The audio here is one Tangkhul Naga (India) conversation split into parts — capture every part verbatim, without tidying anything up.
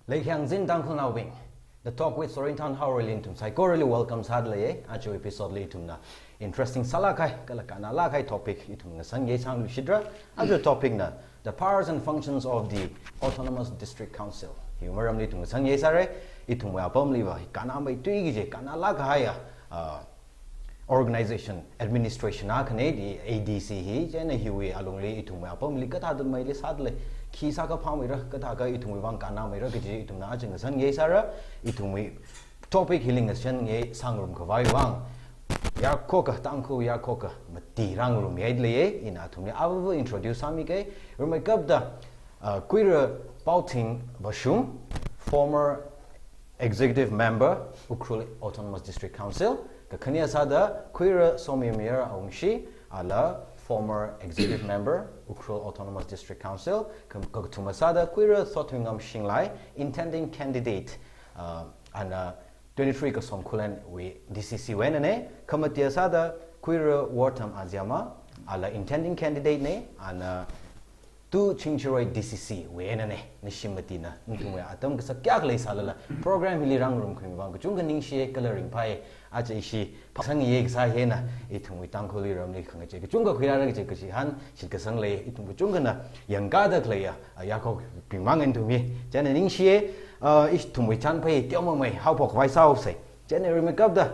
Leikhyangzin Tangkhulnaobing, The Talk with Sorinthan Haorali ithum saikorali welcome sādalei. Aja episode li ithumna interesting sālāk kahai, kala kannalāk kahai topic ithum ngasangye sāngaluishitra. Aja topic na the powers and functions of the Autonomous District Council. Hi maramli ithum ngasangye sāra. Ithumwui apamli va hi kannamei tui kaji, kannalāk kahai ya, uh, organization, administration akhana di A D C hi, chieina hiwui alungli ithumwui apamli kathāda meili sādalei, khi sākaphāmeira, kathākha ithumwui vang kannāmeira kaji ithumna aja ngasangye sāra. Ithumwui topic hili ngasangye sāngarum khavai vang, yarkhoka, Tangkhul yarkhoka mati rāngarumye dalei. Ina athumli ava introduce sāmike. Rimeikapta, uh, Kuira Paothing Vashum, former Executive Member, Ukhrul Autonomous District Council. Kakhane sāda Kuira Somimayar Awungshi, ala former Executive Member, Ukhrul Autonomous District Council. Kam-, kakathuma sāda Kuira Thothuingam Shinglai, intending candidate, uh, ana twenty-three Kasong Khullen wui D C C wui einana. Khamatia sāda Kuira Wortham Aziama, ala intending candidate na, ana Tu Chingchiroi D C C wui einana. Nishim matina, nathumwui atam kasak kayākha leisālala, program hili rāngarum khavai vang kachungkha ningshiya kala ringphāya. Aja ishi phasangye kasā hina, ithumwui Tangkhul ramli khangachei kachungkha khuirāra kaji kachihān shitkasang lei. Ithum kachungkhana yangkāda khaleiya, a, yarkhokbing mang ithum hi. Chieina ningshiya, a, ithumwui chānphai teomeimei haophok khavai sāhaosa. Chieina rimeikapta,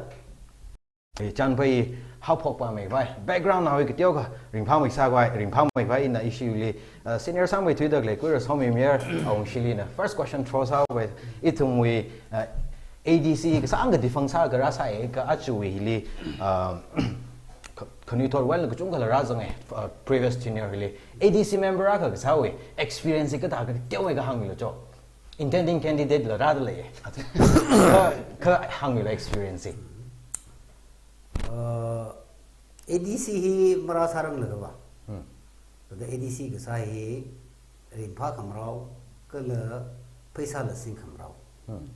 eh, chānphai haophok pāmeikhavai, background na hoi kateokha ringphāmeisā khavai, ringphāmeikhavai ina ishili, uh, senior sāmeithuida khalei Kuira Somimayar Awungshili ina first question throw sāhaowa. Ithumwui, uh, A D C kasāngkha defunct sākha rāsāya, kha ajawui hili, uh, kha-, khanuithot wui eina kachungkhala rāzanga, uh, previous tenure hili. A D C member akha kasāwui experience kathākha teomeikha hāngmilu cho. Intending candidate la rādalei. Kha, kha hāngmilu experience. Uh, A D C hi marāsāranglakha va. Hmm. Kha A D C kasā hi ringphā khamarao, kala pheisāla singkhamarao. Hmm.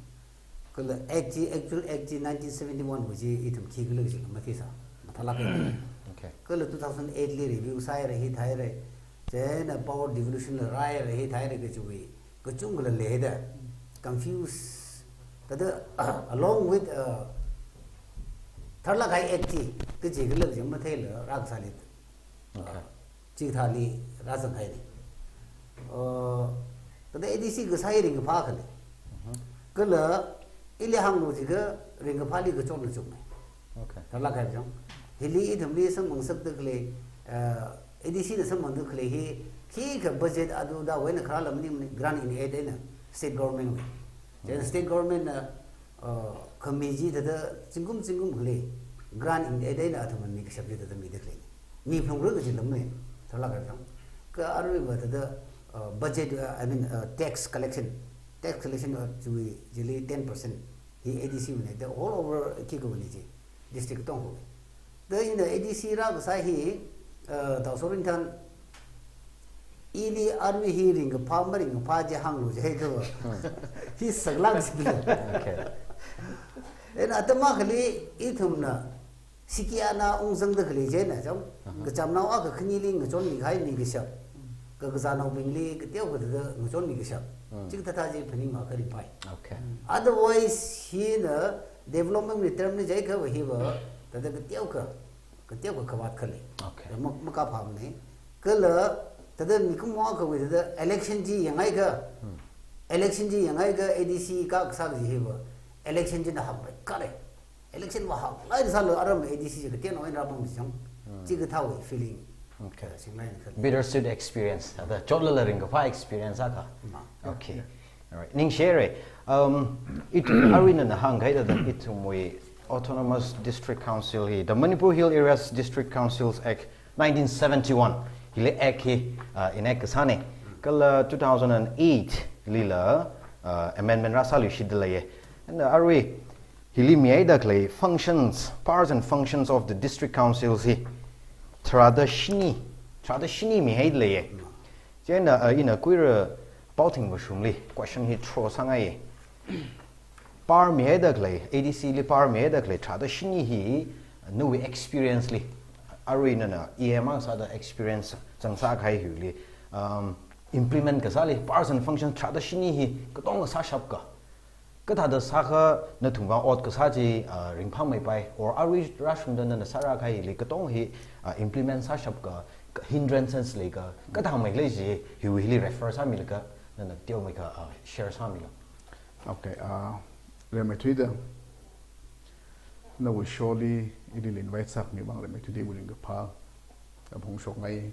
Kala act chi, actual act chi nineteen seventy-one wui chi ithum khikhala kajila matheisa, mathālāka. Okay. Kala two thousand eight li review sāhaira, hithāhaira. Chieina power devolution la rāhaira, hithāhaira kajiwui kachungkhala leida, confuse. Thāda, along with, uh, tharlāk kahai act chi, kachikhala kaji matheila rākasāli, uh, okay, chikathāli rāzanghaina. Uh, thāda A D C kasā hi ringkaphā akhana. Mhm. Kala ili hānglu jiakha ringkaphāli kachotna chungmei. Okay. Tharlāk kahai chang. Hili ithumli samphang ngasakda khalei, uh, A D C na samphangda khalei hi, khikha budget adu adawui eina kharāla maningmana, grant in aid eina, state government wui. Chieina state government na, uh, khami chi thāda zingkum zingkum khalei grant in aid eina athumna mikashap chi thāda mida khalei. Miphalungra kajila maningmana, tharlāk kahai chang. Kha aruiva thāda, uh, budget, uh, I mean, uh, tax collection, tax collection, uh, chiwui chili ten percent hi A D C wuina, the all over khikha wuina chi, district katongkhawui. Thāda ina A D C rākasā hi, uh, Tao Sorinthan, ili arui hi ringkaphā maringkaphā chi hānglu jiakha va, hi saklāk sila. Okay. Eina atam akhali ithumna siki ana ungzangda khalei chieina chang, mhm, kachamnao akha khanili ngachonmikahai mikashap, kakazānaobingli kateokha thāda ngachonmikashap. Hmm. Chikathā thā chi phaningakha ringphāi. Okay. Otherwise, hina development wui term na jiakha va hiva, thāda kateokha, kateokha khavāt khalei. Okay. Ma, makāphāmana. Kala, thāda mikumo akhawui thāda election chi yanghaiakha, hmm, election chi yanghaiakha A D C ka kasā kaji hiva, election china hāngpai kare. Election va hānglai sālu aram A D C chi kateonao eina rāpam chang. Hmm. Chikathāwui feeling. Okay. Uh, singlaina kha. Bittersweet experience. Thāda chotlala ringkaphā experience akha. Ma. Okay. All right. Ningshihaira. Um, ithum arui nana hāngkahai thāda ithumwui Autonomous District Council hi, the Manipur Hill Areas District Councils Act nineteen seventy-one. Hili act hi, uh, enact kasāna. Kala two thousand and eight lila, uh, amendment rāsāluishitdalei. And, uh, arui hili mihaida khalei functions, powers and functions of the district councils hi tharāda shini, tharāda shini mihaidalei. Chieina, uh, ina Kuira Paothing Vashumli question hi throw sāngai. Power mihaida khalei, A D C li power mihaida khalei tharāda shini hi, nawui experience li, arui nana E M sāda experience zangsākahai hili, um, implement kasāli, powers and function tharāda shini hi katonga sāshapka, kathāda sākha nathumwui ot kasā chi, uh, ringphāmeipai, or arui rāshungda nana sārākahai hili katong hi, uh, implement sāshapka, ka hindrances leika, kathāmei lei chi, hiwui hili refer sāmilaga, nana teomeikha, uh, share sāmilo. Okay, uh, Rimeithuida, nawui show li ili invite sākhami vang Rimeithuida ringkaphā apong shokngai.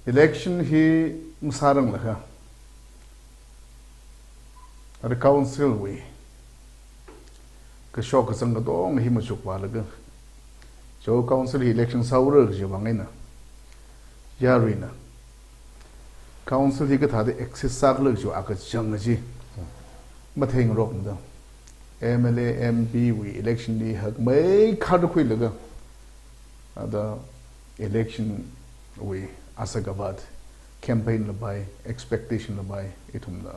Election hi masāranglakha, ara council wui kashok kazang katong hi machukvālaga, cho council hi election sāura kaji vang eina, yaruina council hi kathāda exist sākhala kaji akachang chi matheingarokmada, M L A, M P wui election li hakmeikharda khuilaga, ada election wui asak avat, campaign la pai, expectation la pai, ithumna,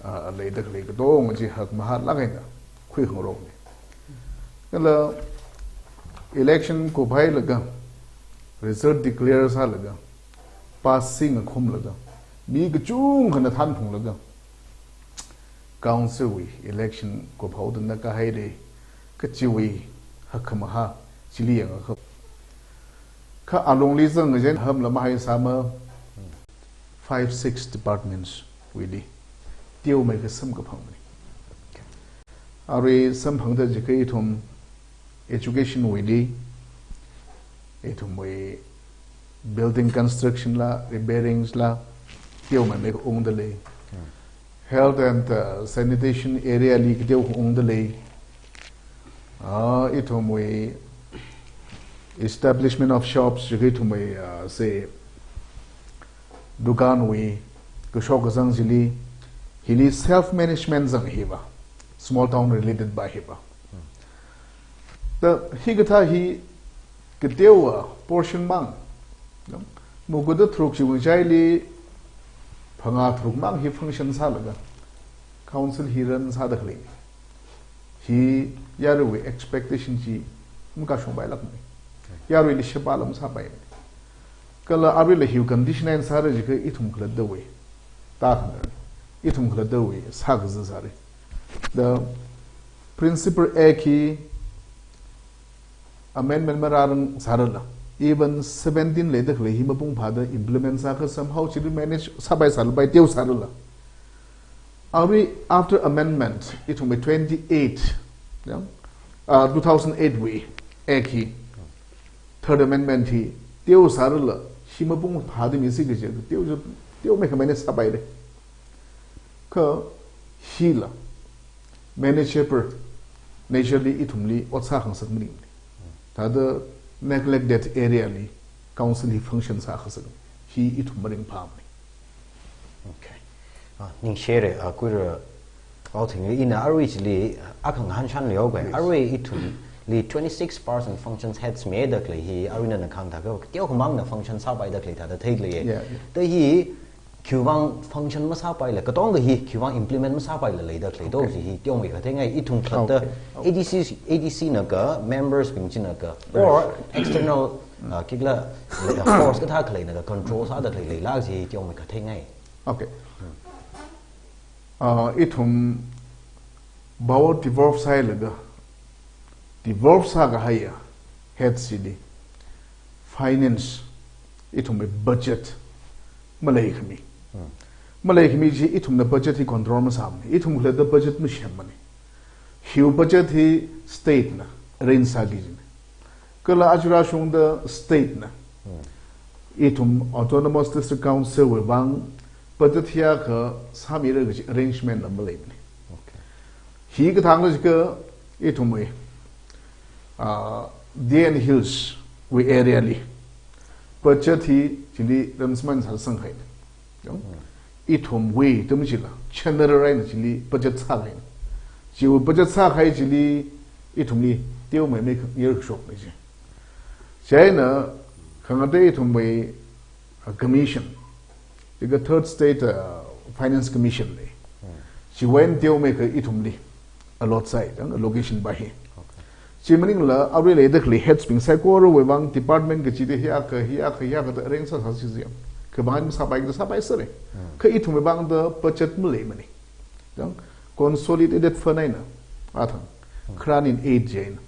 ah, leida khalei katong chi hakmahālāk eina khuikhangarokna. Kala election kuphailaga, result declare sālaga, pass singakhumlaga, mi kachungkhana thanphunglaga, council wui election kuphaoda na kahaira kajiwui hakmahā chili yangakha, kha alungli zangkazang hamla mahaisāma, five, six departments wuili teomeikha samkaphangmana. Arui samphangda jiakha ithum education wuili, ithumwui building construction la, repairings la, teomeimeikha ungda lei. Health and, uh, sanitation area li kateokha ungda lei. Ah, ithumwui establishment of shops, jiakha ithumwui, ah, say, dukan wui kashok kazang chili, hili self management zang hiva, small town related va hiva. Da hikathā hi kateowa portion mang, no? Muguda tharuk chiwui ngachaili phangā tharuk mang hi function sālaga, council hi run sāda khalei. Hi yaruiwui expectation chi makashungpailākmana. Yaruili sheba lam sāpai. Kala aruila hiwui condition eina sāra jiakha ithum khalattawui, ta khana, ithum khalattawui sākazā sāra. The Principal Act hi amendment marārang sārala, even seventeen leida khalei hi mapung phāda implement sākha somehow chili manage sāpai sālapai teo sārala, arui after amendment, ithumwui twenty-eight, ya, ah, two thousand eight wui Act hi, Third Amendment hi teo sārala, hi mapung phāda misi kaji, teo, teomeikha manage sāpaira. Kha hila manageable nature li ithumli ot sākhangasak maningmana. Thāda neglected area li council hi function sākhangasak, hi ithum maringphāmana. Okay. Ah, ningshire, ah, Kuira Paothing, ina arui chili, ah, khangahān shan leo bai. Yes. Arui ithumli twenty-six powers and functions heads mida khalei hi, arui nana kahāng thākha, teokhamangna function sāpaida khalei thāda theida lei. Yeah, yeah. Da hi, khiwuivang function masāpaila, katonga hi, khiwuivang implement masāpaila leida khalei, okay, to chi hi, teomeikha theingai, ithum khalatta, okay, okay, A D C, A D C na ka, members bing china ka, right, or external, ah, kikla, ah, force kathā khaleina ka control sāda khalei leilāk chi hi, teomeikha theingai. Okay. Ah, ithum power devolve sāhailaga, devolve sākahaiya head chili, finance, ithumwui budget maleikhami. Hmm. Maleikhami chi ithumna budget hi control masāmana. Ithum khalatta budget masemmana. Hiwui budget hi state na arrange sāki kajina. Kala aja rāshungda state na, hmm, ithum Autonomous District Council wui vang budget hiyākha sāmira kaji arrangement la maleimana. Okay. Hi kathāngla jiakha ithumwui, ah, D N Hills wui area li budget hi chili ramsman sāsanghaina. Yong? Hmm. Ithumwui, ithum chila, general eina chili budget sākahaina. Chiwui budget sākahai chili ithumli teomeimei kha-, ngar kashokna chi. Chieina khangatei ithumwui, uh, commission, jiakha Third State, uh, Finance Commission na. Hmm. Chiwui eina teomeikha ithumli allot sāi, dang allocation va hi. Okay. Chi maningla, arui leida khalei heads bing saikorawui vang department kachida hiyākha, hiyākha, hiyākha da arrange sāsā chi chi. Kavang masāpai, kasāpai sāra. Kha ithumwui vangda budget maleimana. Chang, consolidated fund eina, athang, grant in aid chieina.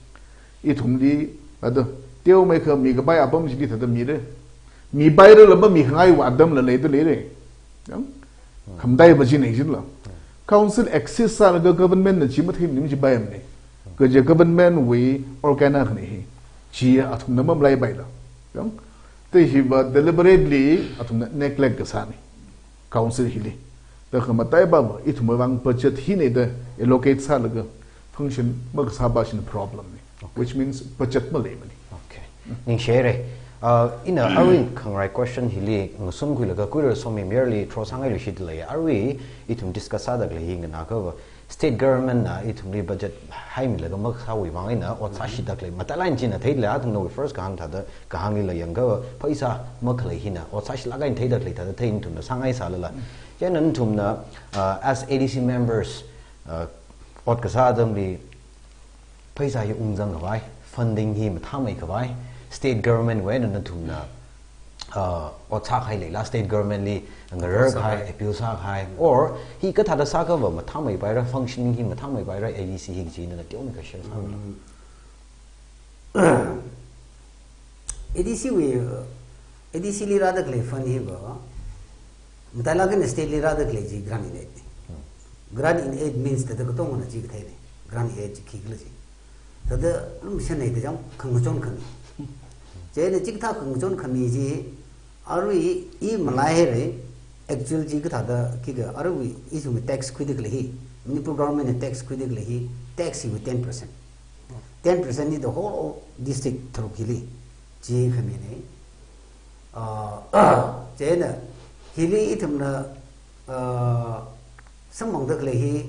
Ithumli, ada, teomeikha mikapai apam chili thāda mira. Mipairala mamikhangaiwui atamla leida leira. Chang, khamataiva chi nei chila. Council access sālaga government na chi mathei maning chi paimana. Kaja government wui organ akhana hi. Chi athumna mamalaipaila. Chang, te hiva deliberately athumna neglect kasāna. Council hili. Da khamataiva ithumwui vang budget hina da allocate sālaga function makasāpa china problem na. Which means budget maleimana. Okay. Ningshire. Uh, ina arui khangarai question hili ngasun khuilaga kuira somi merely throw sāngai luishit lei. Arui ithum discuss sāda khalei hi nganākhava state government na ithumli budget haimilaga makasāwui vang eina ot sāshida khalei. Matailāk eina china theida lei, athumna first kahāng thāda kahānglila yangakha pheisā makhalei hina ot sāshilāk eina theida khalei thāda thei ithumna sāngai sālala. Chieina ithumna, uh, as A D C members, uh, ot kasā atamli pheisā hi ungzang khavai, funding hi mathāmei khavai, state government wui eina nathumna, uh, ot sākahai leila, state government li ngarar kahai, appeal sākahai, or hikathāda sākhava mathāmeipaira, functioning hi mathāmeipaira, A D C hi kaji nana teomeikha share sālu. Mm. A D C wui, uh, A D C li rāda khalei fund hiva, matailāk eina state li rāda khalei chi grant in aid na. Grant in aid means thāda katongana chi katheina. Grant in aid chi khikhala chi. Thāda lumshan nei da chang khangachon khami. Chieina chikathā khangachon khami chi, arui i malaihaira, actual chi kathāda khikha arui ithumwui tax khuida khalei hi. Manipur government na tax khuida khalei hi, tax hiwui ten percent. Ten percent ni the whole of district tharuk hili. Chi khamina. Ah, chieina hili ithumna, ah, samphangda khalei hi,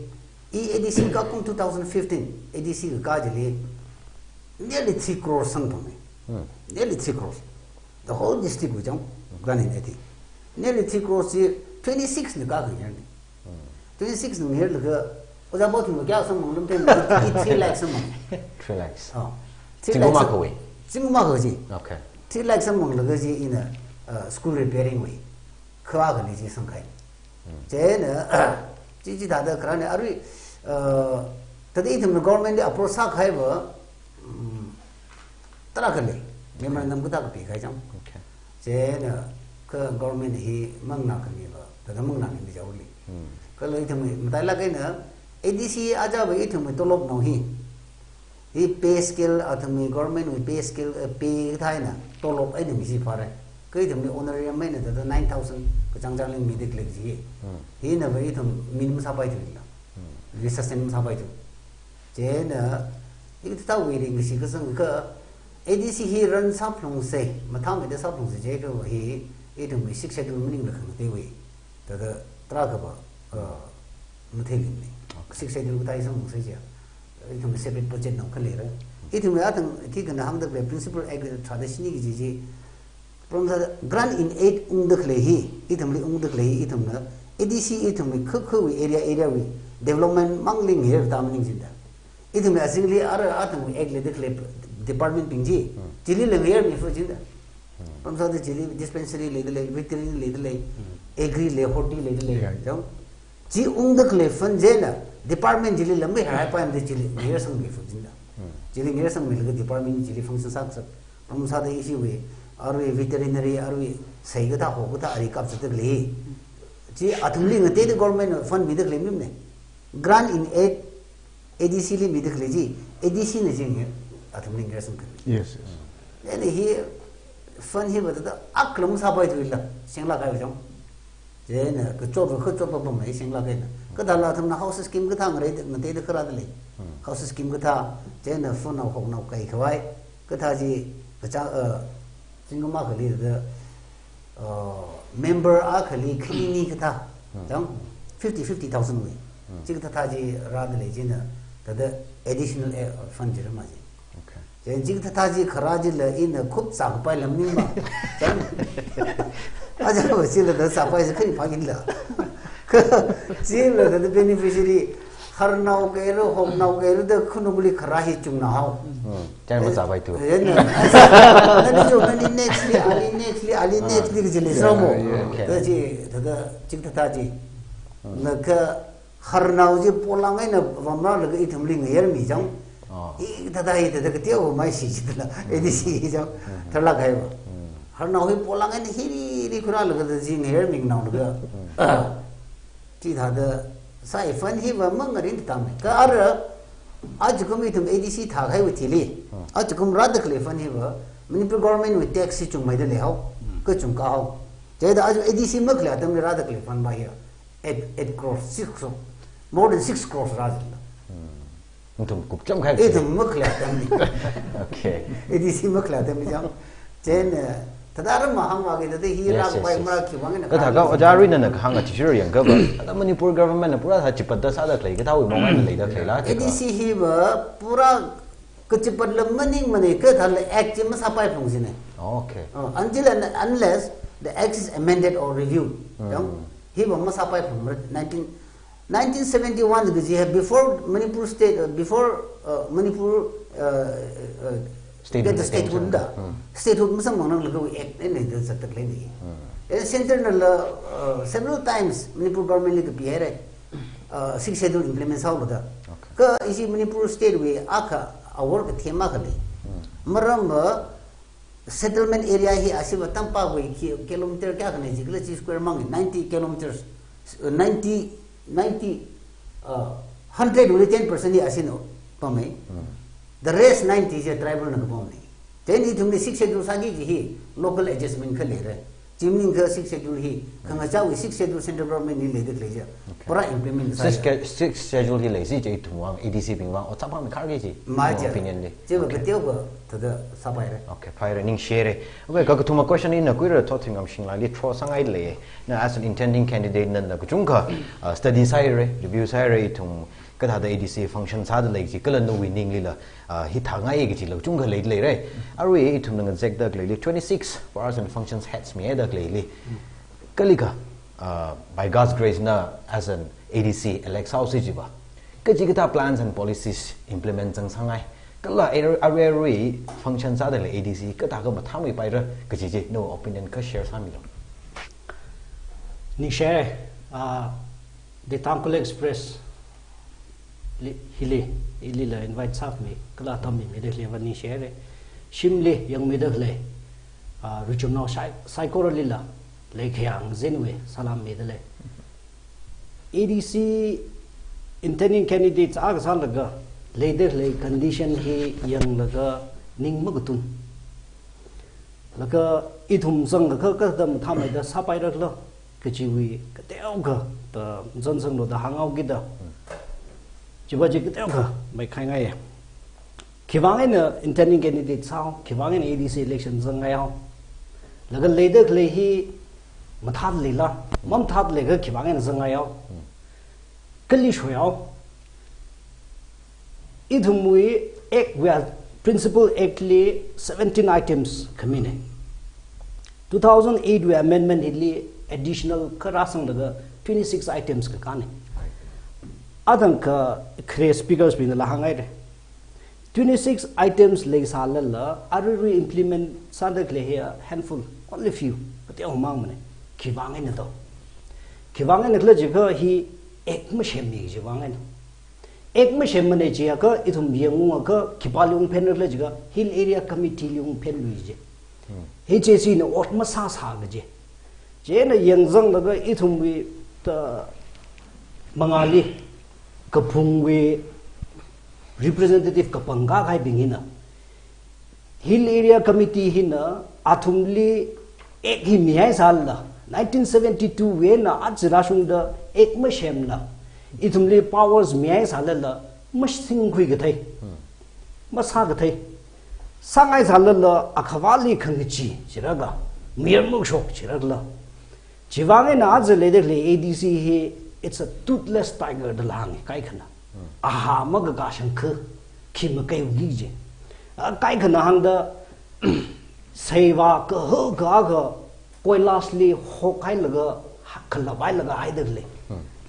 i A D C kakum two thousand fifteen, A D C kakā chili nearly three crores samphanga. Hmm. Nearly three crores. The whole district wui chang, grant in aid hi. Nearly three crores chi twenty-six na kakhangarna. Twenty-six na ngarlaga, ojā po thumna kayā samphang lam thei, i three lakhs samphang. Three lakhs. Oh. Three lakhs. Zingkum akhawui? Zingkum akha chi. Okay. Three lakhs samphanglaga chi ina, uh, school repairing wui. Kha akhali chi samphang. Chieina, chi chithāda kharāna arui, uh, thāda ithumna government li approach sākahaiva, mm, tarākha lei. Memorandum kathā kapikahai chang. Okay. Chieina kha government hi manganā khamiva, thāda manganāmi mijaoli. Hmm. Kala ithum matailāk eina, A D C ajava ithumwui tolopnao hi. Hi pay scale, athumwui government wui pay scale, eh, pay kathā eina tolop eina mi chi phāra. Kha ithumli honorarium eina thāda nine thousand kachangchangli mida khalei chi. Hmm. Hinava ithum minimum sāpaithuila. Hmm. Resustain sāpaithu. Chieina, hikathāwui ringkashi kazangakha, A D C hi run sāphalungsa, mathāmeida sāphalungsa jiakha hi, ithumwui Sixth Schedule maningla khangateiwui. Thāda tarākhava, uh, matheimana. Okay. Sixth Schedule kathā sāphalungsa jiakha, ithumwui separate budgetnao khaleira. Ithumwui athang khikha nana hāngda khalei principal act thāda shini kaji chi, Problem sāda grant in aid ungda khalei hi, ithumli ungda khalei hi, ithumna, A D C ithumli kha khawui area, area wui development mangli ngayerda maning jinda. Ithumli azingli ara athumwui act leida khalei department bing chi, Hmm. chilila ngayermi fu jinda. Hmm. Problem sāda chili dispensary leida lei, veterinary leida lei, Hmm. agri lei, horti leida lei, Yeah. chang. Chi ungda khalei fund china, department chilila maharaipaimada chili ngayersangmi fu jinda. Hmm. Chili ngayersangmilaga department chili function sākazat. Problem sāda ishiwui, arui veterinary, arui sei kathā, ho kathā, ari kapzatda khalei. Chi athumli ngateida government fund mida khalei mimana. Grant in aid, A D C li mida khalei chi, A D C na chi nge, athumli ngayersang khalei. Yes, yes. Then hi fund hiva thāda aklam sāpaithuila, shenglāk kahaiva chang. Chieina, kachotva, kachotva pamei shenglāk kahaina. Kathāla athumna house scheme kathā ngareida, ngateida kharāda lei. Hmm. House scheme kathā, chieina fund nao hoknao kaikhavai. Kathā chi, kacha, uh, zingkum akhali thāda, uh, member akhali khani ni kathā. Hmm. Chang, fifty, fifty thousand wui. Hmm. Chikathā thā chi rāda lei china, thāda additional, eh, fund chi rāma chi. Okay. Chieina chikathā thā chi kharā chila ina khup sākapai lam ningma. Chang. Aja ba chila thāda sāpai chi khani phākila. Chila thāda beneficiary Harnao kahaira, Hoknao kahaira da khanukli khara hi chungna hao. Hmm. Chang ma zabai tu. Eh, na. Nani jo, nani next li, ali next li, ali next li kaji lei sāmo. Okay. Thāda chi, thāda chingthāda chi. Naka Harnao chi polang eina vamra laga ithumli ngayar mi chang. Oh. Hithāda, hithāda kateokha mai shi chila. A D C hi chang. Tharlak haiva. Harnao hi polang eina hili, hili khura laga da chi ngayar mi nao laga. Chithāda sāi fund hiva mangarin tammi. Kha ara, ajakum ithum A D C thākahaiwui thili. Ajakum rāda khalei fund hiva, Manipur government wui tax hi chungmeida lei hao. Kachungkha hao. Chieina aja A D C makhalei atamli rāda khalei fund va hiya eight, eight crores, six crores. More than six crores rā jila. Ithum kupcham khai. Ithum makhalei atamli. Okay. A D C makhalei atamli chang. Chieina, eh, thāda ram mahāngva kida hi. Yes, yes, yes. Mara khivang eina. Kathā ka ojā Ruina na kahāng athishurda yangkha va. Thāda Manipur government na pura sā chipatda sāda khalei, kathāwui mong eina leida khalei la. A D C hiva pura kachipatla maningmana, kathāla act chi masāpai phung jina. Okay. Uh, until and unless the act is amended or reviewed. Yang, hiva masāpai phung mara nineteen, nineteen seventy-one kaji hi before Manipur state, uh, before, uh, Manipur, uh, uh, get the statehood da. Statehood masamphang nang laga act eina da zatda khalei ni. Eh, center nala, uh, several times Manipur government li kapihaira. Uh, Sixth Schedule implement sāhaolu da. Okay. Kha ishi Manipur state wui akha awor kathem akha lei. Maram va settlement area hi ashiva tampawui ki-, kilometer kayākha nei jikhala chi square mang ninety kilometers, uh, ninety, ninety, uh, hundred wui ten percent hi ashina pammi. The rest ninety chi tribal na kapammi. Then ithumli Sixth Schedule sāki kaji hi local adjustment kha leira. Chi maningakha Sixth Schedule hi, khangachāwui Sixth Schedule central government li leida khalei chi. Okay. Pura implement sāya. Sixth Sch-, Sixth Schedule hi leisi chi ithumwui vang, A D C bingwui vang, otsak phāmeikharki kaji. Mai chi. Opinion li. Chiva kateokha thāda sāpaira. Okay, phaira, ningshira. Okay, kakathuma question ina kuira Thotthingam Shinglai li throw sāngai lei. Na as an intending candidate nana kachungkha, uh, study sāhaira, review sāhaira, ithum kathāda A D C function sāda lei kaji, kala nawui ninglila, ah, hithāngai kaji la kachungkha leida leira. Arui ithumna ngazekda khaleili twenty-six powers and functions heads mihaida khaleili. Kalikha, ah, by God's grace na as an A D C elect sāhaosi jiva, kachikathā plans and policies implement zangsāngai. Kala arui, arui, arui function sāda lei A D C kathākha mathāmeipaira kaji chi, nawui opinion kha share sāmilu. Ningshira, ah, The Tangkhul Express li, hili, ilila invite sāmi, kala atam mimida khaleiva ningshira. Shimli yangmida khalei, ah, ruichumnao sai, saikoralila, leikayāng zinwui salam mida lei. A D C intending candidates akha sālaga, leida khalei condition hi yanglaga ning makatun. Laga ithum zangakha kathāda mathāmeida sāpairakhala kajiwui kateokha da zanzanglu da hānghaokida. Chiva chi kateokha maikhaingaiya. Khivang eina intending candidate sāhao, khivang eina A D C election zanghaihao. Laga leida khalei hi mathāda leila, mamathāda leikha khivang eina zanghaihao. Kali shoihao. Ithumwui Act wui, Principal Act li seventeen items khamina. Two thousand eight wui amendment hili additional kha rāsanglaga twenty-six items kakāna. Athang kha khare speakers bingla hānghaira. Twenty-six items leisālala, aruirui implement sāda khalei hi a handful, only few, kateomangmana. Khivang eina to. Khivang eina khala jiakha hi Act masemmi chiwui vang eina. Act masemmana jiakha, ithum yangungakha, khipāli ungphenra khala jiakha, Hill Area Committee li ungphenlui ji. H A C na ot masāsā kaji. Chieina yangzanglaga ithumwui ta mangāli kaphungwui representative kapangkā kahaibing hina, Hill Area Committee hina athumli Act hi mihaisālala, nineteen seventy-two wui eina aja rāshungda Act masemla, ithumli powers mihaisālala, masingkhui kathei, masā kathei. Sāngaisālala akhavāli khangachee jiakha, mayarmukshok jiakha. Chiwui vang eina aja leida khalei A D C hi, it's a toothless tiger dala hānga kaikhana. Aha makakā shangkha, khi makaiwui ji. A kaikhana hāngda, seiva kahaka akha, koilasli hokhailaga, khalap hailaga haida khalei.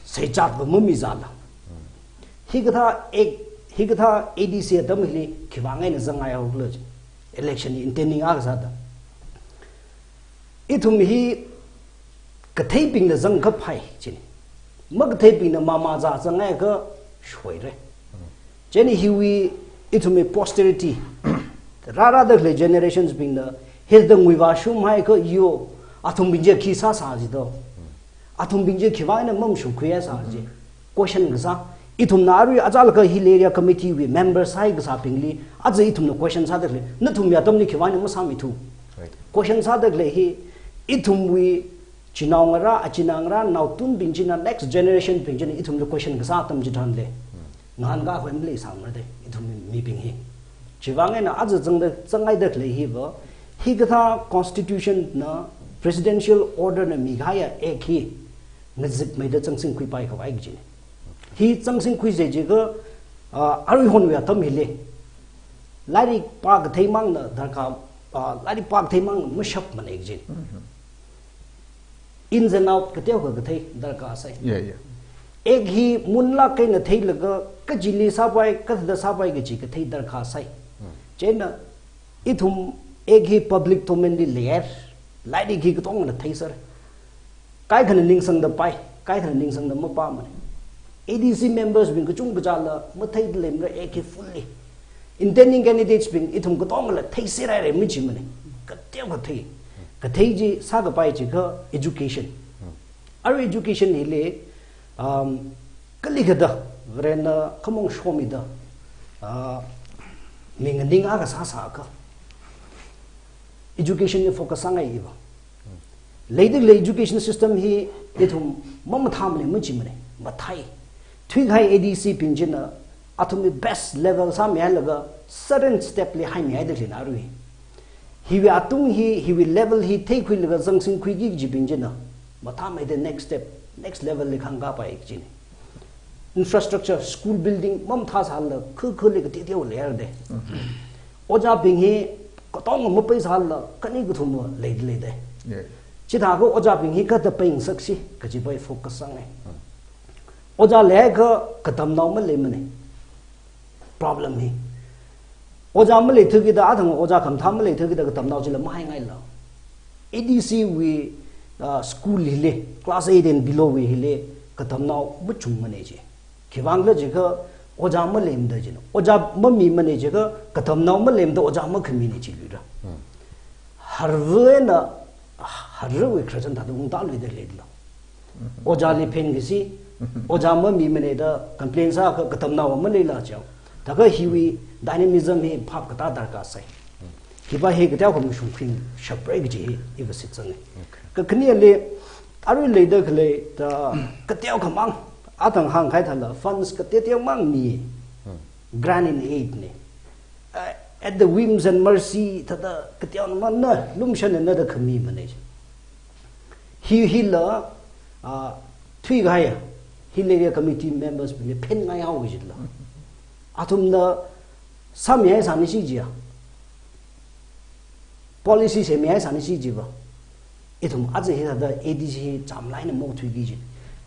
Seichat va mamizāla. Hikathā ek, hikathā A D C atam hili khivang eina zangngai haokhala chi. Election hi intending akha sāda. Ithum hi katheibingna zangkaphai chini. Makatheibingna mama zā zangngai kha shoire. Chieina hiwui ithumwui posterity, rārada khalei generations bingna hithāda nguivāshung haikha yo, athumbing chi khi sāsā jido. Athumbing chi khivang eina mamashungkhui sā ji. Question kasā. Ithumna arui achālakha hill area committee wui member sāi kasābingli, aja ithumna question sāda khalei, nathumwui atamli khivang eina masāmithu. Right. Question sāda khalei hi, ithumwui chinaongarā, achinaongarā, naotunbing china, next generation bing china, ithumli question kasā atam chitharanli. Ngahānkahai maleisāmara de, ithum mibing hi. Chivang eina aja zangda, zangngaida khalei hiva, hikathā constitution na, presidential order na mikahaiya act hi, ngazipmeida zangsingkhuipai khavai kajina. Hi zangsingkhuisa jiakha, ah, aruihonwui atam hili. Lairik pākathei mangna darkar, ah, lairik pākathei mangna mashapmana kajina. Ins and out kateokha kathei darkar sai. Yeah, yeah. Act hi munlāk eina theilaga kachili sāpai, kathāda sāpai kaji kathei darkar sai. Chieina ithum act hi public domain li leihaira, lairik hi katongana theiser. Kaikhana ningsangda pai, kaikhana ningsangda mapāmana. A D C members bing kachungkha chāla matheida leimara act hi fully. Intending candidates bing ithum katongala theiserhaira machimana. Kateokha thei. Kathei chi sākapai jiakha education. Arui education hili, um, kalikha da, Varena khamong shomida, ah, mi nganing akha sāsākha. Education li focus sāngai iva. Leida khalei education system hi ithum mamathāmana machimana, mathei. Thuikahai A D C bing china, athumwui best level sāmihailaga, certain step li haimihaida khaleina arui. Hiwui atung hi, hiwui level hi theikhuilaga zangsingkhuiki kajibing china, mathāmeida next step, next level li khangkapai kajina. Infrastructure, school building, mamathāsālala, khu khuli kateoteo leira de. Ojābing hi, katong mapeisālala, khani kathum leida lei de. Yeah. Chithākha ojābing hi kathāda peingasakshi, kajipai focus sāngai. Ojā leiakha katamnao maleimana. Problem hi. Ojā maleithu kida, athang ojā khamathā maleithu kida katamnao chila mahaingaila. A D C wui, ah, school hili, class eight and below wui hili, katamnao machungmana ji. Khivangkhala jiakha ojā maleimada jina. Ojā mamimana jiakha katamnao maleimada ojā makhamina ji luira. Harvana, harvawui khrajan thāda ungtāluida leidalo. Ojāli phenkashi, ojā mamimana da complain sākha katamnao maleila jiao. Thākha hiwui dynamism hi phap katā darkar sai. Hiva hi kateokha mashungkhuishapra kaji hi iva shitsanga. Okay. Kakhaneli, arui leida khalei da kateokhamang, athang hāngkahai thāla, funds kateoteomang mi, grant in aid na. Uh, at the whims and mercy, thāda kateonamangna, lumshanna da khamimana ji. Hi, hila, ah, thuikahai, hill area committee members bingli phenngaihao kajila. Athumna sāmihaisānishi jiya. Policy semmihaisānishi jiva. Ithum aja hithāda A D C hi chamlai eina maokthuiki ji.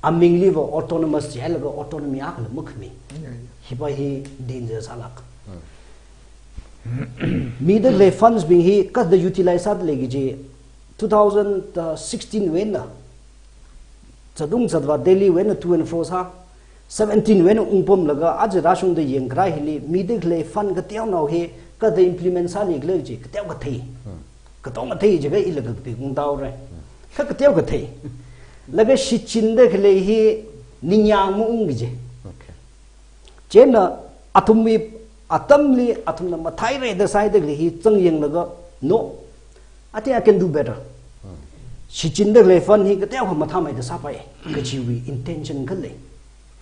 Amingliva autonomous jihailaga autonomy akhala makhami. Yeah, yeah. Hiva hi danger sālāk. Mida khalei funds bing hi kathāda utilize sāda lei kaji, two thousand sixteen wui eina, zatung zatvā Delhi wui eina to and fro sā, seventeen wui eina ungpamlaga aja rāshungda yangkharā hili, mida khalei fund kateonao hi kathāda implement sālikhala kaji, kateokha thei. Katonga thei jiakha ila kakapik ungtāhaora. Kha kateokha thei. Laga shichinda khalei hi ningyāng maung kaji. Okay. Chieina athumwui atamli athumna matheira da sāhaida khalei hi zangyanglaga, no, I think I can do better. Shichinda khalei fund hi kateokha mathāmeida sāpai kajiwui intention khalei.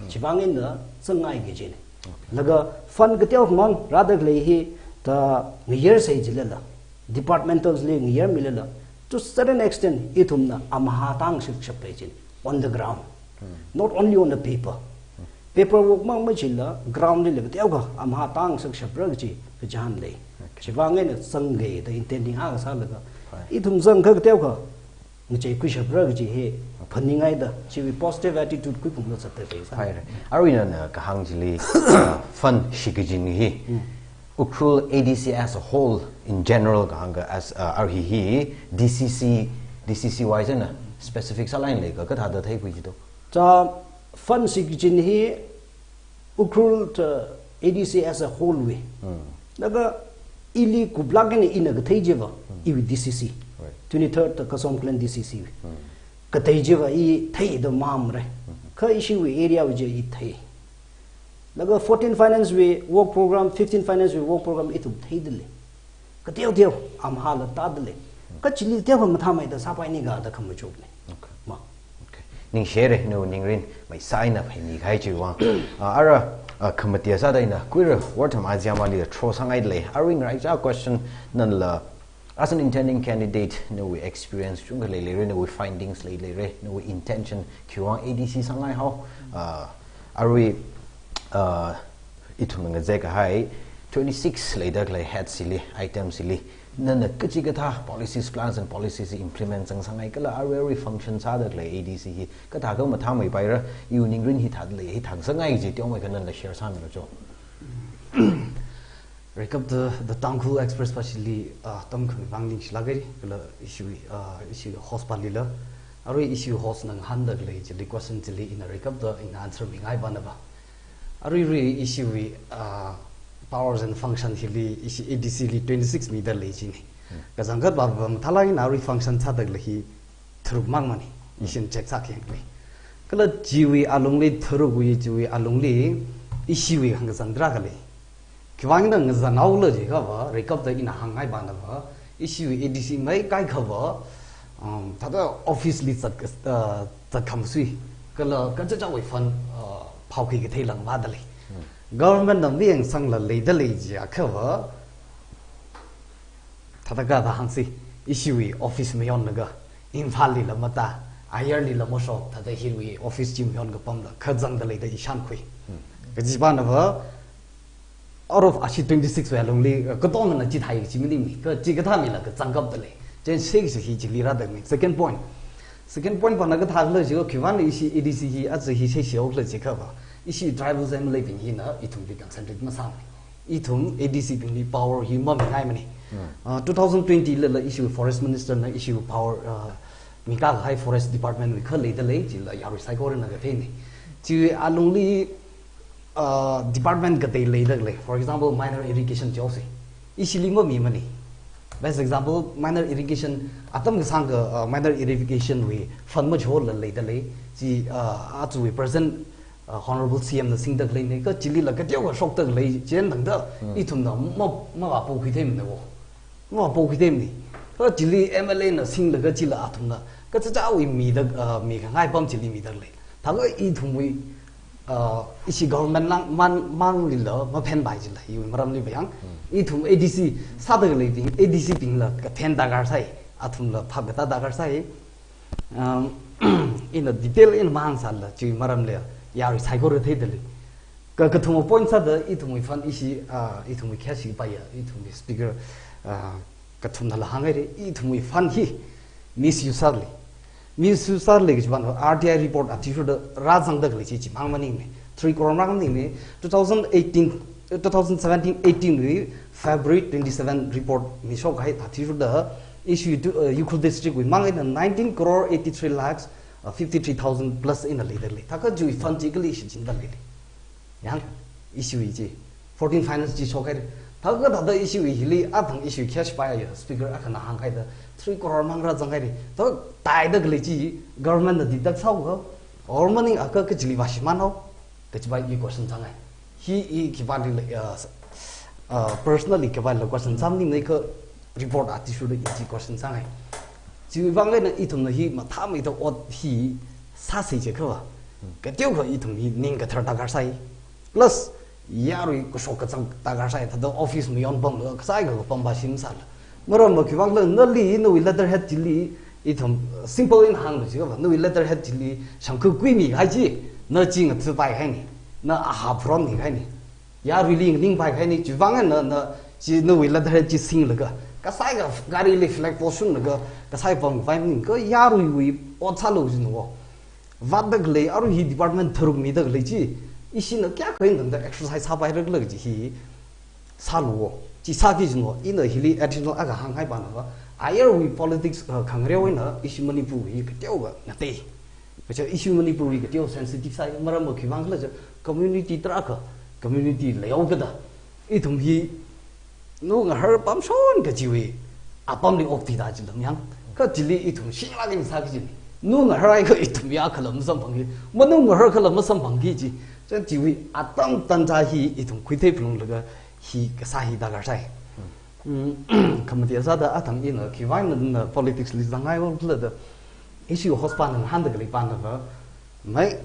Chivang eina zangngai kajina. Okay. Laga fund kateokhamang rāda khalei hi da ngayarsai jilala, departmentals li ngayarmilala, to certain extent ithumna amahā tāngshap shappai jina, on the ground. Not only on the paper. Paperwork mang machila, ground lila kateokha amahā tāngshap shapra kaji kachihān lei. Okay. Chivang eina zangngai da intending akha sālaga. Fine. Ithum zangkha kateokha ngachei khuishapra kaji hi phaningngaida, chiwui positive attitude khuiphungda zatda lei. Haire. Arui nana kahāng chili, uh, fund shikachin hi. Ukhrul A D C as a whole, in general kahāng ka as, uh, arui hi D C C, D C C wise na specific sālaga lei ka, kathāda theikhui jido. Chā fund shikachin hi Ukhrul ta A D C as a whole wui. Laga ili kuplāk eina ina kathei chiva, iwui D C C. Right. Twenty-third ta Kasom Khullen D C C wui. Kathei chiva i theida mamre. Kha ishiwui area wui chi i thei. Laga fourteen finance wui work program, fifteen finance wui work program ithum theida lei. Kateo teo, amhala tāda lei. Kachili teo mathāmeida sāpaini kha da khamachuk lei. Okay. Ma. Okay. Ningshire, nawui ningrin, maisā eina phaimi kahai chiwui vang. Ah, ara, ah, khamatiya sāda ina, khuira, wortam aziamali thro sāngaida lei. Arui ngaraicha question nanla, as an intending candidate, nawui experience chungkha leileira, nawui findings leileira, nawui intention, khiwui vang A D C sāngai hao. Ah, arui, ah, ithumna ngazek kahai, twenty-six leida khalei head chili, item chili. Nana kachikathā policies, plans and policies implement zangsāngai kala arui arui function sāda khalei A D C hi kathākha mathāmeipaira, iwui ningrin hithāda lei, hithāngasāngai kaji teomeikha nanala share sāmilu cho. Rekap the, the Tangkhul Express pa chili, ah, tamkhami vang ningshilākra, kala ishiwui, ah, ishiwui host palila. Arui ishiwui host na ngahānda khalei chili question chili ina rekap the, ina answer mingai pana pa. Aruirui ishiwui, ah, powers and function hili ishi A D C li twenty-six mida lei jine. Kazangkhat pa pa mathālāk eina arui function sāda khalei hi tharuk mangmane. Ishin check sākhayang lei. Kala chiwui alungli, tharukwui chiwui alungli ishiwui hāngkazang tarākha lei. Khiwui vang ina ngazanhaola jiakha pa, rekap da ina hāngngai pana pa, ishiwui A D C mai kaikha pa, um, thāda office li zat, uh, zatkhamasui. Kala kachichāwui fund, uh, phaokhui kathei langvāda lei. Government na miyangsangla leida lei jiakha pa, thāda kathāda hāngsi, ishiwui office mayonlaga, Imphal lila matā, Ayar lila mashok, thāda hiwui office chi mayon kapamla, kazangda leida i shānkhui. Kaji pana pa, out of ashi twenty-six wui alungli, uh, katongana chithāi kaji maningmane, kachikathā mila kazangkapda lei. Chieina sek si hi chili rāda mi. Second point. Second point pana kathākhala jiakha, khiwui vang ishi A D C hi, aja hi sheshihaokhala jiakha pa, ishi tribal M L A bing hina, ithumli concentrate masāmane. Ithum A D C bingli power hi mamingaimane. Uh, two thousand twenty lila ishiwui forest minister na ishiwui power, uh, mikahai forest department wui kha leida lei, chila yarui saikorana katheine. Chiwui alungli, uh, department katei leida lei. For example, minor irrigation jihaosi. Ishili mamimane. Best example, minor irrigation, atam kasāngkha, uh, minor irrigation wui fund machola leida lei. Chi, uh, aja wui present uh, Honorable C M na singda khaleine, kachilila kateokha shokda khalei chieina tangda, ithumna ma, mavāpokhuitheimane wo. Mavāpokhuitheimane. Kachili M L A na singlaga chila athumna kachichāwui mida, uh, mikhangai apam chili mida khalei. Thākha ithumwui, uh, ishi government lang man, manglila maphenpai chila, iwui maramli pa yang. Ithum A D C sāda khaleibing, A D C bingla kathen darkar sai, athumla phap katā darkar sai. Um, ina detail ina mahāngsāla, chiwui maramli yarui saikora theida lei. Ka, kathuma point sāda ithumwui fund ishi, ah, ithumwui cash hi paiya, ithumwui speaker, ah, kathumnala hānghaire, ithumwui fund hi misuse sālei. Misuse sālei kaji pana R T I report athishurda rāzangda khalei chi chimang maningmane. Three crore mang maningmane. Two thousand eighteen, uh, two thousand seventeen eighteen wui February twenty-seven report mishok kahai athishurda ishiwui tu, uh, Ukhrul district wui mang eina nineteen crore eighty-three lakhs, uh, fifty-three thousand plus eina leida lei. Thākha chiwui fund chi kali shichinda lei. Yang, ishiwui chi. Fourteen finance chi shokhaire. Thākha thāda ishiwui hili athang ishiwui cash paiya speaker akhana hānghaida three crore mang rāzanghaire. Thākha taida khalei chi government na deduct sāhaokha, government na akha kachili vāshimānhao. Kajipa i question sāngai. Hi i khipāli, uh, uh, personally khipāla question sāmaningmane, kha report athishurda i chi question sāngai. Chiwui vang eina ithumna hi mathāmeida ot hi sāsei jiakha pa, kateokha ithum hi ning kathar darkar sai. Plus, yarui kashok kazang darkar sai, thāda office mayon pamla, kasai ka kapam pa shim sāla. Maramva khiwui vangla nali, nawui letterhead chili, ithum simple eina hānglu jiakha pa, nawui letterhead chili shangkha kuimi kahai chi, na chi ngatha paikahaine, na ahap ronmi kahaine. Yaruili nganingpai kahaine, chiwui vang eina na, na chi nawui letterhead chi singlaga, Kasāi ka gari li flag post shunlaga, kasāi pam vai maning, kha yaruiwui ot sālu jin wo. Vātda khalei, arui hi department tharuk mida khalei chi, ishina kayākha eina tangda exercise sāpaira khala chi hi sālu wo. Chi sāki jin wo, ina hili additional akha hāngngai pana va. Ayarwui politics, uh, khangareo eina, ishi Manipurwui kateokha ngatei. Kaja ishi Manipurwui kateo sensitive sāi, maram va khiwuivang khala ja, community tarākha, community layout kada. Ithum hi, nu ngahar pamshon kajiwui, apamli okthuida jin lam yang. Kha chili ithum shinglāk eina sāki jin. Nu ngahar ai kha ithum ya khala masamphangki, manu ngahar khala masamphangki ji. Chieina chiwui atam tanja hi ithum khuithei phalunglaga hi kasā hi darkar sai. Hmm, khamati sāda athang ina khiwuivang na, na politics li zangngai wo khala da. Ishi host pana ngahānda khalei pana va. Mai,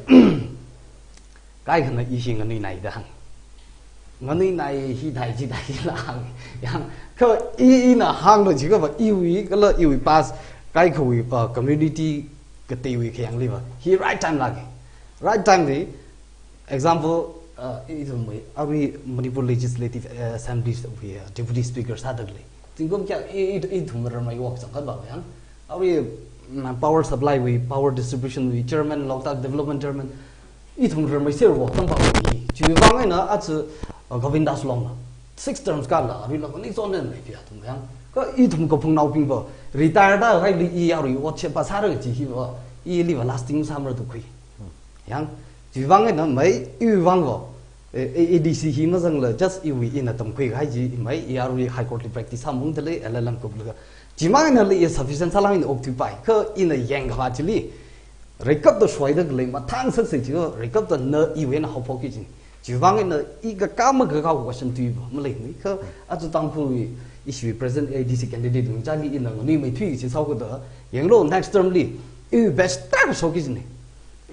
kaikhana ishi nganuinai da hāng. Nganuinai hi thai chi thai la hāng. Yang, kha i, ina hānglu jiakha va, iwui, kala iwui past, kaikhawui, uh, community kateiwui khayāngli va. Hi right time lāka. Right time li, example, uh, ithumwui, arui Manipur Legislative, uh, Assembly wui, uh, Deputy Speaker sāda khalei. Zingkum kayākha, i, i, ithum ramei wok changkhat va yang. Arui, mm, power supply wui, power distribution wui, chairman, Loktak Development Chairman. Ithum ramei sir wo, tampakli. Chiwuivang eina aja, uh, Govindas Long na. Six terms kala, arui la, ni zon nen mai pia ithum yang. Kha ithum kaphungnaobing va, retire da haili i arui ot chepa sāra chi hi va, ili va lasting sāmara tu khui. Yang, chiwuivang eina mai, iwuivang va, eh, eh, A D C hi mazangla, just iwui ina tamkhui kahai chi, mai, i arui High Court li practice sāmung tale, L L M kuplaga. Chimang eina li i sufficient sālāk eina okthuipai, kha ina yangkhavā chili, reikapta shoida khalei mathang saksai chi, reikapta na iwui eina haophokki jin. Chiwuivang eina i kakā makakā question tui va, maleimana, kha aja Tangkhul ishiwui present A D C candidate wui chali ina nganuimeithui chi sāhaoda, yanglu next term li, i batch tarākha shoki jin.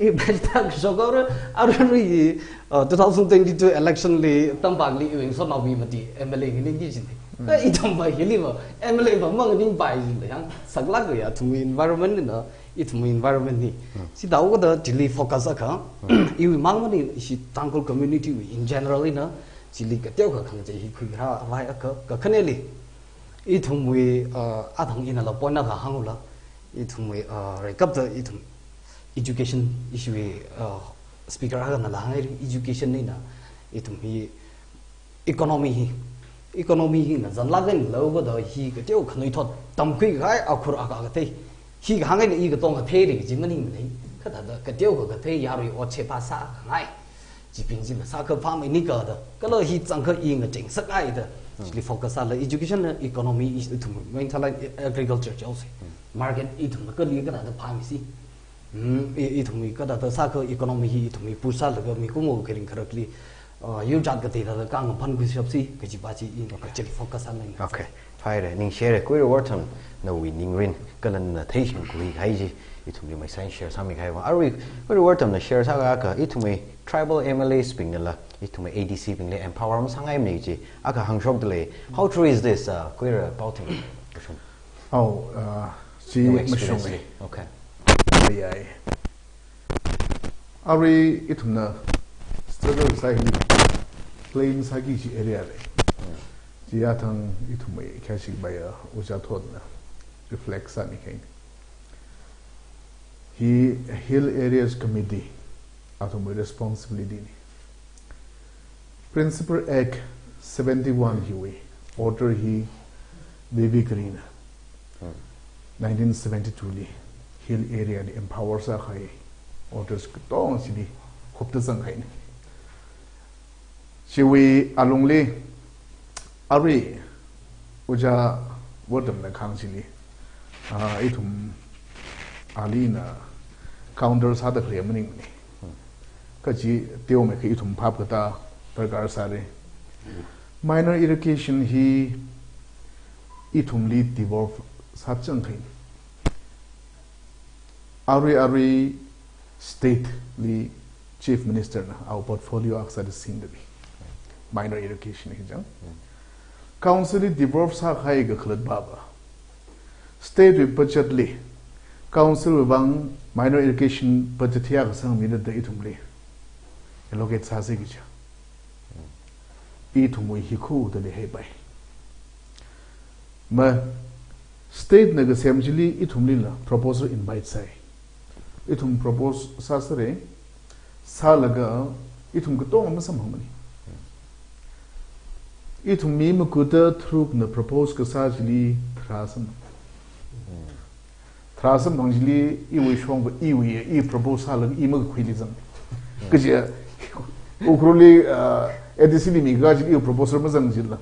I batch tarākha shok aru, arui, uh, two thousand twenty-two election li, tampakli iwui ngasotnaobing mati M L A nganingki jin. Kha ithum va hili va, M L A va manganingpai jin, yang, saklāk ya, ithumwui environment na, ithumwui environment hi. Sida haoda chili focus akha, iwui mang maning, ishi Tangkhul community wui in general na, chili kateokha khangachei hi khuirāvai akha, kakhaneli. Ithumwui, uh, athang ina la point akha hānglu, ithumwui, uh, reikapta ithum education ishiwui, uh, speaker akhana la hāngngai, education eina, ithum hi economy hi, economy hi ngazanlāk eina leikada hi kateo khanuithot tamkhui kahai akhur akha kathei. Hi kahāng eina i katong kathei ri chi maningmana. Kha thāda kateokha kathei yarui ot chepa sākhangai. Chibing chi masākha phāmei ni kada. Kala hi zangkha i ngacheng sākngaida. Chili focus sāla education na economy ithum main thala agriculture chaose. Market ithum kali kala da phāmei si. Hmm, i, ithumwui kathāda sākha economy hi ithumwui push sālaga mikumo kharing kharakli, uh, yurjat kathāda kangaphan khuishap si, kajipa chi i, okay, kachili focus sāleng. Okay. Phaira, ningshire, Kuira Wortham, nawui ningrin, kala na theishing khui kahai chi, ithumli maisai share sāmi kahai vang. Arui, Kuira Wortham na share sākha, ithumwui tribal M L As bing nala, ithumwui A D C bingli empower masāngaimana chi, akha hāngshokdalei. How true is this, uh, Kuira Paothing? Kashung. Oh, uh, chi nawui experience mashunga. Li. Okay. Ai, ai. Arui ithumna struggle sāi, claim sāki kaji area lei. Chi athang ithumwui khayāshik baiya ojā thotna reflect sāmi kahai. Hi Hill Areas Committee athumwui responsibility na. Principal Act seventy-one hiwui author hi Vivek Rina. Nineteen seventy-two li Hill Area li empower sākahai authors katonga chili khupta zangkahaina. Chiwui alungli, arui, ojā Wortham na kahāng chili, ah, ithum ali na counter sāda khalei maningmana. Kaji teomeikha ithum phap katā darkar sāra. Minor irrigation hi ithumli devolve sāchangkhaina. Arui arui state li Chief Minister na awui portfolio akha sāda singdalei. Minor irrigation hi chang. Council li devolve sākahai kakhalat baba. State wui budget li, council wui vang minor irrigation budget hiya kasang mida da ithumli allocate sāsi kaja. Ithumwui hi khu da leihaipai. Ma, state na kasem chili ithumlila proposal invite sāi. Ithum propose sāsāra, sālaga ithum katonga masamphangmana. Ithum mi makuta tharukna propose kasā chili tharā samphang. Tharā samphang chili iwui shongva iwui, i propose sālaga i makakhuili zang. Kaja, Ukhrulli, uh, A D C li mikahai chili iwui proposal mazang jila.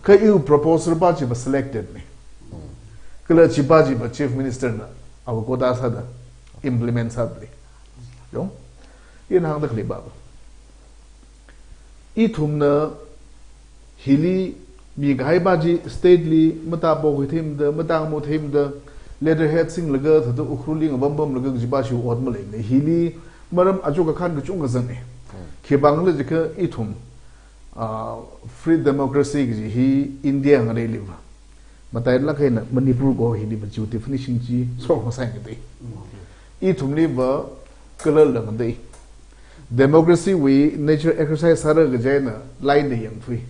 Kha iwui proposal pa chiva selected na. Kala chi pa chiva Chief Minister na awui quota sāda implement sāda lei. Yong? Ina hāngda khalei pa. Ithumna hili mikahai pa chi state li matāpokhui theimada, matāngamo theimada, letterhead singlaga, thāda Ukhrulli ngapam pamlaga kaji pa chi ot maleimana. Hili maram ajo kakhan kachungkha zanga. Khivang khala jiakha ithum, ah, free democracy kaji hi India ngaleiliva matailāk eina Manipur ko hiliva chiwui definition chi sor masai ngatei. Ithumliva kala la ngatei. Democracy wui nature exercise sāra kaji eina line na yangthui.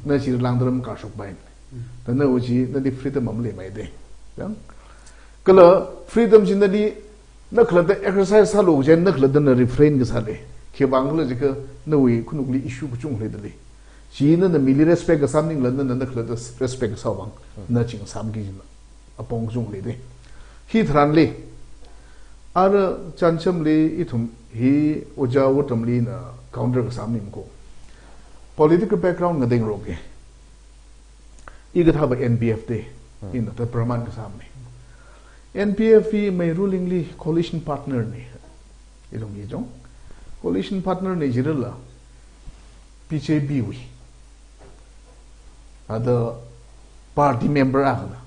Na chi langdaram kashok pai. Thāda nawui chi nali freedom maleimana de. Yang? Kala freedom chi nali na khalatta exercise sālu kaji eina na khalatta na refrain kasā lei. Khivang khala jiakha nawui khanukli issue kachungkha leida lei. Chi nana mili respect kasā maningla nana na khalatta respect kasā vang na ching sāmiki jina apong kachungkha leida. Hi tharanli, ara chānjamli ithum hi Ojā Wotramlina counter kasā maning ko. Political background ngateingaroka. I kathāva N P F da, ina thāda praman kasāmana. N P F hi mai ruling li coalition partner na. Ilung i jong. Coalition partner na jirala B J P wui. Ada party member akhana,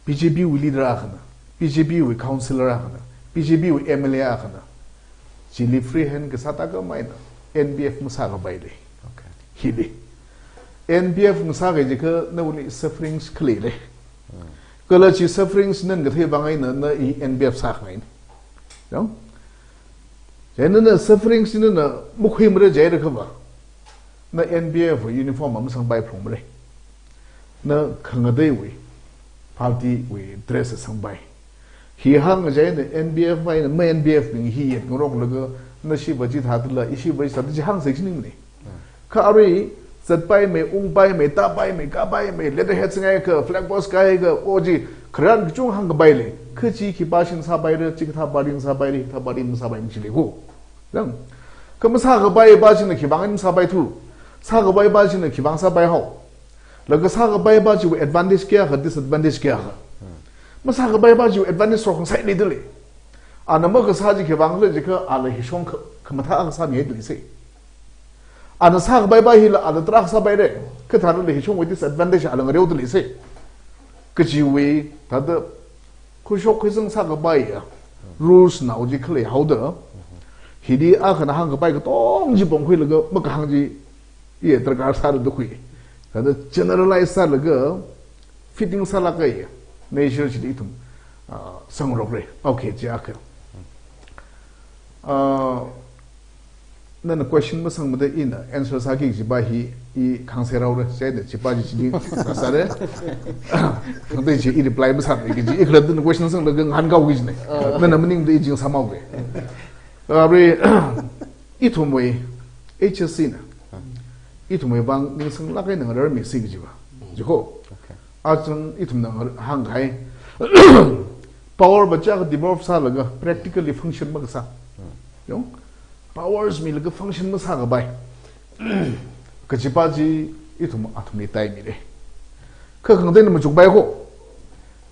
B J P wui leader akhana, B J P wui councillor akhana, B J P wui M L A akhana. Chili free hand kasā thākha maina N P F masākapai lei. Okay. Hili. N P F masākahai jiakha nawuili sufferings khalei lei. Kala chi sufferings nana kathei vang eina na i N P F sākhangaina. Yong? Chieina na sufferings chi nana makhuimara jiakha va, na N P F uniform masangpai phalungmara. Na khangateiwui party wui dress sangpai. Hi hāng chieina N P F eina ma N P F bing hi yet ngaroklaga, na shiva chithāda la, i shiva chithāda chi hāngsai chiningmana. Kha arui zatpaimei, ungpaimei, tāpaimei, kāpaimei, letterhead singakha, flag post kāakha, o chi kharan kachung hāngkapai lei. Kha chi khipā shina sāpaira, chikathā party na sāpaira, kathā party na masāpaimara chi lei ko. Yang? Kha masākapai pa china khivang eina masāpaithu. Sākapai pa china khivang sāpaihao. Laga sākapai pa chiwui advantage kayākha, disadvantage kayākha. Masākapai pa chiwui advantage sor khangasai leida lei. Ana makasā chi khivang khala jiakha ala hishong kha, khamathā akha sāmihaida leisai. Ana sākapai pa hila ala tarākha sāpaira. Kha thāda la hishongwui disadvantage ala ngareoda leisai. Kajiwui, thāda khuishok khuizang sākapaiya rules nao chi khaleihaoda. Hili akhana hāngkapai katong chi pongkhuilaga makahāng chi, i darkar sāda khui. Thāda generalize sālaga fitting sālākkahai nature chili ithum, ah, sangrokra. Okay, chi akha. Ah, nana question masangmada ina answer sāki kaji pa hi i khangserhaora, chieina chi pa chi chili sāsāra. Khangatei chi i reply masāra kaji, i khalatta na question sanglaga ngahānkaoki kajina. Nana maningda i ching sāmhaoki. Arui, ithumwui H S C na ithumwui vang ningsanglāk eina ngararmisi kaji pa. Jiko. Okay. Achang ithumna ngar-, hāngkahai. Power pa chiyākha devolve sālaga practically function makasā. Yong? Powers milaga function masākapai kaji pa chi ithum athumli taimira. Kha khangateina machukpai ko.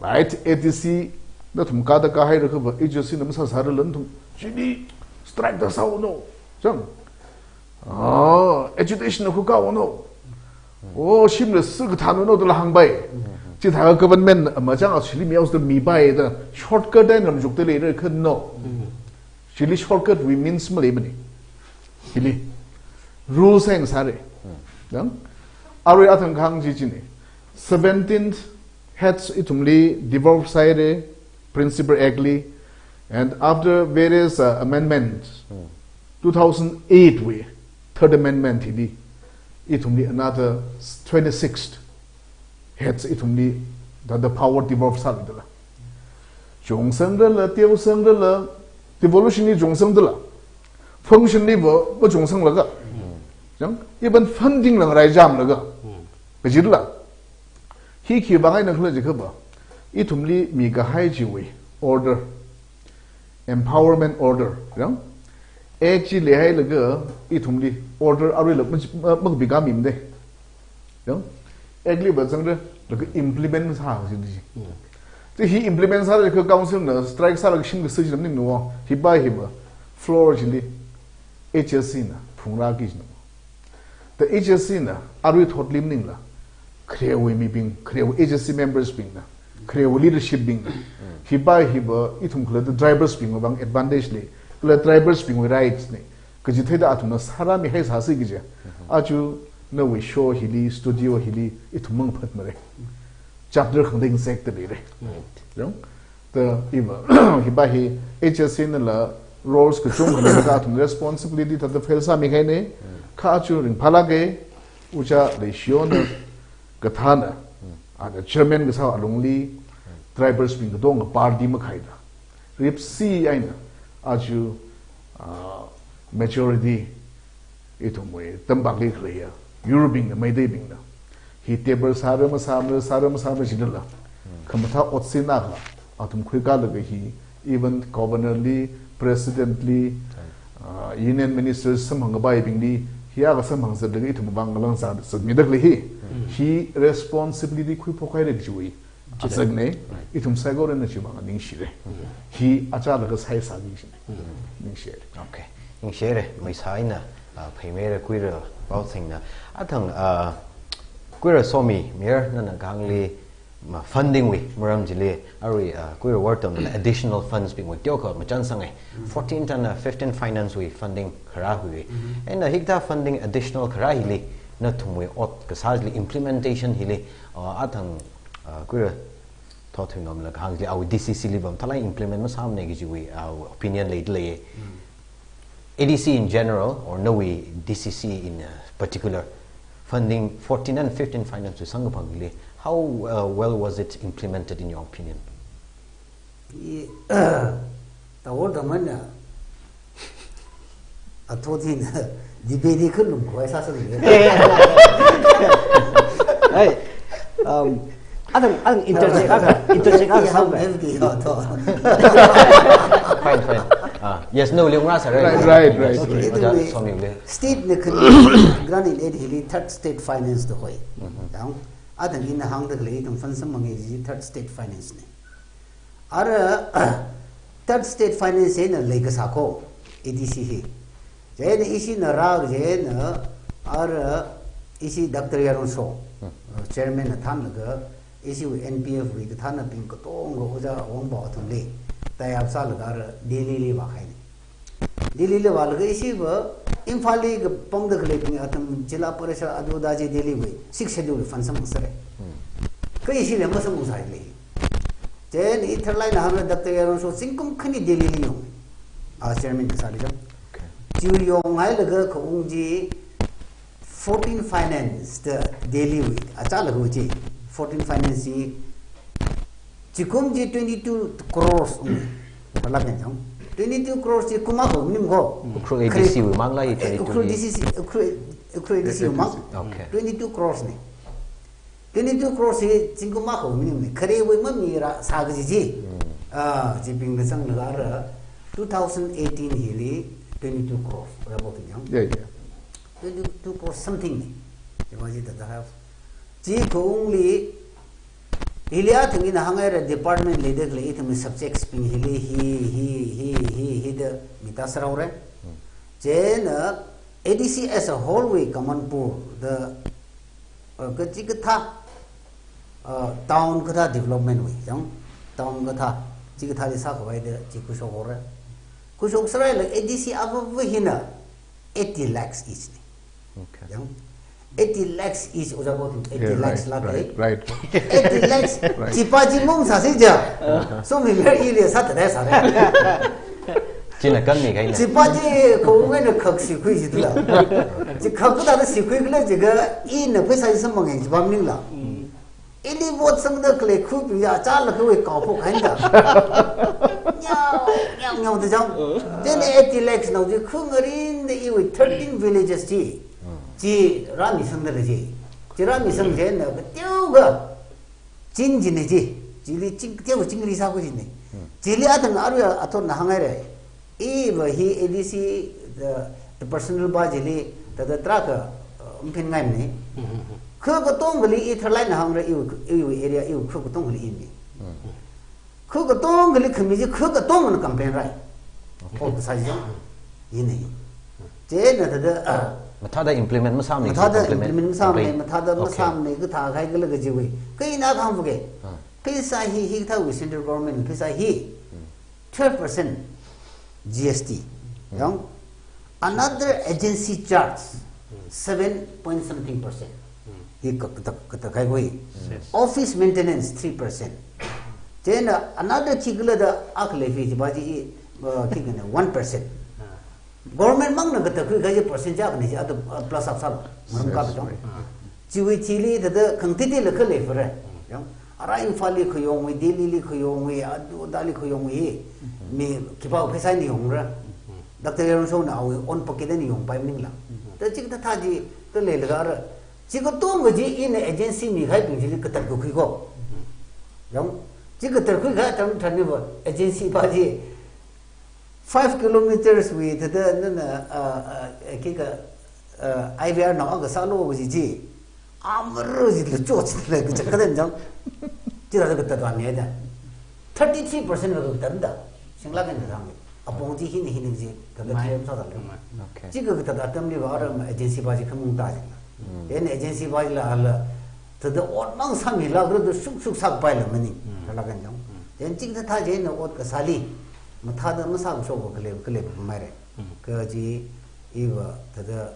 Right, A D C nathum kāda kāhaira kha va, H S C na masāsāra la nathum chili strike da sāhaono. Chang. Ah, agitation na khu kaono. Oh, shimli sākathānno dala hāngpai. Chithākha government machang a chili mihaoda mipai da shortcut eina ramchukda leira kha no. Chili shortcut wui means maleimana. Chili rules eina sāra. Yang? Arui athang kahāng chi china. Seventeenth heads ithumli devolve sāhaira, Principal Act li, and after various, uh, amendments, two thousand eight wui Third Amendment hili, ithumli another twenty-six heads ithumli Thāda power devolve sālala. Chungsangrala, teosang rala, devolution li chungsangrala. Function li va, va chungsanglāka. Chang, even funding la ngarai jamlāka. Kajila. Hi khivang eina khala jiakha va, ithumli mikahai chiwui order, empowerment order, chang. Act chi leihailaga ithumli order aruila ma, ma, makapikā mimade. Chang. Act li va zangra, laga implement sā chi chi. Chi hi implement sālaga council na strike sālaga shim kasā chi lam ni nuo, hi va hi va, floor chili, H S C na, phungrāki chi nuo. The H S C na, arui thotli maningla, kharewui mibing, kharewui H S C members bingna, kharewui leadership bingna, hi va hi va, ithum khalatta drivers bing vang advantage lei, kala drivers bingwui rights nei, kaji theida athumna sārāmihai sāsi kaji. Aja nawui show hili, studio hili, ithum mangaphat mare. Chapter khangateida ngasekta leire. Chang. Ta iva, hi va hi H S C nala roles kachungkha leilāka athum responsibility thāda fail sāmihai nei, kha aja ringphālāka, ojā Leishiona kathāna, ana chairman kasā alungli, drivers bing katonga party makhaida. Ripsi eina, aja, ah, majority ithumwui tampakli khaleiya, Europe bingna, Meiteibingna. Hi table sāra masāmara, sāra masāmara jinala. Khamathā otsin akha, athum khuikālaga hi, even governor li, president li, ah, union ministers samphang kapaibingli, hi akha samphang zatlaga ithum vang ngalang zat, zatmida khalei hi. Hi responsibility khuiphok haira kajiwui azak nei, ithum saikorana chiwui vang ningshire. Hi achālaga sai sāki kajina. Ningshire. Okay. Ningshire, maisā eina, ah, pheimeira Kuira Paothengna. Athang, ah, Kuira Somi, Mayor nana kahāngli, ma, funding wui maram chili, arui, ah, Kuira Wortamla additional funds bingwui teokha machānsanga. Fourteen and, ah, fifteen finance wui funding kharā hui. Eina hikathā funding additional kharā hili, nathumwui ot kasā chili implementation hili, ah, athang, ah, Kuira Thothuinomla kahāng chili awui D C C li va mathālāk implement masāmana kajiwui, ah, opinion leida lei. A D C in general, or nawui D C C in, uh, particular, funding fourteen and fifteen finance wui samkaphangli, how, uh, well was it implemented in your opinion? I, Tawortamna, athot hina, debate hi khalum khavai sāsāli. Hey, um, athang, athang interject akha, interject akha sāmei. Fine, fine. Ah, yes, no, leung rasa, right? Right, right, right, right. Ojā Somili. State na khan grant in aid hili third state finance da hoi. Chang, athang ina hāngda khalei ithum fund samphanga kaji third state finance nei. Ara, third state finance eina leikasā ko, A D C hi. Chieina ishina rā chieina, ara, ishi Doctor Yaronsho, chairman na thānlaga, ishiwui N P F wui kathānabing katonga ojā Wangpao athumli, tie up sālaga ara Delhi li vākahai nei. Delhi li vālaga ishi va, Imphal li kapamda khaleibing athum Zilla Parishad adu ada chi Delhi wui, Sixth Schedule wui fund samphang sāra. Kha ishili masamphang sālei. Chieina i tharlaina hāngda Doctor Yaronsho zingkum khani Delhi li yong. A chairman kasāli chang. Okay. Chi yonghailaga khaung chi fourteen finance da Delhi wui, achālaga chi fourteen finance chi, chikum chi twenty-two crores ung. Phalak kan chang. Twenty-two crores chi kum akha maning ko. Ukhrul A D C wui māngla hi, eh, twenty-two Ukhrul hi. D C C, Ukhrul, Ukhrul A D C wui māng. Okay. Twenty-two crores nei. Twenty-two crores hi zingkum akha maning nei. Kharewui mamira sā kaji chi. Ah, chibing kasānglaga ara two thousand eighteen hili twenty-two crores. Ojā Paotheng chang. Yeah, yeah. Twenty-two crores something nei. Imagine that, that house. Chi khaungli, hili athang ina hānghaira department leida khalei ithum subjects bing hili hi, hi, hi, hi, hi da mita sāra haora. Chieina A D C as a whole wui common pool da, uh, kachikathā, uh, town kathā development wui, chang, town kathā, chikathāli sākhavai da chi khuishok haora. Khuishok sāraila A D C avava hina eighty lakhs each nei. Okay. Chang, eighty lakhs each, Ojā Paotheng, eighty lakhs lāka. Yeah, right, right, right. Eighty lakhs, right. Chipa chi mung sāsi ja. So mi mer ili sātadai sāra. China kanmi kahaina. Chipa chi khaung eina khak sikhui jitla. Chi khak kathāda sikhui khala jiakha ina pheisā chi samphanga chipa maningla. Ili vote sangda khalei khubing ya chālakhawui kaophok haida. Nyao, nyao, nyao da jang. Then eighty lakhs nao ji khu ngarin da iwui thirteen villages ji. Ji rāmi sangda lei ji. Ji rāmi sang jina kateokha. Ching jina ji. Chili ching, kateokha chingli sākhui jina. Chili atam aruiya athotna hāngngaira. Iva hi A D C, the, the personnel ba chili, the, the track, uh, mphin ngai ni. Khu katongali i tharlai na hāngra iwui, iwui area, iwui khu katongali i mi. Khu katongali khami ji, khu katongana complain rai. Ko kasā ji. Ini. China the, the, uh, Mathāda implement masāmana, mathāda complain. Implement masāmana, complain. Mathāda Okay. Masāmana, kathā khai kala kajiwui. Kha ina kahāng phuke. Ah. Pheisā hi, hikathāwui central government, pheisā hi. Twelve percent G S T. Yang, another agency charge, seven point something percent. Hi ka, kata, kata khai khui. Yes. Office maintenance, three percent. Then, uh, another khi kala da akha lei fee ji ba ji, uh, khi kane one percent. Ah. Government mangna katakhui kaji percent ja kani ji, ada, uh, plus up sal. Maram ka Yes. Betong. Ah. Chiwui thili thāda khangateiteila khalei fare. Yang, ara Imphal li khayongwui, Delhi li khayongwui, adu adali khayongwui. Mi khipā pheisā ni yongra. Doctor Yaronshong na awui own pocket ni yongpai maningla. Ta chikathā thā ji, khalei laga ara. Chi katonga ji ina agency mikhaibing chili katat kakhui ko. Yang, chi katat khuikha tam than ni ba agency ba ji. Five kilometers wui thāda nana, uh, uh, kika, uh, I V R nao kasālu kaji ji. Amar ji lucho ji le kaja kadan jang. Chithāda katat wan ni da. Thirty-three percent va katat da. Singla kan kathang. Apong ji hina hina ji. Kaga Mai. Thayam sāda le. Mai. Okay. Chi katat atamli va ara agency ba ji khamung ta ji. Then agency ba ji la ala thāda ot mang sāmila khala da shuk shuk sākpaila maning. Thala kan jang. Then chikathā thā jina ot kasāli. Mathāda masāshok khalei, khalei maire. Kaji iva thāda,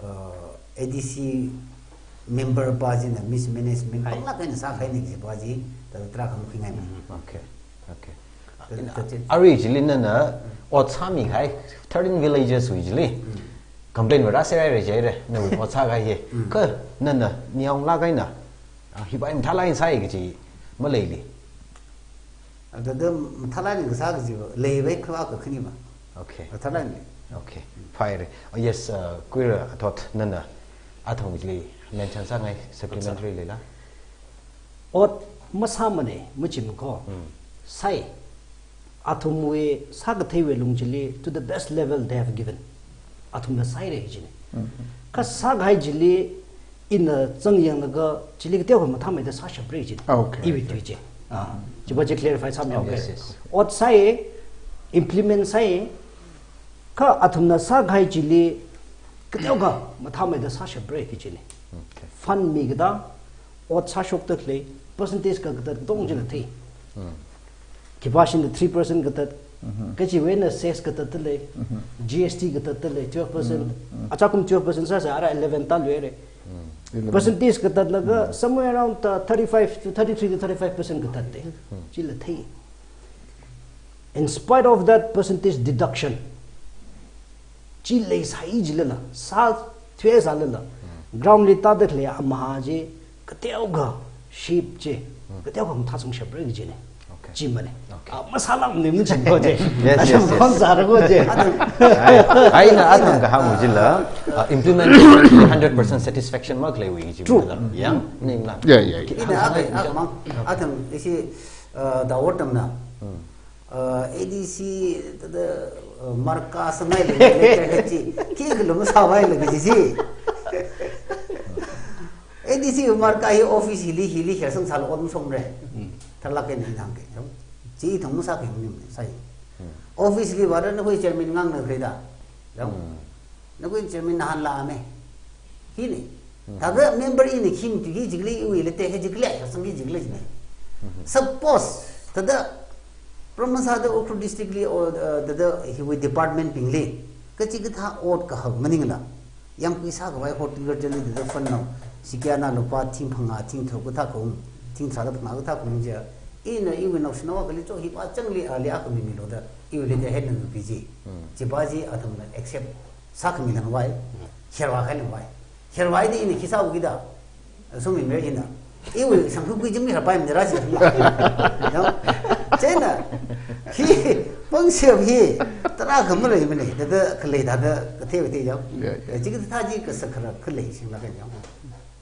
uh, A D C member ba jina mismanagement Hai. Pangla kaina sākhaini ji ba ji, thāda tra kam khingai ma. Okay. Okay. Thāda, thāda Arui chili nana ot sāmikahai thirteen villages wui chili. Complain va rāsārai rai jaire, nawui ot sākahai hi. Kha nana niyaong lākaina. Ah, hi ba mathālāk eina sāi kaji maleili. Ada da mathālāk eina kasā kaji va, lei vai kha kakhani ma. Okay. Mathālāk eina. Okay. Phaire. Oh, yes, uh, kuira athot nana athong chili mention sāngai supplementary leila. Ot masāmana, machim ko. Sai. Athumwui sākatheiwui lung chili to the best level they have given. Athumna sāhaira jina. Kha sākahai chili ina zangyanglaga chili kateokha mathāmeida sāshapra jina. Okay, iwui okay. Tui chi. Ah, chiva chi clarify sāmi Okay. Yes, yes. Ot sai, implement sai, kha athumna sākahai chili kateokha mathāmeida sāshapra jina. Okay. Fund mikatā, ot sāshokda khalei, percentage kakatat tong jila thei. Khipāshina three percent katat, kachiwui eina cess katat lei, G S T katat lei, twelve percent. Achakum twelve percent sāsa ara eleven ta luire. Eleven. Percentage katatlaga somewhere around, uh, thirty-five to thirty-three to thirty-five percent katat te. Chila thei. In spite of that percentage deduction, chi leisai jilala, sā thuisālala, ground li tāda khalei amahā chi, kateokha sheep chi, kateokha mathāsangshapra jina. Okay. Chi mane. Okay. Ah, masālāk ni machim ko je. Yes, yes, yes. Kon sāra ko je. Ai, ai na athang kahāng jila, ah, implementation hundred percent satisfaction makhalei wui ji. True. Yang, ningla. Yeah, yeah, yeah. Ina athang, athang, mang, athang, isi, uh, da ortam na. Uh, A D C, thāda, uh, marka sangai le, le, le, le, chi, ki kalum sāvai le, chi, chi. A D C marka hi office hili, hili, hirsang sālu om somre. Tharlāk eina hāngke, jang. Chi thang masāke ni sai. Office li vāra na hui chairman ngang na kreda. Jang. Nakhun chairman nahānla me. Hili. Thāda member ini khim tu hi jigli iwui le te he jigli ya sang hi jigli jine. Suppose, thāda, Promasada Ukhrul district li o, uh, thāda hiwui department bingli. Kachikathā ot kahak maningla. Yangkui sākhavai horticulture li thāda fund nao. Sikyana lupā thing phangā, thing tharuk kathā kaung, thing tharāda phangā kathā kaung ja. Ina iwui naoshinao akhali cho hipa changli ali akha mimilu da. Iwui le te he nang pi ji. Chipa ji athumna accept sākhami langvai, hervākhai langvai. Hervāi di ina khi sāu kida, sumimre ina. Iwui samkhui khui jim ni rapai mi ra si. No? Chieina, hi, pangshap hi, tarākha maleimana, thāda khalei thāda kathei kathei yao. Yeah, yeah. Chikathā chi kasak kharā khalei singlaga yao.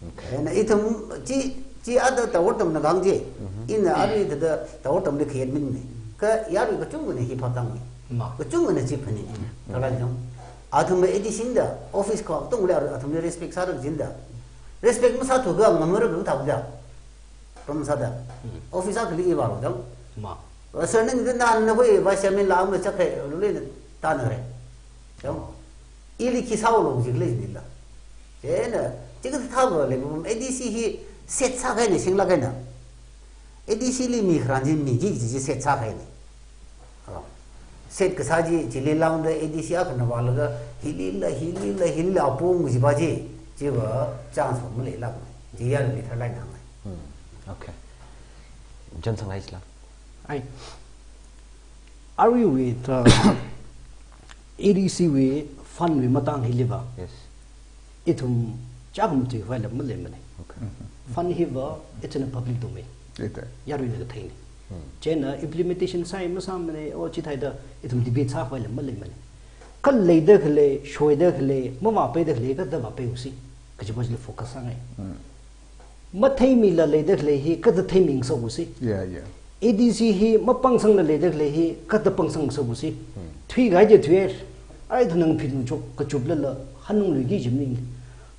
Okay. Chieina ithum chi, chi ada Tawar Tamna kahāng chi. Mm-hmm. Ina arui thāda Tawar Tamli khayet minmana. Kha yarui kachungkhana hi phap tānga. Ma. Kachungkhana chi phaninga. Mm. Kala yao. Athum A D C da, office kha tongli athumli respect sāra jida. Respect masāthu kha ngamara kathā da. Pam sāda. Mm. Office akhali i vāro dang. Ma. Sir ningda nana hoi vice chairman la ama chakre, lule tānare. Dang. Ili khi sālo jikle jinila. Chieina, chikathā va lei, A D C hi set sākahaina, singlaga kahaina. A D C li mi kharān chi mi chi chi set sākahaina. Hello. Set kasā chi, chili lāngda A D C akhana vālaga, hilila, hilila, hilila apong chi va chi, chi va chance va maleilāk. Chi ya mi tharlai nang. Hmm. Okay. Johnson Isla. Ai. Aruiwui ta A D C wui fund wui matang hili va. Yes. Ithum chakam tui vai la maleimana. Okay. Fund hi va, it's in a public domain. Ita. Yaruina katheina. Hmm. Chieina implementation sai masāmana, o chithāda ithum debate sākhavai la maleimana. Kha leida khalei, shoida khalei, mavāpaida khalei, kathāda vāpaiusi. Kaji va chili focus sāngai. Hmm. Matheimila leida khalei hi, kathāda theimingasakhusi. Yeah, yeah. A D C hi mapangsangla leida khalei hi, kathāda pangsangngasakhusi. Hmm. Thuikahai chi thuihaira. Ai thunang phit nu chok, kachuplala, hanungluiki jim ning.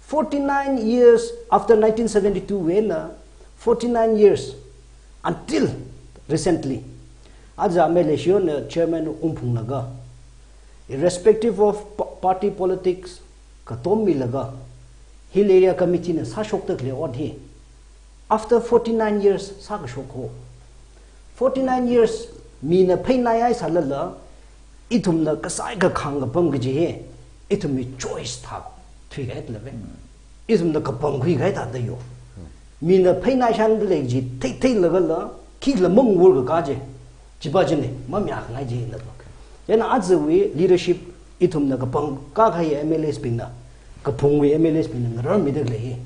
Forty-nine years after nineteen seventy-two wui eina, forty-nine years until recently. Aja M L A shiyona chairman ungphunglaga, irrespective of pa-, party politics, katom milaga, Hill Area Committee na sāshokda khalei ot hi, after forty-nine years sākashok ho. Forty-nine years mina pheinai ai sālala, ithumna kasai kakhang kapam kaji hi, ithumwui choice thā thuikahai lave. Hmm. Ithumna kapam khuikahai thāda yo. Hmm. Mina pheinai shanda lei kaji, thei theilagala, khikhala mangwur kaka je. Chiva chine, mamayākhangai jina. Okay. Chieina ajawui leadership ithumna kapangkā kahai M L As bingna, kaphungwui M L As bingna ngararmida khalei hi,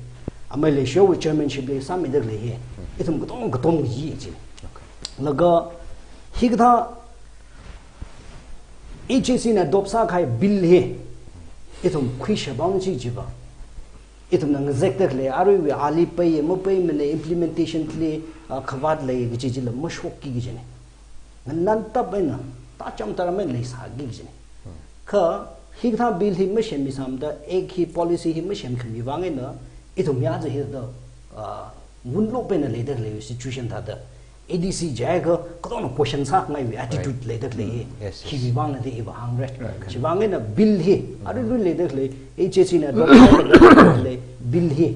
M L A shiyowui chairmanship li sāmida khalei hi, ithum katom katom yi chi. Okay. Laga hikathā H A C na adopt sākahai bill hi, ithum khuishapam chi chiva. Ithumna ngazekda khalei, aruiwui ali pai, mapaimana, implementation li, ah, khavāt lei kaji chila mashokki kajina. Nganantap eina, tacham taram eina leisāki kajina. Hmm. Kha, hikathā bill hi masemmi sāmada, act hi, policy hi masemkhami vang eina, ithum ya ja hithāda, ah, ngunlop eina leida khalei situation thāda, A D C jiakha, katonga question sāngaiwui attitude Right. leida khalei hi, Mm, yes, yes. hiwui vangna da iva hāngra. Right. Chivang eina bill hi, Mm. aruirui leida khalei, H A C na adopt sāda khalei bill hi,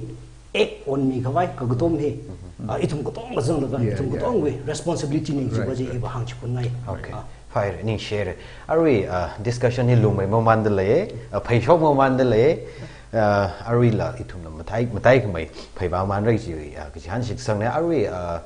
act onmikhavai, kakatom hi, Mm-hmm. ah, ithum katonga zanglaga, Yeah, ithum yeah. katongawui responsibility ning Right, chiva chi right. iva hāngchiphunngai. Okay. Ah. Fine, ningshire. Arui, ah, discussion hi lungmei mamānda lei, ah, pheishok mamānda lei, ah, aruila ithumna matai, mataikhamei, pheiva manrai chi, ah, kachihān shitsangna, arui, ah,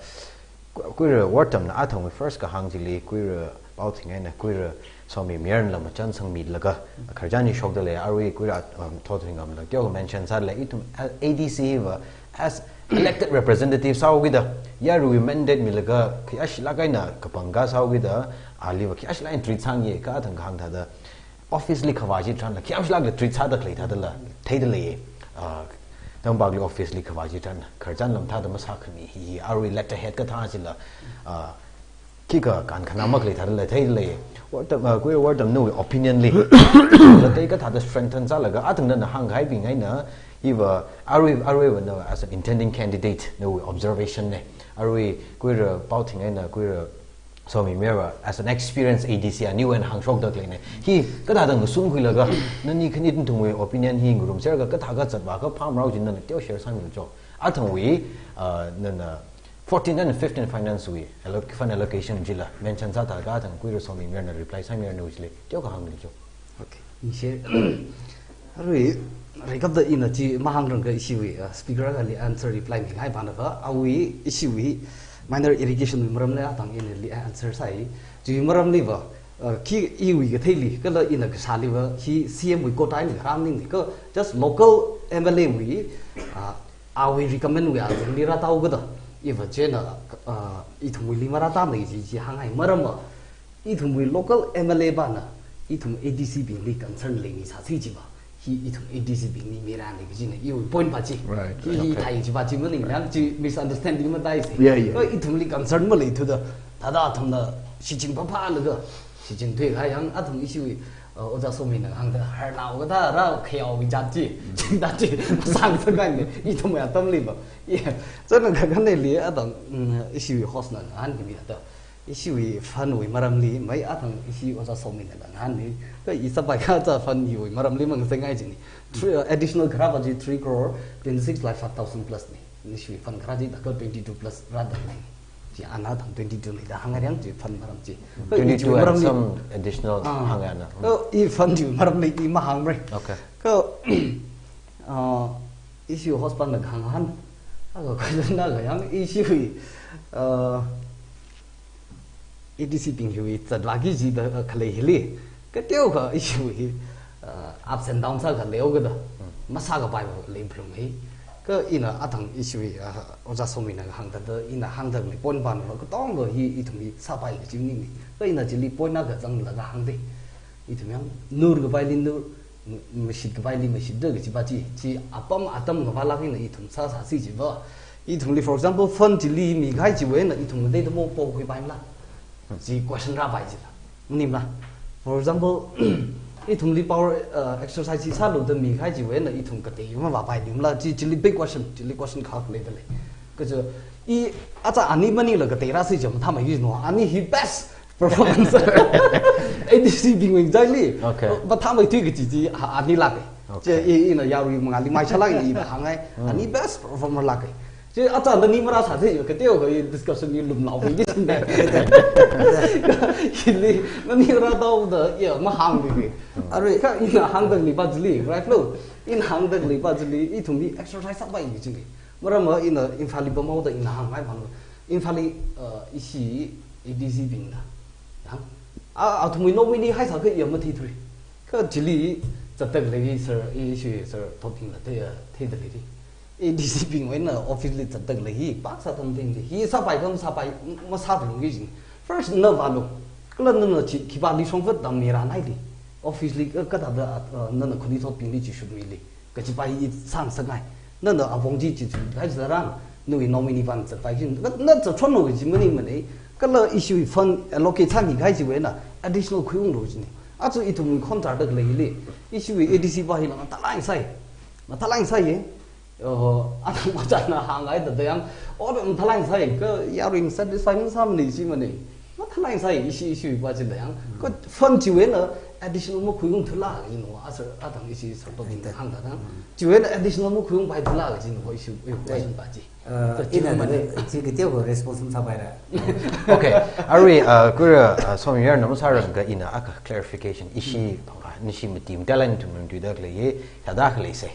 Ku-, Kuira Wortamna athangwui first kahāng chili, Kuira Paothing eina Kuira Somi Mayarnala machān sangmilaga, khararchan hi shokda lei, arui Kuira, um, Thotringamla teokha mention sālei, ithum A D C va as elected representative sāhaokida, yaruiwui mandate milaga, khayāshilāk eina kapangkā sāhaokida, aliva khayāshilāk eina treat sāngi, kathang kahāng thāda, office li khavā chitharanla, khayāshilākla treat sāda khalei thādala, theida lei, ah, Tangpakli office li khavā chitharan, khararchan lam thāda masākhami hi, hi, arui letterhead kathā chila, ah, khikha kankhanā makhalei thādala, theida lei. Wortam, ah, Kuira Wortamna opinion li, la tei kathāda strengthen sālaga, athangna hāngkahaibing eina, iva, arui, aruiva na as an intending candidate, nawui observation na, arui, Kuira Paothing eina, Kuira Somi Mayar as an experienced A D C aniwui eina hāngshokda khaleina. Hi kathāda ngasungkhuilaga, nani khanit nathumwui opinion hi ngarumserlaga kathāda zatvāakha phāmarao chi nana teo share sāmilu cho. Athangwui, uh, nana fourteen and fifteen finance wui alloc-, fund allocation chila mention sāthaakha athang Kuira Somi Mayarna reply sāmiranu chili teokha hānglu cho. Okay. Ningshi. Arui, reikapta ina chi mahāngrangakha ishiwui, uh, speaker akhali answer reply mingai vānava, awui ishiwui minor irrigation wui maramli athang inali answer sāi. Chi maramliva, uh, khi iwui katheili, kala ina kashāliva, hi C M wui quota eina kharā maningmana, kha just local M L A wui, uh, Awui recommend wui azingli rātao kada, iva chieina, uh, ithumwuili marātamei chi chi hāngngai. Maramva, ithumwui local M L A pana, ithum A D C bingli concern leimi sāsi chiva, hi ithum A D C bingli mirānei kajina, iwui point pa chi. Right, hi, right. Hi Okay. Thai chiva chi maning, yang chi misunderstanding mataise. Yeah, yeah. Kha ithumli concern maleithuda, thāda athumna shichin phaphālaga, shichin thuikahai yang athum ishiwui, uh, Ojā Somina hāngda harnao kathā rā khayao wui jat chi, chingda chi, masāngasakngaine, ithumwui atamliva. Yeah. Chieina kakhaneli athang, mm, ishiwui host na ngahānkhami athang, ishiwui fund wui maramli, mai athang ishi Ojā Somina ngahānmi, kha i sāpai kaja fund wui maramli mangasakngai jini. Three, uh, additional kharā pa chi three crore twenty-six lakh five thousand plus ni. Ishiwui fund kharā chi thākha twenty-two plus rāda lei. Chi ana athang twenty-two leida hāngngai yang chi fund maram chi. Kha i Twenty-two chi and maramli some additional Ah. Hāngngai na. Kha i fund wui maramli i mahāngmara. Okay. Kha, uh, ishiwui host pana kahāng. Akha question na kha yang ishiwui, uh, A D C bing hiwui zatlāki jida, uh, khalei hili. Kateokha ishiwui, uh, ups and downs akha leihaokada. Hmm. Masākapai leiphalunghai. Kha ina athang ishiwui, uh, Ojā Somina hāngda da, ina hāngda mi point pana katongkha hi ithumli sāpai kaji maningmana. Kha ina chili point akha zanglaga hāngda. Ithum yang nur kapaili nur, m-, mashit kapaili mashit da kaji pa chi, chi apam atam kavālāk eina ithum sāsāsi chiva. Ithumli, for example, fund chili mikahai chiwui eina ithum ngateida mapokhuipaimala. Chi question rāpai chila. Maningmala. For example, ithumli power, uh, exercise chi sālu da mikahai chiwui eina ithum katei mavāpaimala. Chi, chili big question, chili question kha leida lei. Kaja, i, aja ani maningla katei rāsi jam thamai no. Ani hi best performance. A D C bingwui ngachaili. Okay. Mathāmeithui kaji chi, ha, ani lāka. Okay. Chi, i, ina yarui mangāli mai shalak i, i hāngngai. Hmm. Ani best performer lāka. Chi, aja nani marāsāsi, kateokha i discussion i lumlao ki chinda. Hili, nani rātaoda, ya, mahāngmi. Arui. Kha ina hāngda khalei pa chili, right lo? Ina hāngda khalei pa chili, ithumli exercise sāpai kajina. Maramva ina Imphalli pamhaoda ina hāngmei pamlu. Imphalli, uh, ishi A D C bingna. Yang, a, athumwui nominee haisākha i matheithura. Kha chili zatda khalei sir, ishi sir Thotbingna thei, uh, theida leira. A D C bingwui eina office li zatda khalei hi, pāksa tam thing hi, sāpai kam sāpai, masāphalungki jing. First na vālu. Kala nana chi, khipāli shongfa tam mirānaili. Office li, uh, kathāda, uh, nana Khuni Thotbingli chi shutmili. Kaji pa hi sāngasakngai. Nana apong chi chi chi, hai zaran, nawui nominee pana zatpai chi, na, na zatchonlu kaji maningmana. Kala ishiwui fund allocate sāmikahai chiwui eina, additional khuiunglu jina. Aja ithum khon zatda khaleili, ishiwui A D C pa hila mathālāk eina sai. Mathālāk eina sai ye. Oh, athang machāna hāngngaida da yang, oh, mathālāk eina sai, kha yarui satisfy masāmana jimana. Mathālāk eina sai, ishi, ishiwui pa chida yang. Kha fund chiwui eina additional makhuiungthula, you know, aja, athang ishi sir Thotbingna hāngda da. Chiwui eina additional makhuiungpaithula, you know, ishi, ishi pa chi. Uh, Kha ina chiwui na, chi kateokha response masāpaira. Okay, arui, uh, Kuira, uh, Somimiyarna masārangkha ina akha clarification, ishi, uh, nishi mati mati line ithum nuntuida khalei, thāda khaleisa.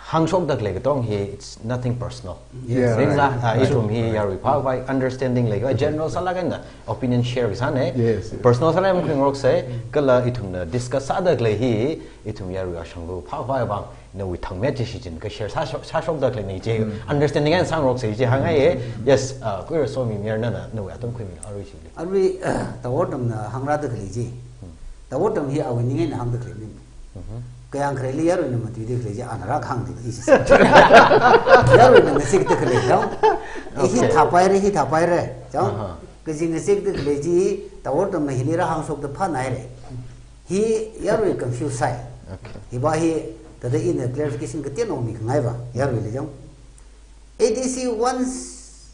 Hāngshokda khalei katong hi, it's nothing personal. Yes. Yeah, ringla, right, ah, right, ithum hi right. Yarui phāvai understanding lei, general sālaga na opinion share kasāna. Yes, yes. Personal sālai makhuingaroksa, kala ithumna discuss sāda khalei hi, ithum yarui ashanglu phāvai vang, nawui thangmet chi shichin kha share sāshok, sāshokda khaleina chi, Mm. understanding eina sāngaroksa chi hāngngai. Yes, ah, Kuira Somimiyarna, nawui atam khuimi arui chili. Arui, Tawortamna hāngrāda khalei chi. Tawortam hi awui ning eina hāngda khaleina. Mhm. Kayāng khareli yaruina matuida khalei chi, ana rākahāng di ishi. Yaruina ngasikda khalei, chao. Hi Okay. thāpaira, hi thāpaira, chao. Aha. Kaji ngasikda khalei chi, Tawortamna hili rāhāngshokda phānaira. Hi yarui confuse sai. Okay. Hi pa hi, thāda ina clarification kateonao mikhangai pa, yaruili chao. A D C once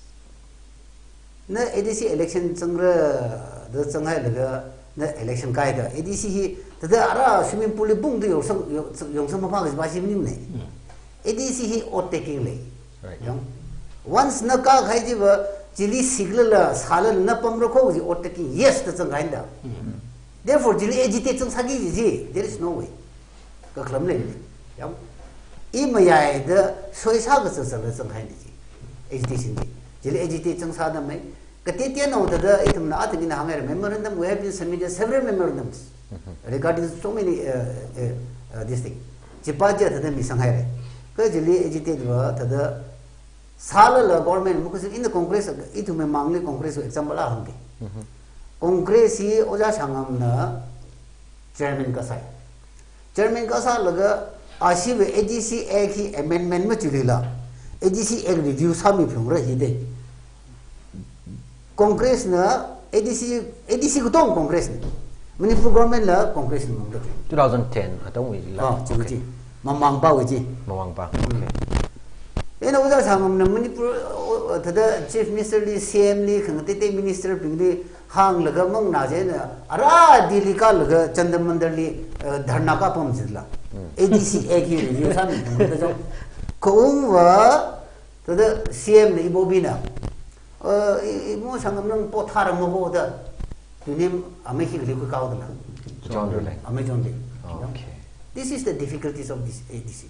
na A D C election changra da changhailaga na election kaida. A D C hi thāda ara swimming pool li pungda yongsang, yong-, yongsang mapha kaji pa chi maningmana. Hmm. A D C hi oath taking lei. Right. Yang. Once na kakahai chiva, chili siklala, sālala, na pamra kho kaji oath taking, yes da changkahaida. Hmm. Therefore, chili agitate changsāki kaji, there is no way. Kakhalam leili. Yang. I mayaida, soisā kasāsāla changkahaina chi. Agitation chi. Chili agitate changsāda mai. Kateoteonao thāda, ithumna athang ina hānghaira. Memorandum, we have been submitted several memorandums Mhm. regarding so many, uh, uh, uh, this thing. Chi pa chi thāda misanghaira. Kha chili agitate va thāda sālala government makhuisang, ina Congress, ithumwui mangli Congress example akha hāngke. Congress hi Ojā Shangamna chairman kasai. Chairman kasālaga ashiwui A D C Act hi amendment machilila, A D C Act review sāmi phungra hi de. Congress na A D C, A D C katonga Congress na. Manipur government la Congress na mangda. Two thousand ten atamwui la. Ah, chi, okay, chi. Mamangpawui chi. Mamangpa. Okay. Ina Ojā Shangamna Manipur, uh, thāda Chief Minister li, C M li, khangateitei minister bingli hānglaga mangna chieina, ara Delhi kālaga Jantar Mantar li, uh, dharna kapam jila. A D C Act hi review sāmi phungra da jong. Kaungva, thāda C M na Ibobi na, uh, i, i mo Shangam nang po thara mo ho da. Tunim amei hi kali khuikao da la. John Ruleng. Amei John Ruleng. Okay. This is the difficulties of this A D C.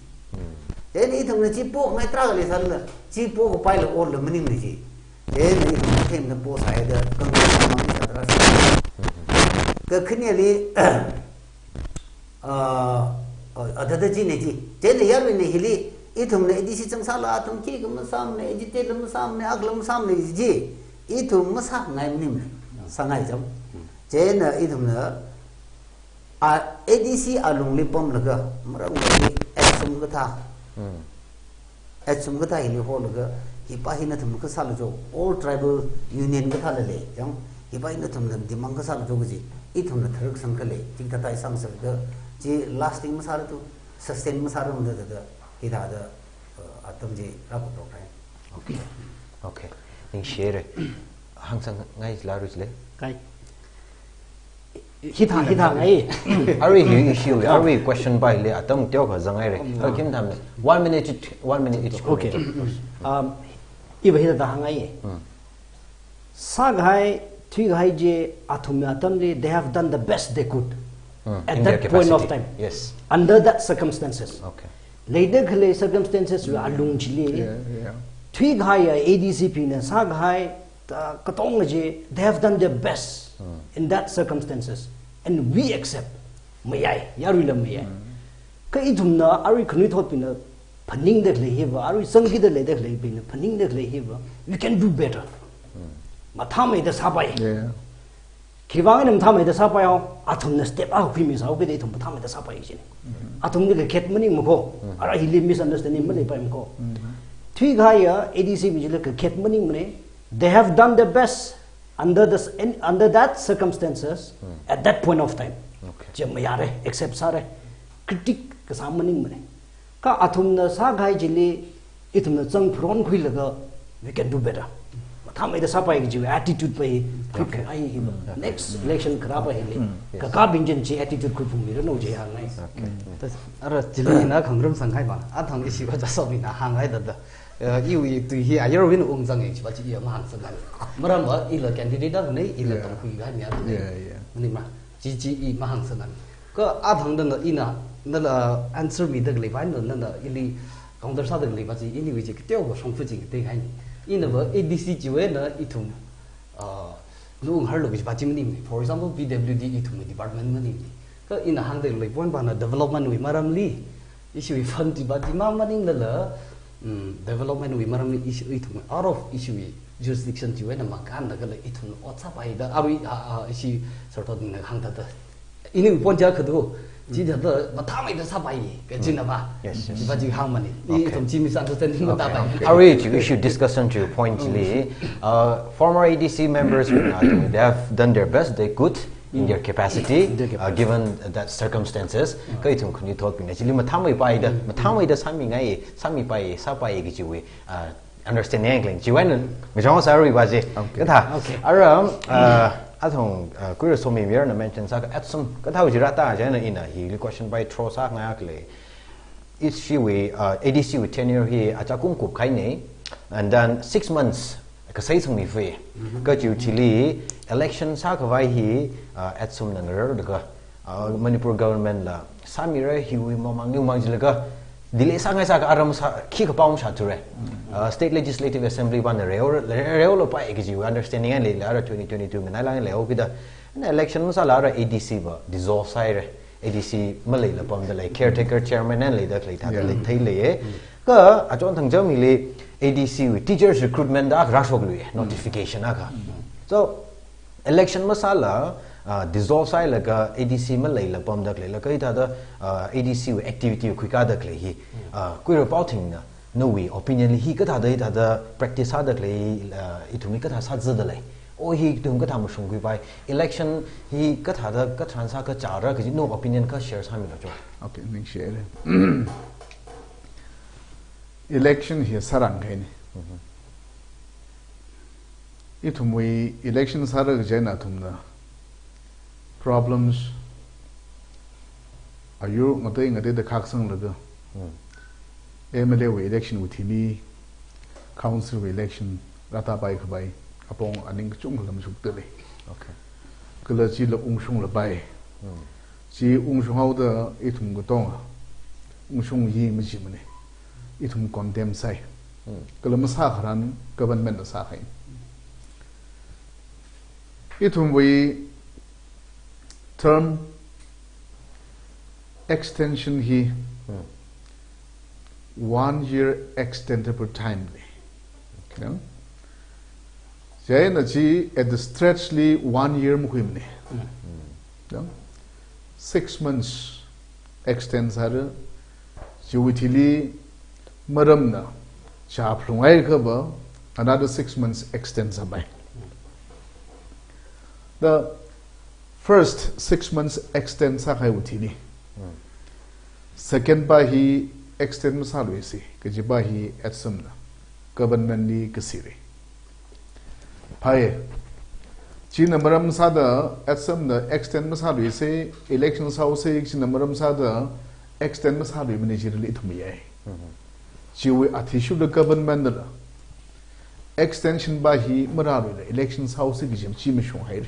Then ithumna chi po ngai tra kali sāla, chi po kapaila orla maningmana chi. Then ithumna themna po sāya da, kang mang sa tra sa. Kakhaneli, ah, ah, thāda china chi. Chieina yaruina hili, ithumna A D C zangsāla, athum khikha masāmana, agitate la masāmana, akha la masāmana chi. Ithum masāngai maningmana. Sāngai jam. Chieina ithumna, ah, A D C alungli pamlaga, maramli ATSUM kathā. ATSUM kathā hili holaga, hipa hi nathum kasāla jo, All Tribal Union kathāla lei, yang, hipa hi nathumna demand kasāla jo kaji, ithumna tharak sangkhalei, chikathā thāi sangserda, chi lasting masāratu, sustain masāramda da, da, hithāda, uh, atam chi rāphatok rai. Okay. Okay. Ningshire. Hāngsangngai la ru chile. Kai. Hithā, hithā ngai. Arui hi issue, arui question pai le atam teokha zangngaire. Arui kim tham le. One minute, one minute each. Okay. Um, iva hithā hāngngai. Sākahai, thuikahai chi athum atamli, they have done the best they could at that point of time. Yes. Under that circumstances. Okay. Leida khalei circumstances wui alung chili. Yeah, yeah. Thuikahai A D C bingna sākahai, ta, katonga chi, they have done their best in that circumstances. And we accept. Mayai, yaruila mayai. Kha ithumna, arui khanuithotbingna, phaningda khalei hiva, arui sangkida leida khaleibingna, phaningda khalei hiva, we can do better. Mathāmeida sāpai. Yeah. Khiwui vang eina mathāmeida sāpai hao, athumna step akha khuimi sāhao kida ithum mathāmeida sāpai chine. Athumli kakhet maningmana ko, ara hili misunderstanding maleipaimana ko. Thuikahai A D C bing chila kakhet maningmana, they have done their best under the s-, in, under that circumstances, at that point of time. Okay. Chi mayare, accept sāre, critic kasā maningmana. Kha athumna sākahai chili, ithumna zangpharon khuilaga, we can do better. Mathāmeida sāpai kajiwui attitude pai, khuiphungai hi. Next election kharāpa hili. Yes. Kakābing chieina chi attitude khuiphungmiranu chi hāngngai. Okay. Tas, ara chili na khangarum sanghai ba. Athang ishi va chasomina hāngngai da da. Eh, iwui tui hi ayarwui eina ungzanga chiva chi i mahāngsāngai. Maramva ila candidate akhanei, ila tongkhuikahai mi akhanei. Yeah, yeah. Maningma, chi chi i mahāngsāngai. Kha athang dana ina, nala answer mida khalei vang dana, nala ili counter sāda khalei va chi, iniwui chi kateokha shongfa chi kateokha haini. Inava A D C chiwui eina ithum, ah, nung harlu kaji va chi maningmana. For example, P W D ithumwui department maningmana. Kha ina hāngda khalei point vana development wui maramli, ishiwui fund chi va chi ma maninglala, mm, development wui maramli ishi ithum out of ishiwui jurisdiction chiwui eina makānda kala ithum ot sāpaida, arui, ah, ah, ishi sartotna hāngda da. Iniwui point chi akhado, chithāda mathāmeida sāpai, kajina va. Yes, yes. Chi va chi hāngmana. Okay. Ithum chi misunderstanding matapai. Okay. Arui chi issue discussion chi point chili, uh, former A D C members, uh, they have done their best, they could in their capacity, in their capacity, uh, given that circumstances. Kha ithum khanuithotbingna chili mathāmeipaida, mathāmeida sāmingai, sāmipai, sāpai kajiwui, uh, understanding leng. Chiwui eina ngachongasārui va chi. Okay. Kathā. Okay. Ara, uh, athang, uh, Kuira Somi Mirna mention sāka ATSUM. Kathāwui chi rāta chieina ina hili question pai throw sāngai khalei. Ishiwui, uh, A D C wui tenure hi acha kum kupkahaina, and then six months kasai sangmi fui. Kha chiwui chili election sākhavai hi, uh, ATSUM na ngararlaga, uh, Manipur government la sāmira hiwui mamang niumang jilaga delay sāngai sāka aram sā khikha pao shāthure. Uh, State Legislative Assembly vana reo, reo, reolapai kajiwui understanding eina leila ara twenty twenty-two nganailang leihaokida. Ana election masāla ara A D C va dissolve sāhaira. A D C maleila pamda lei, caretaker chairman eina leida khalei thāda lei theileiya. Achon thang jam hili A D C wui teachers recruitment da akha rāshok lui, notification akha. So, election masāla, uh, dissolve sālaga A D C maleila pamda khalei, laga hithāda, uh, A D C wui activity khuikāda khalei hi, uh, Kuira Paothingna, nawui opinion li hi kathāda, hithāda practice sāda khalei, uh, ithumli kathā sāzada lei. O hi ithum kathā mashungkhui pai. Election hi kathāda, katharan sā kachara kaji, no opinion kha share sāmilu cho. Okay, ningshi haira. Election hi sārang kahaina. Ithumwui election sāra kaji eina athumna problems ayur ngatei ngateida khāksanglaga, M L A wui election wui thili, council wui election rātāpai khavai, apong aning kachungkha lamshukda lei. Okay. Kala chila ungshunglapai. Chi ungshunghaoda ithum katonga ungshungyi majimana. Ithum condemn sāi. Kala masākharan government na sākahai. Ithumwui term extension hi one year extendable time li. Okay. Chieina chi at the stretch li one year makhuimana. Six months extend sāra, chiwui thili maramna chāphalunghai kha va another six months extend sāpai. The first six months extend sākahaiwui thili, second pa hi extend masāluisa kajipa hi ATSUM na government li kasira. Phāya. China maram sāda ATSUM na extend masāluisa, election sāhaosa, china maram sāda extend masāluimana chili ithum mayai. Chiwui athishurda government nala extension pa hi marāluila election sāhaosa kaji chi mashunghaira.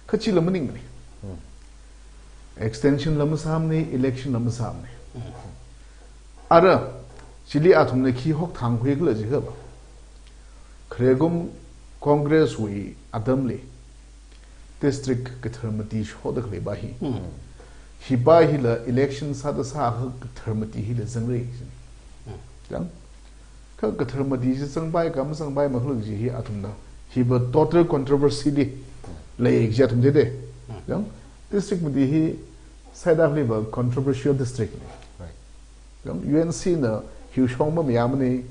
Kha chila maningmana. Extension la masāmana, election la masāmana. Ara, chili athumna khi hokthang khuikhala jiakha va, khare kum Congress wui atamli district kathar mati shoda khaleipa hi, hipa hila election sāda sākha kathar mati hila zangra jina. Chang? Kha kathar mati chi zangpai ka mazangpai makhalei chi hi athumna hipa total controversy li lei kaji athum theida. Chang? District mati hi sāda khaleipa controversial district na. Right. Chang? U N C na hiwui shong mamayāmana,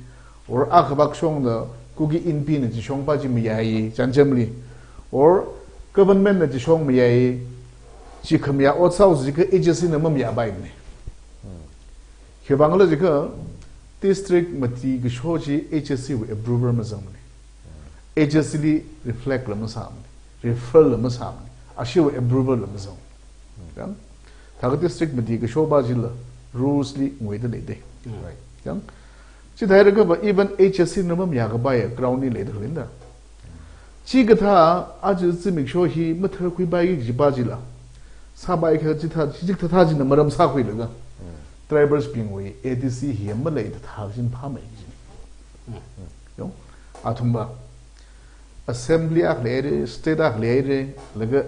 or akhavak shongna Kuki Inpi na chishongpa chi mayāi, chānjamli. Or government na chishong mayāi, chi khamayā ot sāhaosa jiakha H S C na mamayāpaimana. Khiwuivangkhala jiakha district mati kasho chi H S C wui approval mazangmana. H S C li reflect la masāmana, refer la masāmana, ashiwui approval la mazang. Chang? Thākha district mati kashopa chila rules li nguida leida. Right. Chang? Chithāhaira kha va even H S C na mamayā kapaiya ground li leida khalei da. Chikathā aja zimiksho hi mathar khuipai kajipa chila sāpai kha chithā, chikathā china maram sākhuilaga tribals bingwui A D C hi maleida thā kajina phāmei kajina. Yong, athumva assembly akha leira, state akha leira, laga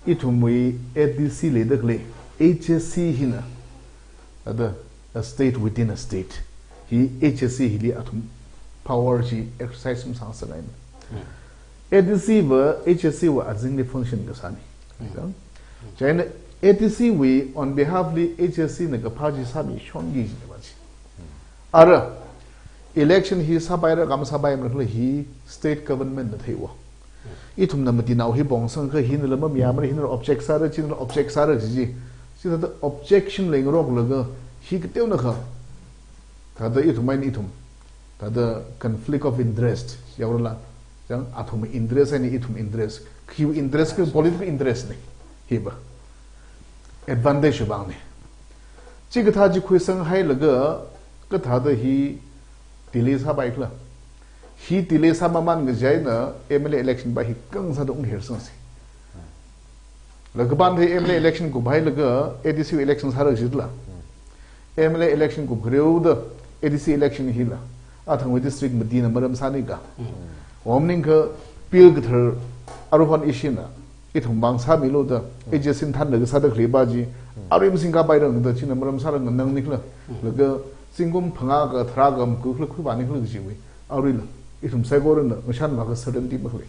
ithumwui A D C leida khalei H S C hina, ada, a state within a state. Hi H S C hili athum power chi exercise masāngasakngaina. A D C va H S C wui azingli function kasāna. Chieina A D C wui on behalf li H S C na kaphā chi sāmishonki kajina pa chi. Ara, election hi sāpaira ka masāpaimara khala hi state government na theiya. Ithumna matinao hi phongsangkha hinala mamayāmara, hinala object sāra, chinala object sāra kaji chi. Chithāda objection leingaroklaga hi kateonakha, thāda ithum eina ithum, thāda conflict of interest yaorala. Chang, athum interest eina ithum interest, khiwui interest kha political interest na, hipa advantage vangna. Chikathā chi khuisanghailaga kathāda hi delay sāpai khala. Hi delay sāmamān kaji eina M L A election pa hi kang sāda unghersangsi. Laga kapān thei M L A election kuphailaga A D C election sāra kajila, M L A election kupkhareuda A D C election hila athangwui district matina maram sānika. Om maningakha bill kathar aruihon ishina ithum vang sāmilu da, H S C na thānlaga sāda khaleipa chi, arui masingkapairang da, china maram sāra nganāngni khala, laga zingkum phangā ka tharā ka makukla khuivāni khala kajiwui aruila ithum saikorana ngashan makha certainty makhalei.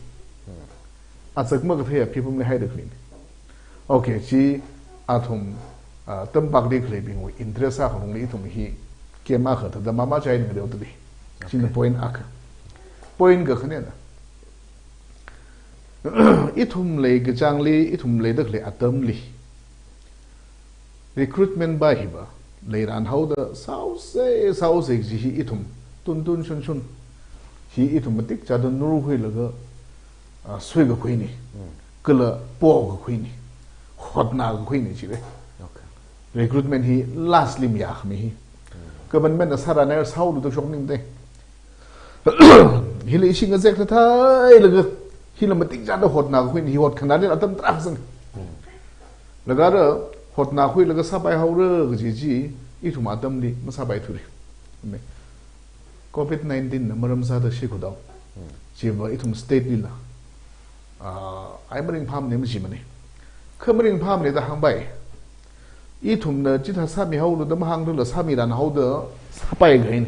Azak makathei apipam leihaida khaleina. Okay, chi athum, ah, tampakli khaleibingwui interest akha lungli ithum hi kema kha thāda mama chai ngareodalei. China Okay. point akha. Point kakhanena, ithum leikachāngli, ithum leida khalei atamli recruitment pa hiva leiran haoda sāose, sāose kaji hi ithum tuntun shunshun hi ithum matik chāda nurkhuilaga, ah, suikakhuini. Kala pokakhuini. Hotnakakhuini chire. Okay. Recruitment hi lastly mayākhami hi. Government na sāra nair sāolu da shokningte. Hili ishi ngazek thāthailaga, hila matik chāda hotnakakhuini, hi hotkhanāli atam tarākha zang. Laga ara hotnakhuilaga sāpai haora kaji chi, ithum atamli masāpaithura. Ame. Covid nineteen na maram sāda shikhudao. Chiva ithum state lila, ah, ai maringphāmana majimana. Kha maringphāmana da hāngpai. Ithumna chithā sāmihaolu da mahānglala sāmiran haoda sāpai kahaina.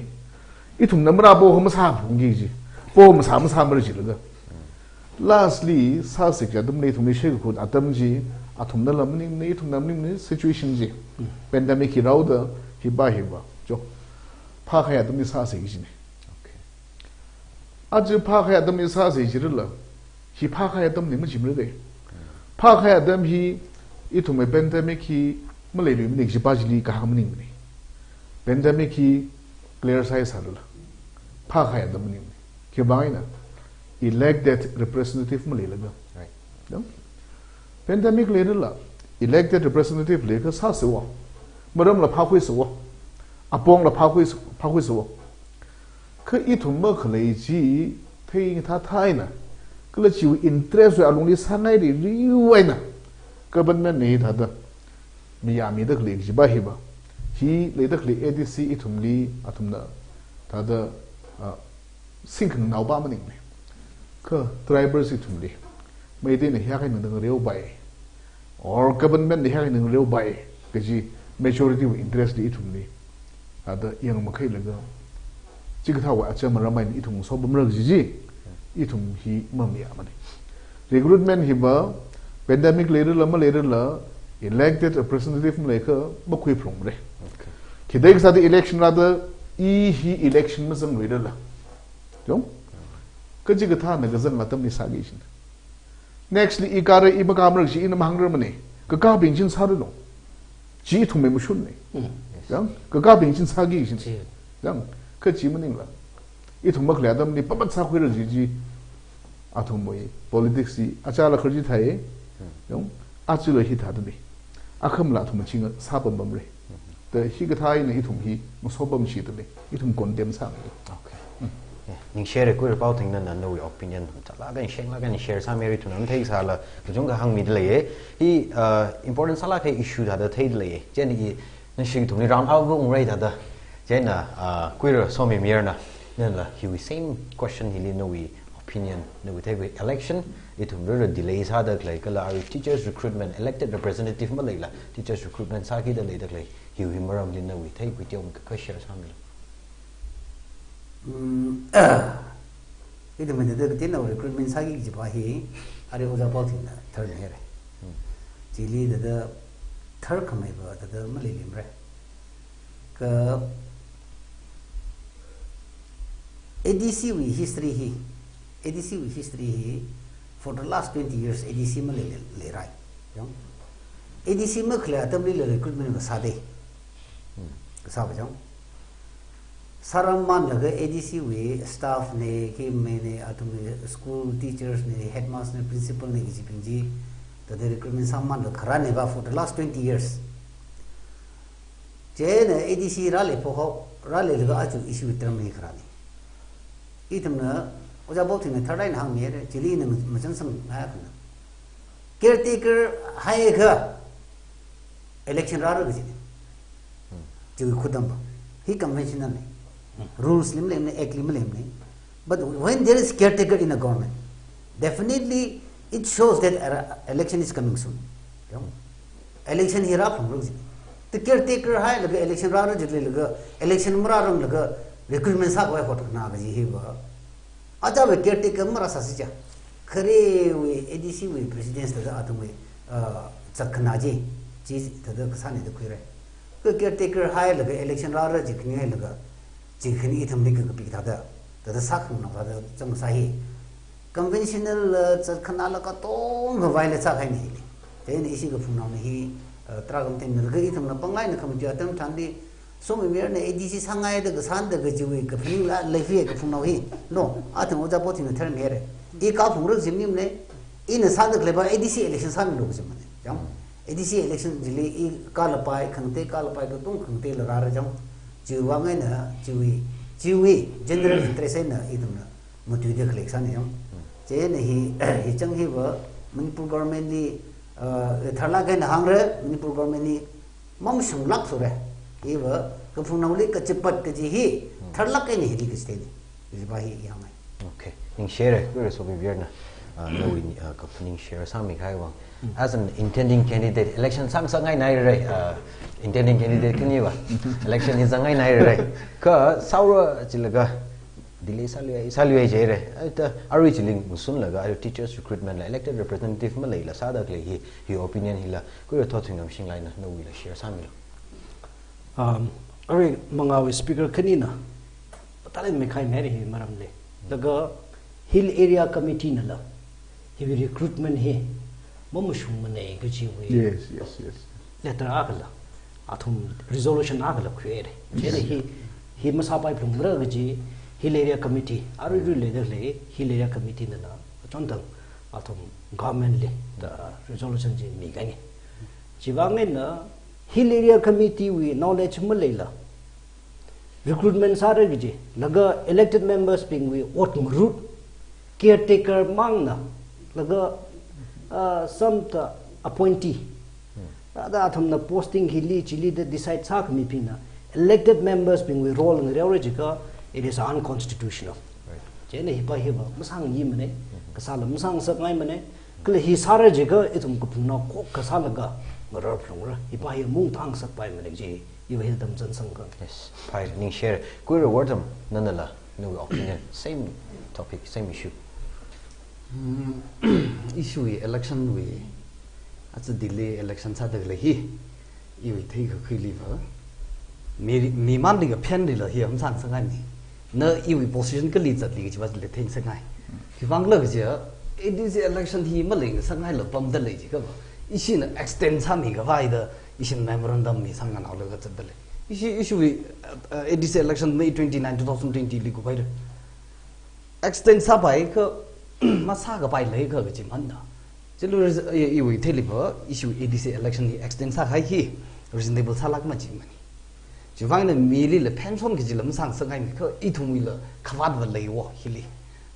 Ithumna marāpo kha masāphungki kaji. Po masā masāmara jilaga. Lastly, sāsik atamli ithumli shikakhui atam chi, athumnala maningmana, ithumna maningmana, situation chi. Pandemic hi rāhaoda, hipa hiva. Jo. Phākahai atamli sāsik kajina. Okay. Aja phākahai atamli sāsik jirala, hi phākahai atamna majimara de. Phākahai atam hi ithumwui pandemic hi maleiluimana kajipa chili kahāng maningmana. Pandemic hi clear sāhaisālala, phākahai atam maningmana. Khiwuivang eina, elected representative maleilaga. Right. Yāng? Pandemic leilala, elected representative leiakha sāsāwo. Maramla phākhuisāwo. Apongla phākhui, phākhuisāwo. Kha ithum makhalei chi theingathā thāhaina, kala chiwui interest wui alungli sāngaiririwui eina, government na hithāda mayāmida khalei kajipa hiva, hi leida khalei A D C ithumli, athumna thāda, ah, singkhanganao pa maningmana. Kha tribals ithumli, Meiteina hiyākha eina ngareopai, or government na hiyākha eina ngareopai kaji majority wui interest li ithumli thāda yangmakhailaga, chikathāwui acha maram eina ithum sopamra kaji chi, ithum hi mamayāmana. Recruitment hiva, pandemic leirala maleirala, elected representative maleiakha makhuiphungmara. Okay. Khi thāda kasāda election rāda, i hi election mazangluilala. Yāng? Kachikathāna kazang atamli sāki kajina. Next li i kāra, i makāmara kaji ina mahāngrarmana. Kakābing china sāranu. Chi ithumwui mashunna. Mm. Yāng? Kakābing china sāki kajina. Chi. Yāng? Kha chi maningla, ithum makhalei atamli papat sākhuira kaji chi, athumwui politics chi achāla kharchi thai. Yāng? Achāla hithādalei. Akhamla athum chi ngasāpampamra. Da hikathā eina ithum hi masopamshidalei. Ithum condemn sāngai. Okay. Mm. Yeah. Ningshire Kuira Paothing, nana nawui opinion thum chālāk eina shenglāk eina share sāmira, ithumna matheisāla kachungkha hāngmidalei. Hi, uh, important sālāk kahai issue thāda theidalei. Chieina i, nashi ithumli round out ungra thāda. Chieina, uh, Kuira Somimirna, nala hiwui same question hili nawui opinion, nawui theikhui, election ithum rāra delay sāda khalei kala arui teachers recruitment, elected representative maleila teachers recruitment sākida leida khalei, hiwui maramli nawui theikhui teokha share sāmilu. Mm, ithumna thāda kateonao recruitment sāki kajipa hi, arui Ojā Paothingna tharna haira. Hmm. Chili thāda tharkhameiva thāda maleiluimara. Kha A D C wui history hi, A D C wui history hi, for the last twenty years A D C maleilei, leirai. Yāng? A D C makhalei atamlila recruitment kasā de. Hmm. Kasāva chang. Sārammānlaga A D C wui staff na, khi mei na, athumwui school teachers na, headmaster na, principal na kajibing chi, thāda recruitment sāmānlaga kharāna va for the last twenty years. Chieina A D C rālei phokhaowa, rāleilaga aja issue term hi kharāna. Ithumna, Ojā Paothingna tharlāk eina hāngmihaira, chili ina machansangngaiya kha. Caretaker haiakha election rāra kajina. Hmm. Chiwui khudam pa. Hi conventional na. Hmm. Rules li maleimana, act li maleimana. But when there is caretaker in a government, definitely it shows that a-, election is coming soon. Yāng? Election hi rāphungra kajina. Te caretaker hailaga election rāra jilaga, election marāranglaga recruitment sākhavai hotkhanā kaji hiva, achāwui caretaker marāsāsi ja. Kharewui A D C wui president thāda athumwui, ah, zatkhanā chi, chi thāda kasāna da khuira. Kha caretaker hailaga election rāra jikhani hailaga, jikhani ithumli kakapi thāda, thāda sākhanganao thāda chānsā hi. Conventional, uh, zatkhanāla katongkhavaila sākahaina hili. Chieina ishi kaphungnaona hi, uh, tarākha matheilaga ithumna panglāk eina khamatui atam tharanli, Somimayarna A D C sāngaida kasāna da kajiwui kaphaningla leifi kaphungnao hi. No, athang ojā Pothinna tharmira. I kaphungra jimnim ne, ina sāda khaleiva A D C election sāmilu kajimana. Chang? A D C election chili i kalapai, khangatei kalapai katong khangateila rāra chang. Chiwui vang eina, chiwui, chiwui general interest eina ithumna matuida khalei kasāna chang. Chieina hi, hi chang hiva Manipur government li, uh, tharlāk eina hāngra, Manipur government li mamashunglāk sura. Hiva kaphungnaoli kachipat kaji hi tharlāk eina hili kachitheina. Hiva hi yangmai. Okay. Ningshire, khuira Somimayarna, uh, nawui, uh, kaphaning share sāmikahai vang. As an intending candidate, election sāngasakngainaira, uh, intending candidate khaniva. Election hi zangngainaira. Kha sāura jilaga, delay sāluihai, sāluihai jira. Ai ta, arui chili ngasunlaga, arui teachers recruitment la, elected representative maleila sāda khalei hi, hi opinion hila, khuira Thothuingam Shinglai na, nawuila share sāmilu. Um, arui mangāwui speaker khanina, talent mekhai meri hi maramli. Laga Hill Area Committee nala, hiwui recruitment hi, mamashungmana kajiwui. Yes, yes, yes. Letter akhala, athum resolution akhala khuira. Chieina hi, hi masāpai phalungra kaji, Hill Area Committee, arui rui leida khalei, Hill Area Committee nala, achonthang, athum government li, da resolution chi mikahaina. Chiwui vang eina, Hill Area Committee wui knowledge maleila recruitment sāra kaji, laga elected members bingwui ot ngarut, caretaker mangna, laga, uh, some the appointee. Thāda athumna posting hili chili da decide sākhamibingna, elected members bingwui role ngareora jiakha, it is unconstitutional. Right. Chieina hiva hiva masāngayimana, kasāla masāngasakngaimana, kala hi sāra jiakha ithum kaphungnao khokkha sālaga ngarar phalungra, hiva hi mungtang sakpaimana kaji, hiva hi tamzan sangkha. Yes, phāi, ningshire. Khuira Wortham, nanala, nawui opinion, same topic, same issue. Hmm, issue hi election wui, aja delay election sāda khalei hi, iwui theikakhuiliva, mi, mi manli kaphenlila hi masāngasakngaimana. Na iwui position kali zatli kajiva chili theingasakngai. Khiwuivangkhala kajiva, A D C election hi maleingasakngaila pamda lei jiakhava, ishina extend sāmikhavai da, ishina memorandum misangnganaolaga zatda lei. Ishi, ishiwui, uh, uh, A D C election May twenty-nine, two thousand twenty li kuphaira. Extend sāpai kha, masākapai lei kha kaji manna. Chilu res-, i, iwui theiliva, ishiwui A D C election hi extend sākahai hi reasonable sālāk majimana. Chiwui vang eina milila pension kajila masāngasakngaimana kha ithumwuila khavātva leiwo hili.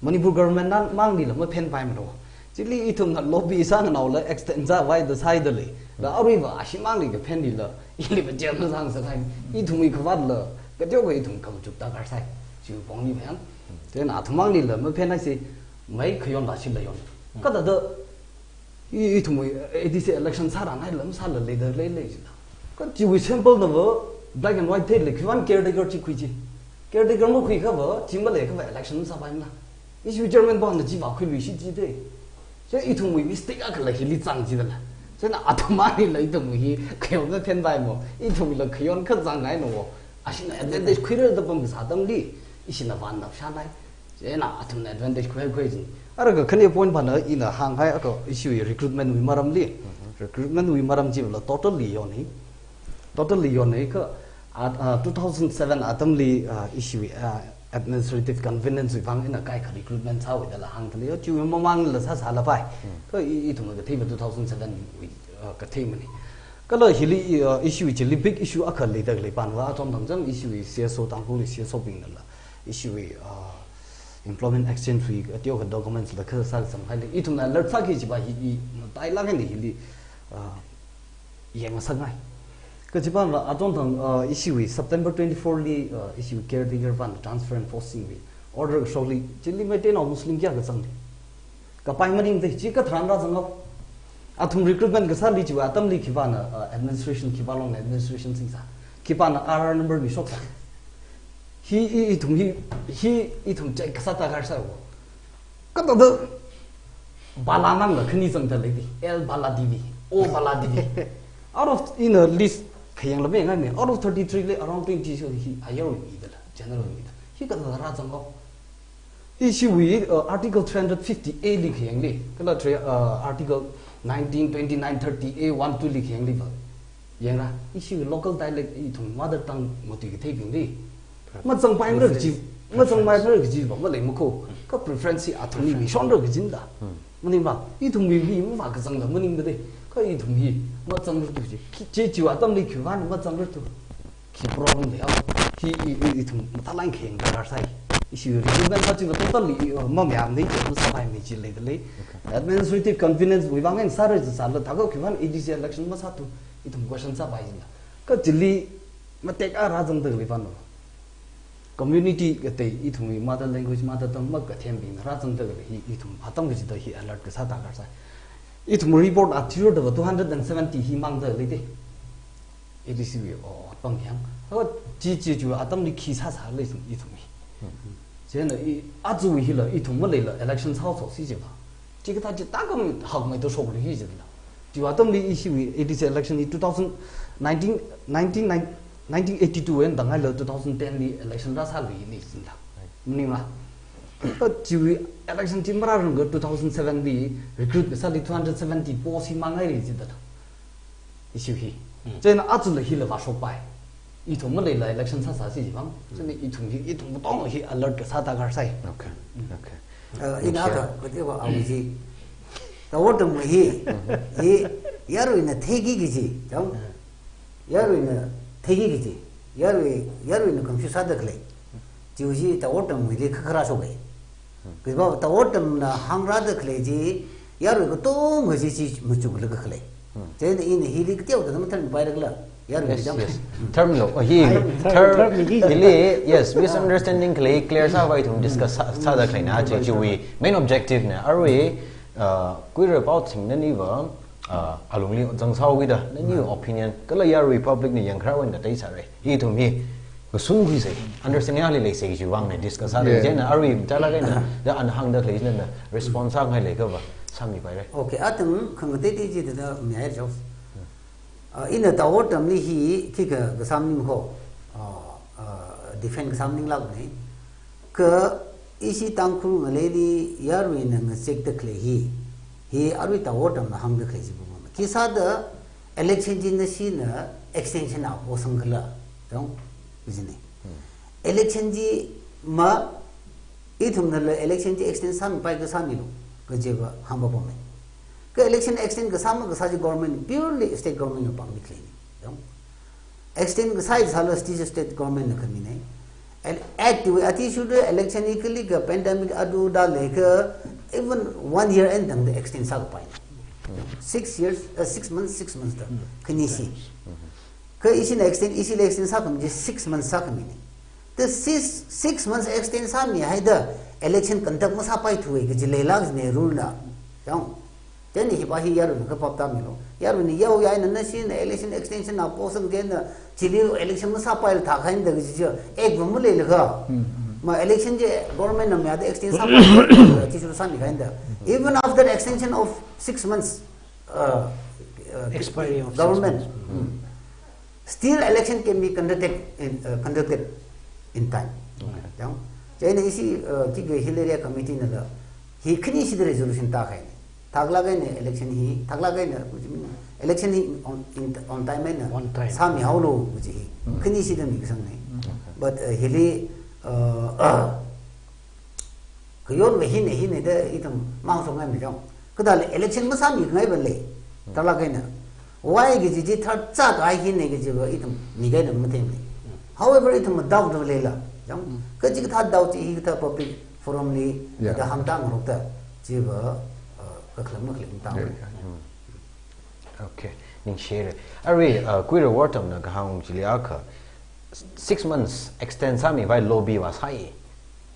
Manipur government na manglila maphenpaimana wo. Chili ithumna lobby sānganaola extend sāvai da sāhaida lei. Da aruiva ashi mangli kaphenlila, iliva jail masāngasakngai. Ithumwui khavātla, kateokha ithum khamachuk darkar sai. Chiwui pongli mayang. Chieina athum manglila maphenhaisi, mai khayonla shila yon. Kathāda, i, ithumwui A D C election sārangaila masāla leida leilei jila. Kha chiwui sample nava black and white theilei, khiwuivang caretaker chi khui chi. Caretaker makhuikhava, chi maleikhava election masāpaimana. Ishiwui chairman pana chiva khuiluishi chi de. Chieina ithumwui mistake akhala hili zang jidala. Chieina athum manglila ithumwui hi khayon kaphenpaimo. Ithumwuila khayon kazangngaino wo. Ashina advantage khuira da pam kasā atamli, ishina vānna shānai. Chieina athumna advantage khuihai khuihaijin. Ara kakhane point pana ina hānghai akha ishiwui recruitment wui maramli. Recruitment wui maram chila totally yoni. Totally yoni kha, ah, ah, two thousand seven atamli, ah, ishiwui, ah, administrative convenience wui vang eina kaikha recruitment sāhaowa dala hāngda lei, chiwui mamangla sāsālapai. Kha i, ithumna katheiva two thousand seven wui, ah, katheimana. Kala hili, ah, ishiwui chili big issue akha leida khalei panva, achonthang chang ishiwui C S O, Tangkhulwui C S O bingnala ishiwui, ah, employment exchange wui kateokha documents la kha sākazang hailei. Ithumna alert sāki kajiva hi, hi, matailāk eina hili, ah, yangngasakngai. Kaji panva, achonthang, ah, ishiwui September twenty-four li, ah, ishiwui caretaker pana transfer and posting wui order kashokli, chili Meiteinao Muslim kayākha zangli. Kapai maningda, chi katharan rāzanghao. Athum recruitment kasāli chiwui atamli khipāna, uh, administration, khipā long administration singsa. Khipāna R R number mishoksa. Hi, i, ithum hi, hi, ithum check kasā ta karsai wo. Kathāda Bala nangla khani zangda lei di. L Bala D V, O Bala D V. Out of, in a list, khayang la me ngai me. Out of thirty-three li around twenty so hi ayar mi dala, general mi da. Hi kathāda rāzang ko. Ishiwui, uh, Article three hundred fifty A li khayang li, kala three, uh, Article nineteen, twenty-nine, thirty A one two li khayang li va. Yangra, ishiwui local dialect ithum mother tongue matuikatheibing li. Mazangpaimara kaji, mazangpaimara kaji va, malei makho. Ka preference hi athumli mishonra kajina da. Maningva, ithumwui hi mavākazangla maningda de. Ka ithum hi mazangrarthu ji. Khi, chi chiwui atamli khipāna mazangrarthu. Khi problem lei au. Hi i, i, ithum mathālāk khayang darkar sai. Ishiwui recruitment sā chiva totally, i, uh, mamayāmana, i, masāpaimana ji leida lei. Administrative convenience wui vang eina sāra ji sāla, thākha khipāna A D C election masāthu, ithum question sāpai jila. Ka chili matek a rāzangda khalei pāna. Community katei ithumwui mother language, mother tongue makathembingna rāzangda khalei hi ithum atam kachida hi alert kasā darkar sai. Ithum report a thirda va two hundred and seventy hi mangda lei de. A D C wui o, o, pang yang. Hawa, chi, chi, chiwui atamli khi sāsā lei sung ithum hi. Chieina i, aja hila ithum maleila election sāhaosi jiva. Chikathā chi tākam hakmeida shoklui hi jila. Chiwui atamli ishiwui A D C election hi two thousand nineteen, nineteen, nineteen eighty-two eina tāngaila two thousand ten li election rāsālui ni jila. Maningla. Ka chiwui election chi marāranga two thousand seven li recruit kasāli two hundred seventy post hi mangairi jidala. Issue hi. Chieina ajala hila vāshokpai. Ithum maleila election sāsāsi jivang. Chieina ithum hi, ithum katong hi alert kasā darkar sai. Okay. Okay. Uh, ina ka, kati wa awui ji. Tawotam hi, hi, yaruina theiki kaji, jang? Yaruina theiki kaji. Yarui, yaruina confuse sāda khalei. Chiwui ji tawotamwuili khakharā shokai. Kajiva tawotamna hāngrāda khalei ji, yarui katongkha chi chi machuklaga khalei. Chieina ina hili kateoda mathānpaira khala, yarui. Yes, jang. Yes. Term lo, oh, hi, ai, term, term, term hi, hili, yes, misunderstanding khalei clear sāvai ithum discuss sā, sāda khaleina, chi, chiwui main objective na, arui, uh, kuira pao thingna niva, uh, alungli zangsao wida, nani opinion, kala yarui public na yangkharā wan katei sāra. Ithum hi, kasungkhui sai, understanding ali leisai chiwui vang na discuss sāda, yeah, chieina arui, chala kaina, da ana hāngda khalei na, response sāngai lei kava, sāmipaira. Okay, atam khangatei tei jida miya jo. Uh, ina tawotamli hi khikha kasāmning kho, uh, uh, defend kasāmning lāk ne. Ka ishi Tangkhul ngaleili yaruina ngachekda khalei hi, hi arui tawotamna hāngda khalei ji bu ma. Khisāda election chi nashina extension a posang khala, jang, kajine. Election chi ma, ithumnala election chi extend sāmipai kasāmilu, kajiva hāngpapamei. Ka election extend kasā makasā chi government, purely state government na pāngmi khalei ni. Yong. Extend kasā sāla state, state government na khamine. And act wui athishurda election hi kali ka pandemic adu da leika even one year eina tangda extend sākapai. Six years, uh, six months, six months da. Khani si. Ka ishina extend, ishila extend sākhami chi six months sākhamine. The six, six months extend sāmihaida election conduct masāpaithuwa kaji leilāk jine rule na. Yong. Then hiva hi yaruina kapap tāmilu. Yaruina yaoya eina nashina election extension a posang chieina chili election masāpaila thākhaida kaji chi act va maleilaga. Ma election chi government na mayāda extend sāpai, athishur sāmikhaida. Even after extension of six months, uh, uh, expiry of six government, months. Still election can be conducted in, uh, conducted in time. Okay. Yong. Chieina ishi, uh, khikha Hill Area Committee nala, hi khani shida resolution tākhaine. Thaklāk eina election hi, thaklāk eina, election hi on, in, on time eina, on time, sāmihaolu kaji hi. Khani shida mikasang ne. Okay. But, uh, hili, uh, kayon va hine, hine da ithum mangshokngai mi jong. Kathāla election masāmingaiva lei. Thaklāk eina. Why kaji chi thar cha kahai hine kajiva ithum mikaina mathemne. However, ithum doubt va leila. Jang. Kachikathā doubt chi hikathā public forum li, yeah, da hāngtāngarokta, chiva, uh, kakhalam makhalam tang. Yeah, yeah. Okay, ningshire. Arui, uh, kuira wortamna kahāng chili akha, six months extend sāmivai lobby va sai.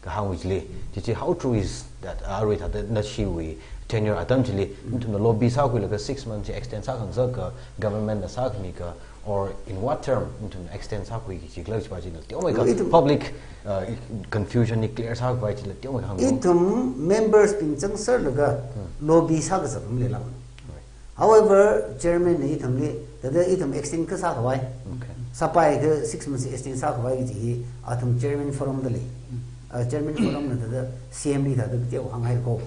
kahāng wui chili, chichi how true is that, uh, arui thāda nashiwui tenure atam chili, nathumna lobby sākhuilaga six months chi extend sākhangasak ka, government na sākhami ka, or in what term nathumna extend sākhuiki kaji khala chipa chila teomeikha Ithum public, uh, confusion hi clear sākhavai chila teomeikha hānglu. Ithum members bing changserlaga lobby sākazat maleilāmana. Right. However, chairman na ithumli, thāda ithum extend kasā khavai. Okay. Sāpai ka six months extend sā khavai kaji hi, athum chairman forum da lei. Uh, chairman forum na thāda C M li thāda kateo hānghai ko.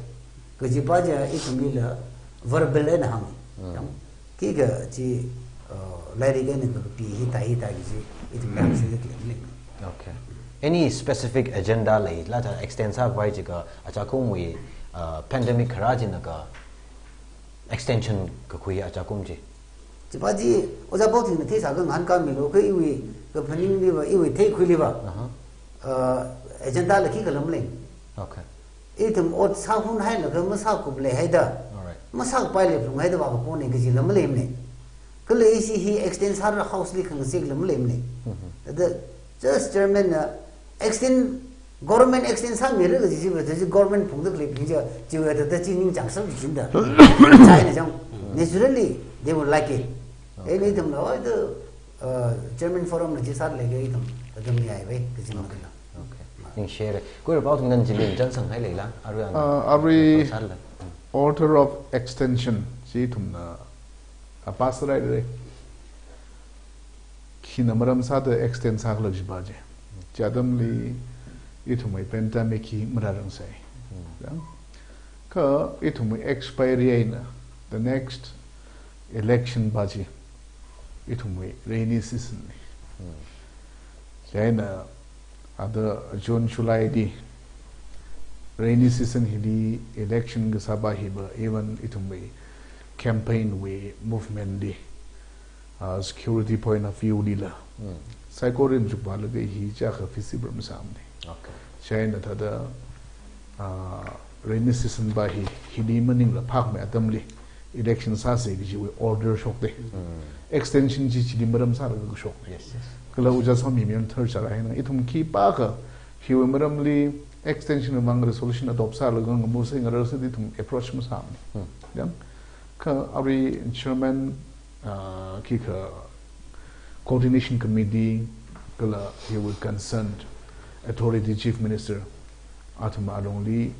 Kajipa chi ithumlila verbal eina hāng. Mm. Yang, khikha chi, uh, lairik eina kapi hithā hithā kaji, ithum hāngshuida khalei maleimana. Okay. Any specific agenda leila thāda extend sā khavai chi ka, achakumwui, uh, pandemic kharā china ka, extension kakhui achakum chi? Chipa chi, Ojā Paothingna theisā kha ngahānkāmilu, kha iwui kaphaningli va, iwui theikhuili va. Aha. Uh, agenda la khikhala malei. Okay. Ithum ot sāhunhailaga masākup leihaida. Alright. Masāpai lei phalunghaida va kapone kajila maleimana. Kala ishi hi extend sāra house li khangasekla maleimana. Mhm. Thāda just chairman na extend, government extend sāmira kaji chi va, thāda chi government phungda khaleibing chi, chiva thāda chi ningchāngser kajina da. China chang, naturally, they will like it. Okay. Ithumla, oh, the, uh, chairman forum na chi sāda leilaga ithum, thāda mayaiva, kaji Okay. makana. Okay. Ningshire. Kuira Paothing nana chili chānsang hai leila, arui ang Uh, arui sāla. Mm. Order of extension, chi ithumna, uh, pass sāhaira. Khina maram sāda extend sākhala chipa chi. Chi atamli ithumwui pandemic hi marārangsai. Hmm. Yang? Kha ithumwui expiry eina, the next election pa chi ithumwui rainy season na. Hmm. Chieina, ada June, July li, rainy season hili election kasāpa hi va, even ithumwui campaign wui movement li, uh, security point of view lila. Hmm. Saikora rimchukvālaga hi chiyākha feasible masāmana. Okay. Chieina thāda, uh, rainy season pa hi, hili maningla phākmei atamli election sāsa kajiwui order shokda. Hmm. Extension chi chili maram sālaga kashokna. Yes, yes. Kala Ojā Somimayona thar chara hina, ithum khipākha hiwui maramli extension mang resolution adopt sālaga ngamusa ngararsa da ithum approach masāmana. Hmm. Yang? Kha arui chairman, uh, khikha coordination committee kala hiwui concerned authority chief minister athum alungli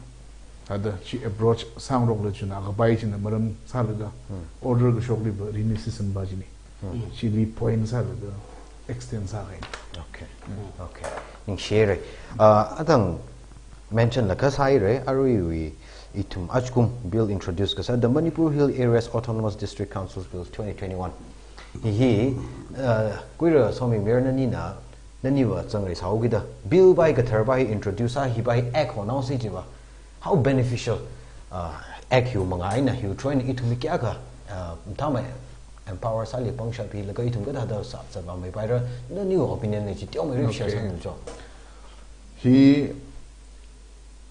thāda chi approach sāngarokla china kapai china maram sālaga Hmm. order kashokli va rainy season pa china. Hmm. Chili point sālaga extend sākahai. Okay. Hmm. Okay. Ningshire. Uh, athang mention la kasāhaira, aruiwui ithum achakum bill introduce kasā, the Manipur Hill Areas Autonomous District Councils Bill twenty twenty-one. Hi hi, uh, kuira Somimayona nina, naniva zangrei sāhaokida, bill pa hi kathar pa hi introduce sā, hi pa hi act honaosa chiva, how beneficial, uh, act hiwui manga eina, hiwui through eina ithumli kayākha, uh, mathāmei empower sāli pangshap hilaga ithum kathāda sā, sāvāmeipaira, naniwui opinion na chi teomeira share Okay. sālu cho. Hi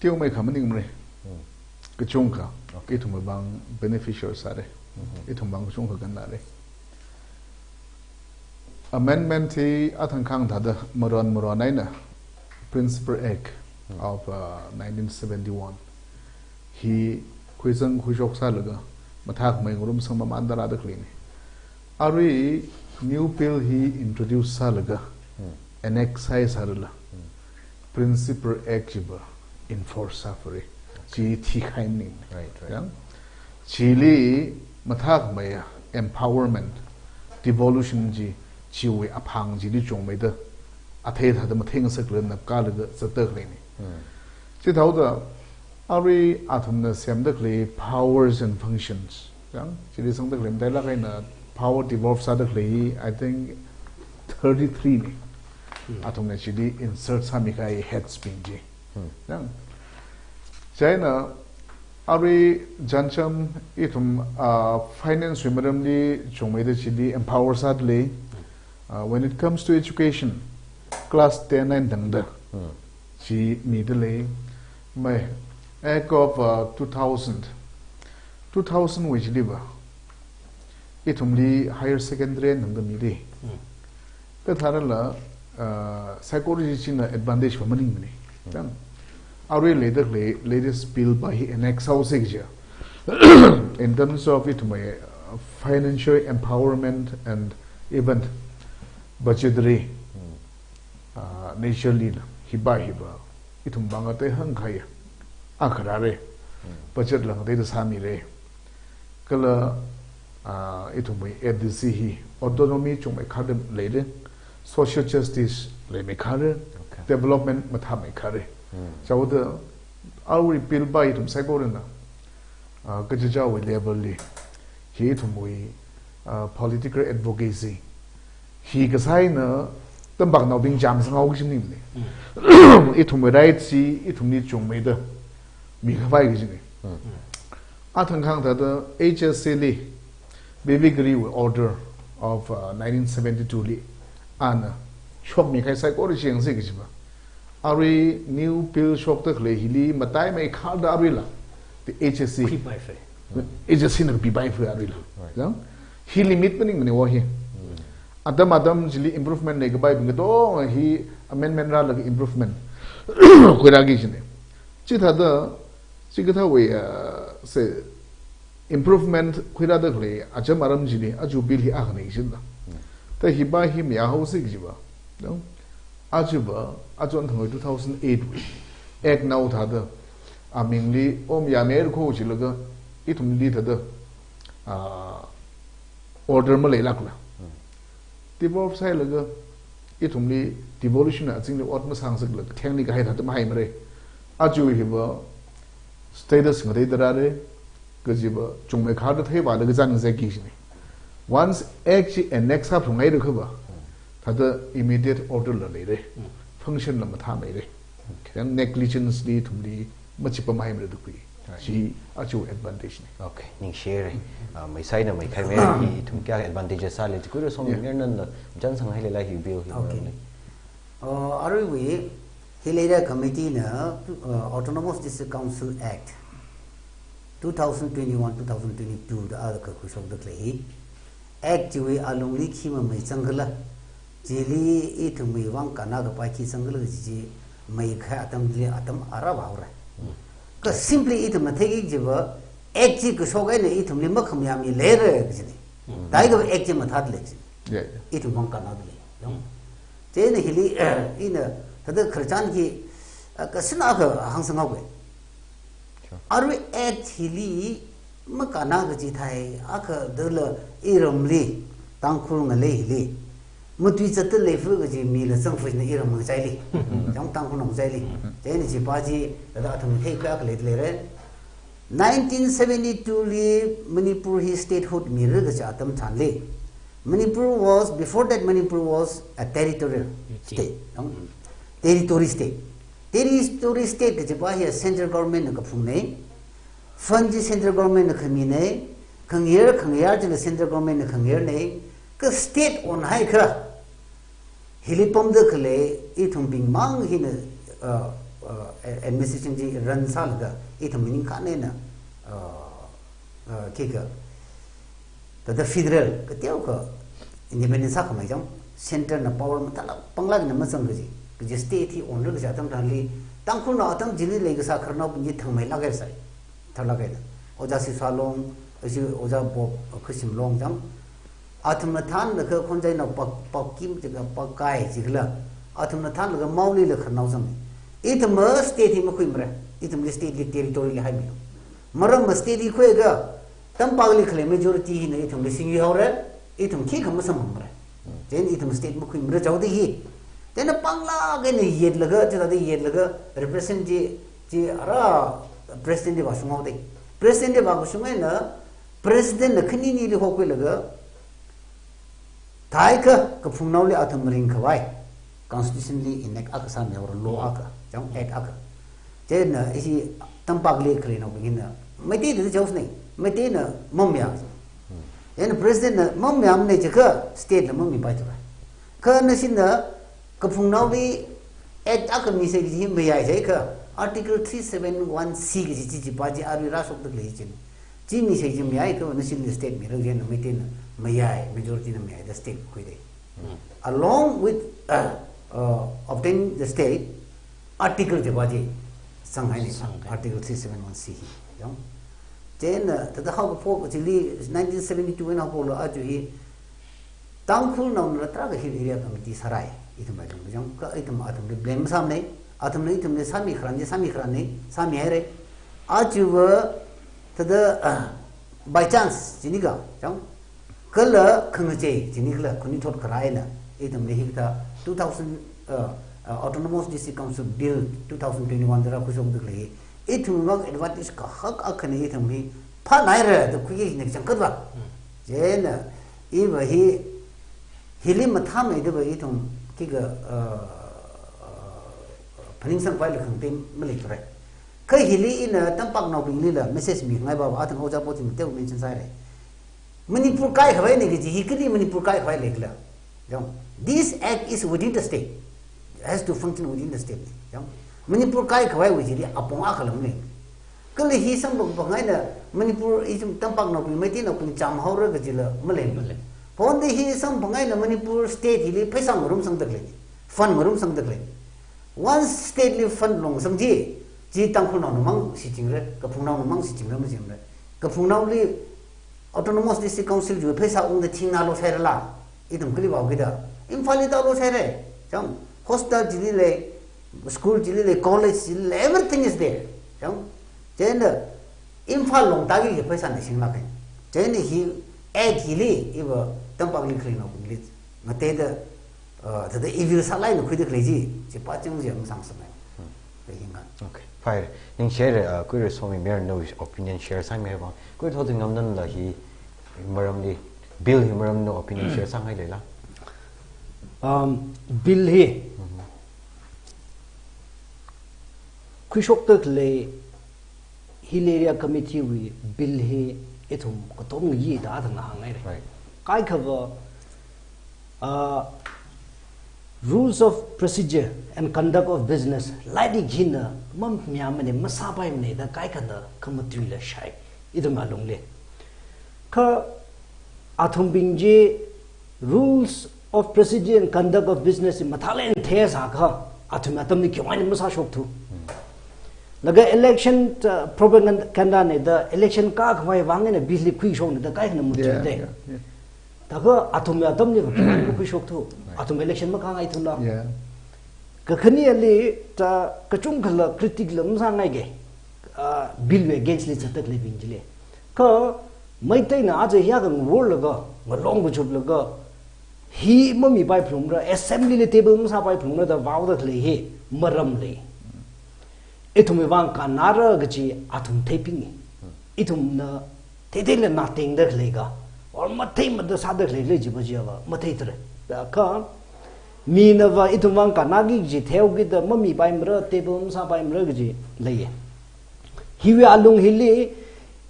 teomeikha maningmara. Hmm. Kachungkha, Okay. ithumwui vang beneficial sāra. Mhm. Ithum vang kachungkha kannara. Amendment hi athang khang thāda maron maron eina Principal Act Hmm. of, uh, nineteen seventy-one hi khuizang khuishok sālaga mathākmei ngarumsang mamānda rāda khaleina. Arui new bill hi introduce sālaga Hmm. enact sāhai sārala Hmm. Principal Act chiva enforce sāphāra. Chi thikahai maning. Right, right. Yang? Chili mathākmeiya empowerment, devolution chi, chiwui aphang chili chungmeida, athei thāda matheingasakla napkalaga zatda khaleina. Hmm. Chithāoda, arui athumna semda khalei powers and functions. Yang, chili sangda khalei matailāk eina power devolve sāda khalei, I think, thirty-three na. Hmm. Athumna chili insert sāmikahai heads bing chi. Hmm. Yang. Chieina, arui jancham ithum, uh, finance wui maramli chungmeida chili empower sāda lei. Uh, when it comes to education, class ten eina tangda Hmm. chi mida lei. Mei, Act of, uh, two thousand. Two thousand wui chili va ithumli higher secondary eina tangda mili. Hmm. Kathārala, uh, psychology china advantage va maningmana. Hmm. Yang. Arui leida khalei latest bill pa hi enact sāhaosa kaja. In terms of ithumwui, uh, financial empowerment and even budgetary, uh, nature lila, hi pa hi pa ithum vang athei hāngkahai akha rāra. Budget la ngateida sāmira. Kala, ah, ithumwui F D C hi autonomy chungmeikharda leira, social justice leimeikhara, Okay. development mathāmeikhara. Chāda arui bill pa ithum saikorana, ah, kachichāwui level li hi ithumwui, ah, political advocacy hi kasā eina tampaknaobing chāmsanghaoki kajina. Ithumwui right chi ithumli chungmeida mikhavai kajina. Athang khang thāda H S C li Vivek Giriwui order of, uh, nineteen seventy-two li ana shokmikahai saikora chiyangsa kaji pa. Arui new bill shokda khalei hili mataimeikhada aruila the H S C. Khuipaifai. H S C na khuipaifai aruila. Right. Yang? Hi limit maningmana wo hi. Atam atam chili improvement leikapaibing katonga hi amendment rālaga improvement khuirāki kajina. Chithāda, chikathāwui, uh, se, improvement khuirāda khalei acham aram chili, aja bill hi akhana kajina. Ta hi pa hi mayāhaosa kaji pa. No? Aja pa, aja anthangwui two thousand eight wui Act nao thāda, amingli om yamei kho chilaga, ithumli thāda, ah, order maleilākla. Devolve sāhailaga, ithumli devolution azingli ot masāngasaklaga, thengli kahai thāda mahaimara. Aja hi pa status ngateida rāra, kaji pa chungmeikharda theivālaga chāngasaiki kajina. Once Act chi enact sāphunghairakha pa, thāda immediate order la leira. Function la mathāmeira. Yang negligence li ithumli machipamhaimara da khui. Right. Chi aja advantage na. Okay, ningshira. Ah, meisaina meikhaimei hi ithum kayākha advantages sāli, chikhuira som Yeah. mirnanla chānsanghailala hi bill hi Okay. maramli. Uh, aruiwui, hi leida committee na, uh, Autonomous District Council Act two thousand twenty-one, two thousand twenty-two da akha khuishokda khalei hi. Act chiwui alungli khi mamei zangkhala, chili ithumwui vang kannā kapai khi zangkhala kaji chi meikahai atamli atam ara vāhaora. Kha simply ithumna theiki kaji pa, Act chi kashok eina ithumli makhamayā mi leira kajina. Dai ka Act chi mathāda lei kajina. Yeah, yeah. Ithum vang kannāda lei. Yang? Chieina hili, eh, ina thāda khararchan hi, eh, kasāna akha hāngsanghaowa. Sure. Arui Act hili makannā kaji thāi, akha dala iramli, Tangkhul ngalei hili matui zatda leifā kaji mila zangfā na iram ngachaili. Yang Tangkhul ngachaili. Chieina chi pa chi, thāda athum theikhui akha leida leira. Nineteen seventy-two li Manipur hi statehood mira kaja atam tharanli, Manipur was, before that Manipur was a territorial Unity. state. No? Territory state. Territory state kaji pa hi central government na kaphungna. Fund chi central government na khamina. Khangayar, khangayar chila central government na khangayarna. Kha state onhaikha, hili pamda khalei ithumbing mang hina, uh, uh, administration chi run sālaga ithum maningakha eina, uh, uh, khikha, thāda federal, kateokha independence sākhamei chang, center na power mathālāk panglāk eina mazang kaji, kaji state hi onra kaji atam tharanli, Tangkhulnao atam chili leikasā khararnaobing chi thangmeilāk eina sai, tharlāk eina. Ojā Siswa Long, ashi Ojā Bob, uh, Khuishim Long chang, athumna thānlaga Khonjainao Pak-, Pakim chikha Pakai chikhala, athumna thānlaga Maoli la khararnao zang. Ithumva state hi makhuimara, ithumli state li territory li haimi. Maramva state li khuiakha, Tampakli khalei majority hina ithumli singyihaora, ithum khikha masamphangmara. Chieina ithum state makhuimara chaoda hi. Chieina panglāk eina yetlaga, chithāda yetlaga, represent chi, chi ara president li vāshunghaoda. President li vākashung eina, president na khani nili hokhuilaga, thāikha kaphungnaoli athum ringkhavai constitution li enact akha sāmihaora, law akha, chang act akha. Chieina ishi Tampakli khaleinaobing hina, Meitei da chaosna, Meiteina mamayā. Chieina president na mamayāmana jiakha state la mamipaithura. Kha nashina kaphungnaoli act akha misa kaji hi mayai jiakha, Article three seven one C kaji chi, chi pa chi arui rāshokda khalei china. Chi misa kaji mayai kha, nashina state mira kaji na Meiteina mayai, majority na mayai da state khuida. Along with, uh, uh, obtaining the state, article chi pa chi, Sanghaina, Sanghaina. Article three seven one C hi. Yong. Chieina, thāda haokaphok chili nineteen seventy-two eina haophokla aja hi Tangkhulnaonala tarākha Hill Area Committee sārai. Ithum athum jang, kha ithum athumli blame sāmana, athumna ithumli sāmi kharān chi, sāmi kharānna, sāmihaira. Ajava thāda, ah, by chance, chini kha, jang, kala khangachei, chini kala khuni thot kharā eina, ithumli hikathā two thousand, uh, uh, Autonomous District Council Bill two thousand twenty-one da rākhuishokda khalei, ithumwui vang advantage kahak akhana ithum hi phāhaira da khuiya hi nek changkhat va. Hmm. Chieina, iva hi, hili mathāmeida va ithum khikha, uh, uh, phaningsangpaila khangatei maleithura. Kha hili ina tampaknaobinglila message mingai va, athang ojā po chi mateo mention sāhaira. Manipur kaikhavai ni kaji hi kali Manipur kaikhavai leikhala. Yong. This act is within the state. It has to function within the state. Yong. Manipur kaikhavaiwui chili apong akhala malei. Kala hi samphangphang eina Manipur ithum tampaknaobing, Meiteinaobing chāmhaora kajila malei. Malei. Phonda hi samphang eina Manipur state hili pheisā ngarumsangda khalei. Fund ngarumsangda khalei. Once state li fund longsang chi, chi Tangkhulnaona mang shichingra, Kaphungnaona mang shichingra, mashichingra. Kaphungnaoli Autonomous District Council chiwui pheisā ungda thingnalo sāhairala, ithum kali vāo kida. Imphalli tālo sāhaira. Jang, hospital chili lei, school chili lei, college chili lei, everything is there. Jang, chieina Imphal longtāki kaji pheisāna singlakhai. Chieina hi act hili iva tampakli khaleinaobingli ngateida, uh, thāda evil sālaina khuida khalei chi, chi pāchang chi masāngasakmana. Hmm. Kha hi ngan. Okay, fine. Ningshihaira, uh, Kuirei Somi Mayarna opinion share sāmihaira vang. Kui Thotwui Ngamnanla hi maramli, bill hi maramli opinion share sāngai leila? Um, bill hi. Mhm. Khuishokda khalei Hill Area Committee wui bill hi ithum katom ngayi da athang hāngngaira. Right. Kaikhava, uh, Rules of Procedure and Conduct of Business, lairik hina mamayāmana, masāpaimana da kaikhana khamatuila shai, ithum alungli. Kha athumbing chi Rules of Procedure and Conduct of Business hi mathālāk eina theisākha, athum atamli khiwui eina masāshokthu. Laga election, uh, propaganda na da election kākhavai vang eina bill hi khuishokna da kaikhana matuida. Yeah, yeah, yeah. Thākha athum atamli khiwui eina khuishokthu. Right. Athum election makāngaithula. Yeah. Kakhaneli ta kachungkhala critic la masāngaike, ah, bill wui against li zatda khaleibing chili. Kha Meiteina aja hiyākha ngavorlaga, ngalong kachuplaga, hi mamipaiphalungra, assembly li table masāpaiphalungra da vaoda khalei hi maram lei. Ithumwui vang kannara kaji athum theipingi. Ithumna theithei eina tengda khalei kha, or matheimada sāda khalei khala jiva chiva matheithura. Kha minava ithum vang kannaki kaji theokida mamipaimara, table masāpaimara kaji leiya. Hiwui alung hili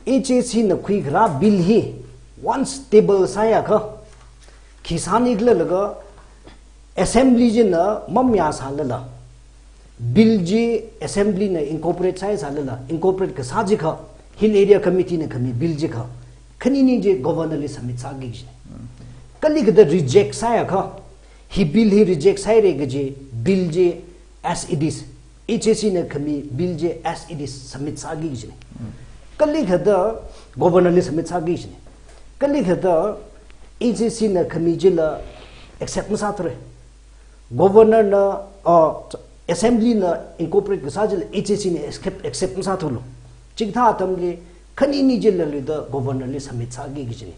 H A C na khuikharā bill hi once table sāyākha, khi sāni khala laga assembly china mamayāsālala, bill chi assembly na incorporate sāsālala, incorporate kasā chikha, Hill Area Committee na khami bill chikha, khanini chi governor li submit sāki kajina. Kali kathāda reject sāyākha, hi bill hi reject sāhaira kaji bill chi as it is, H A C na khami bill chi as it is submit sāki kajina. Kali kathāda governor li submit sāki kajina. Kali kathāda H A C na khami chila accept masāthura. Governor na, uh, assembly na incorporate kasā chila H A C na accept, accept masāthulu. Chikathā atamli khanini chila luida governor li submit sāki kajina.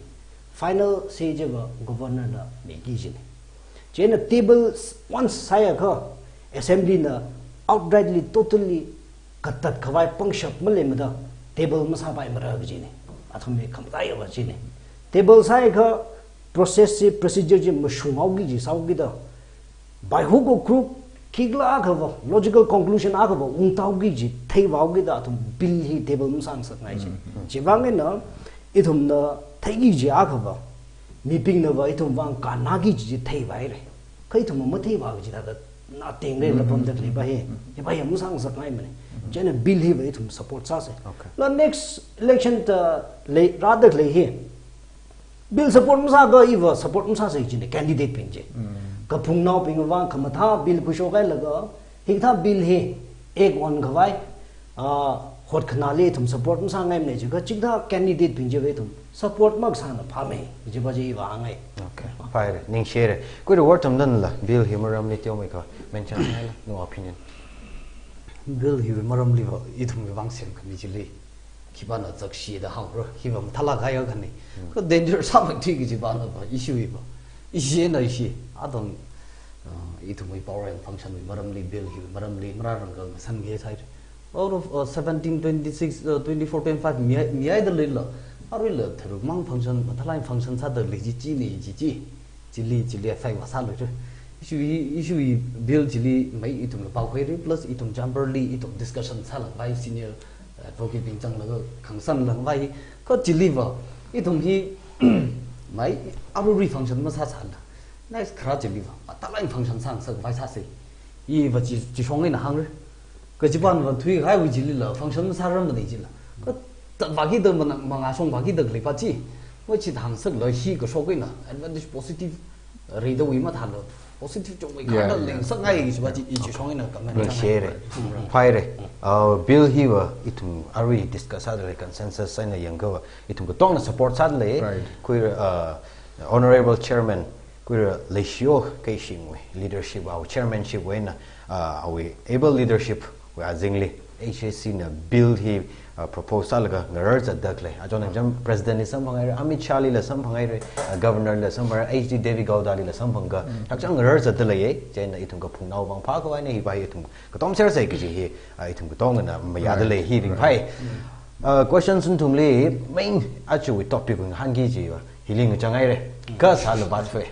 Final say chiva governor na miki kajina. Chieina table once sāyākha, assembly na outrightly, totally katatkhavai pangshap maleimada table masāpaimara kajina. Athumwui khamataiya va china. Table sāyākha process chi, procedure chi mashunghaoki kaji sāhaokida, by hook or crook, khikhala akhava, logical conclusion akhava ungtāoki kaji theivāhaokida athum bill hi table masāngasakngai chi. Chivang eina ithumna theiki kaji akhava, mibingnava ithum vang kannaki kaji theivāhaira. Kha ithum matheivā kaji thāda na tengrei la pamda khalei va hi, hiva hi masāngasakngaimana. Chieina bill hiva ithum support sāsa. Okay. La next election ta lei, rāda khalei hi, bill support masākha iva support masāsa kajina, candidate bing chi. Kaphungnaobing vang khamathā bill khuishokhailaga, hikathā bill hi act onkhavai, Ah, hotkhana li ithum support masāngaimana jiakha, chikathā candidate bing chiva ithum support makasāna phāmei, kajiva chi iva hāngngai. Okay, phāhaira, ningshihaira. Khuira Wortamnala, bill hi maramli teomeikha, mention sāhaila, nawui opinion. Bill hiwui maramliva, ithumwui vang semkhami chili khipāna zakshi da hāngra, hiva mathālāk kahai akhana. Hmm. Kha danger sāmei thui kajiva nava, issue hiva. Ishi eina ishi, atam, uh, ithumwui power and function wui maramli, bill hiwui maramli, marārangkha ngasan kahai sāhaira. Out of, uh, seventeen, twenty-six, uh, twenty-four, twenty-five, mi, mihaida leila, aruila tharukmang function, mathālāk function sāda lei chi chi ni chi chi. Chili, chili, fai vāsāluira. Issue hi, issue hi bill chili mei ithumla pao khuihaira, plus ithum chamber li ithum discussion sālākvai, senior advocate bing zanglaga khangasan lāngvai. Kha chiliva, ithum hi mei arui function masāsāla, next kharā chiliva mathālāk function sāngasakvai sāsa. Iva chi, chishong eina hāngra. Kajiva nava thuikahaiwui chilila, function masārarmana chila. Kha tatvāki da mana, mangāshong vāki da khalei pa chi. Wa chi thāngasakla hi kashok eina advantage positive rida wui mathāla, positive chungmei Yeah, khada yeah. Lengsakngai kajiva chi, i chishong eina comment Ningshihaira. Sāngai. Mm. Phāhaira. Uh, bill hiva ithum arui discuss sāda lei, consensus eina yangkhava, ithum katongna support sāda lei. Right. Khuira, uh, Honorable Chairman, khuira Leishiyo Keishingwui leadership, awui chairmanship wui eina, uh, awui able leadership wui azingli, H A C na bill hi, uh, propose sālaga ngarar zatda khalei. Achon nang jam President li samphanghaira, Amit Shah lila samphanghaira, uh, Governor lila samphanghaira, H D Devegowda lila samphangakha, Mm. hakchang ngarar zatda leiya, chieina ithum kaphungnao vang phākhavai eina hiva hi ithum katom sersa kaji hi, uh, ithum katongna mayāda Right. lei hi ringphai. Right. Uh, questions nathumli main aja wui topic wui ngahānki kajiva, hili ngachang haira. Kasā labat fe.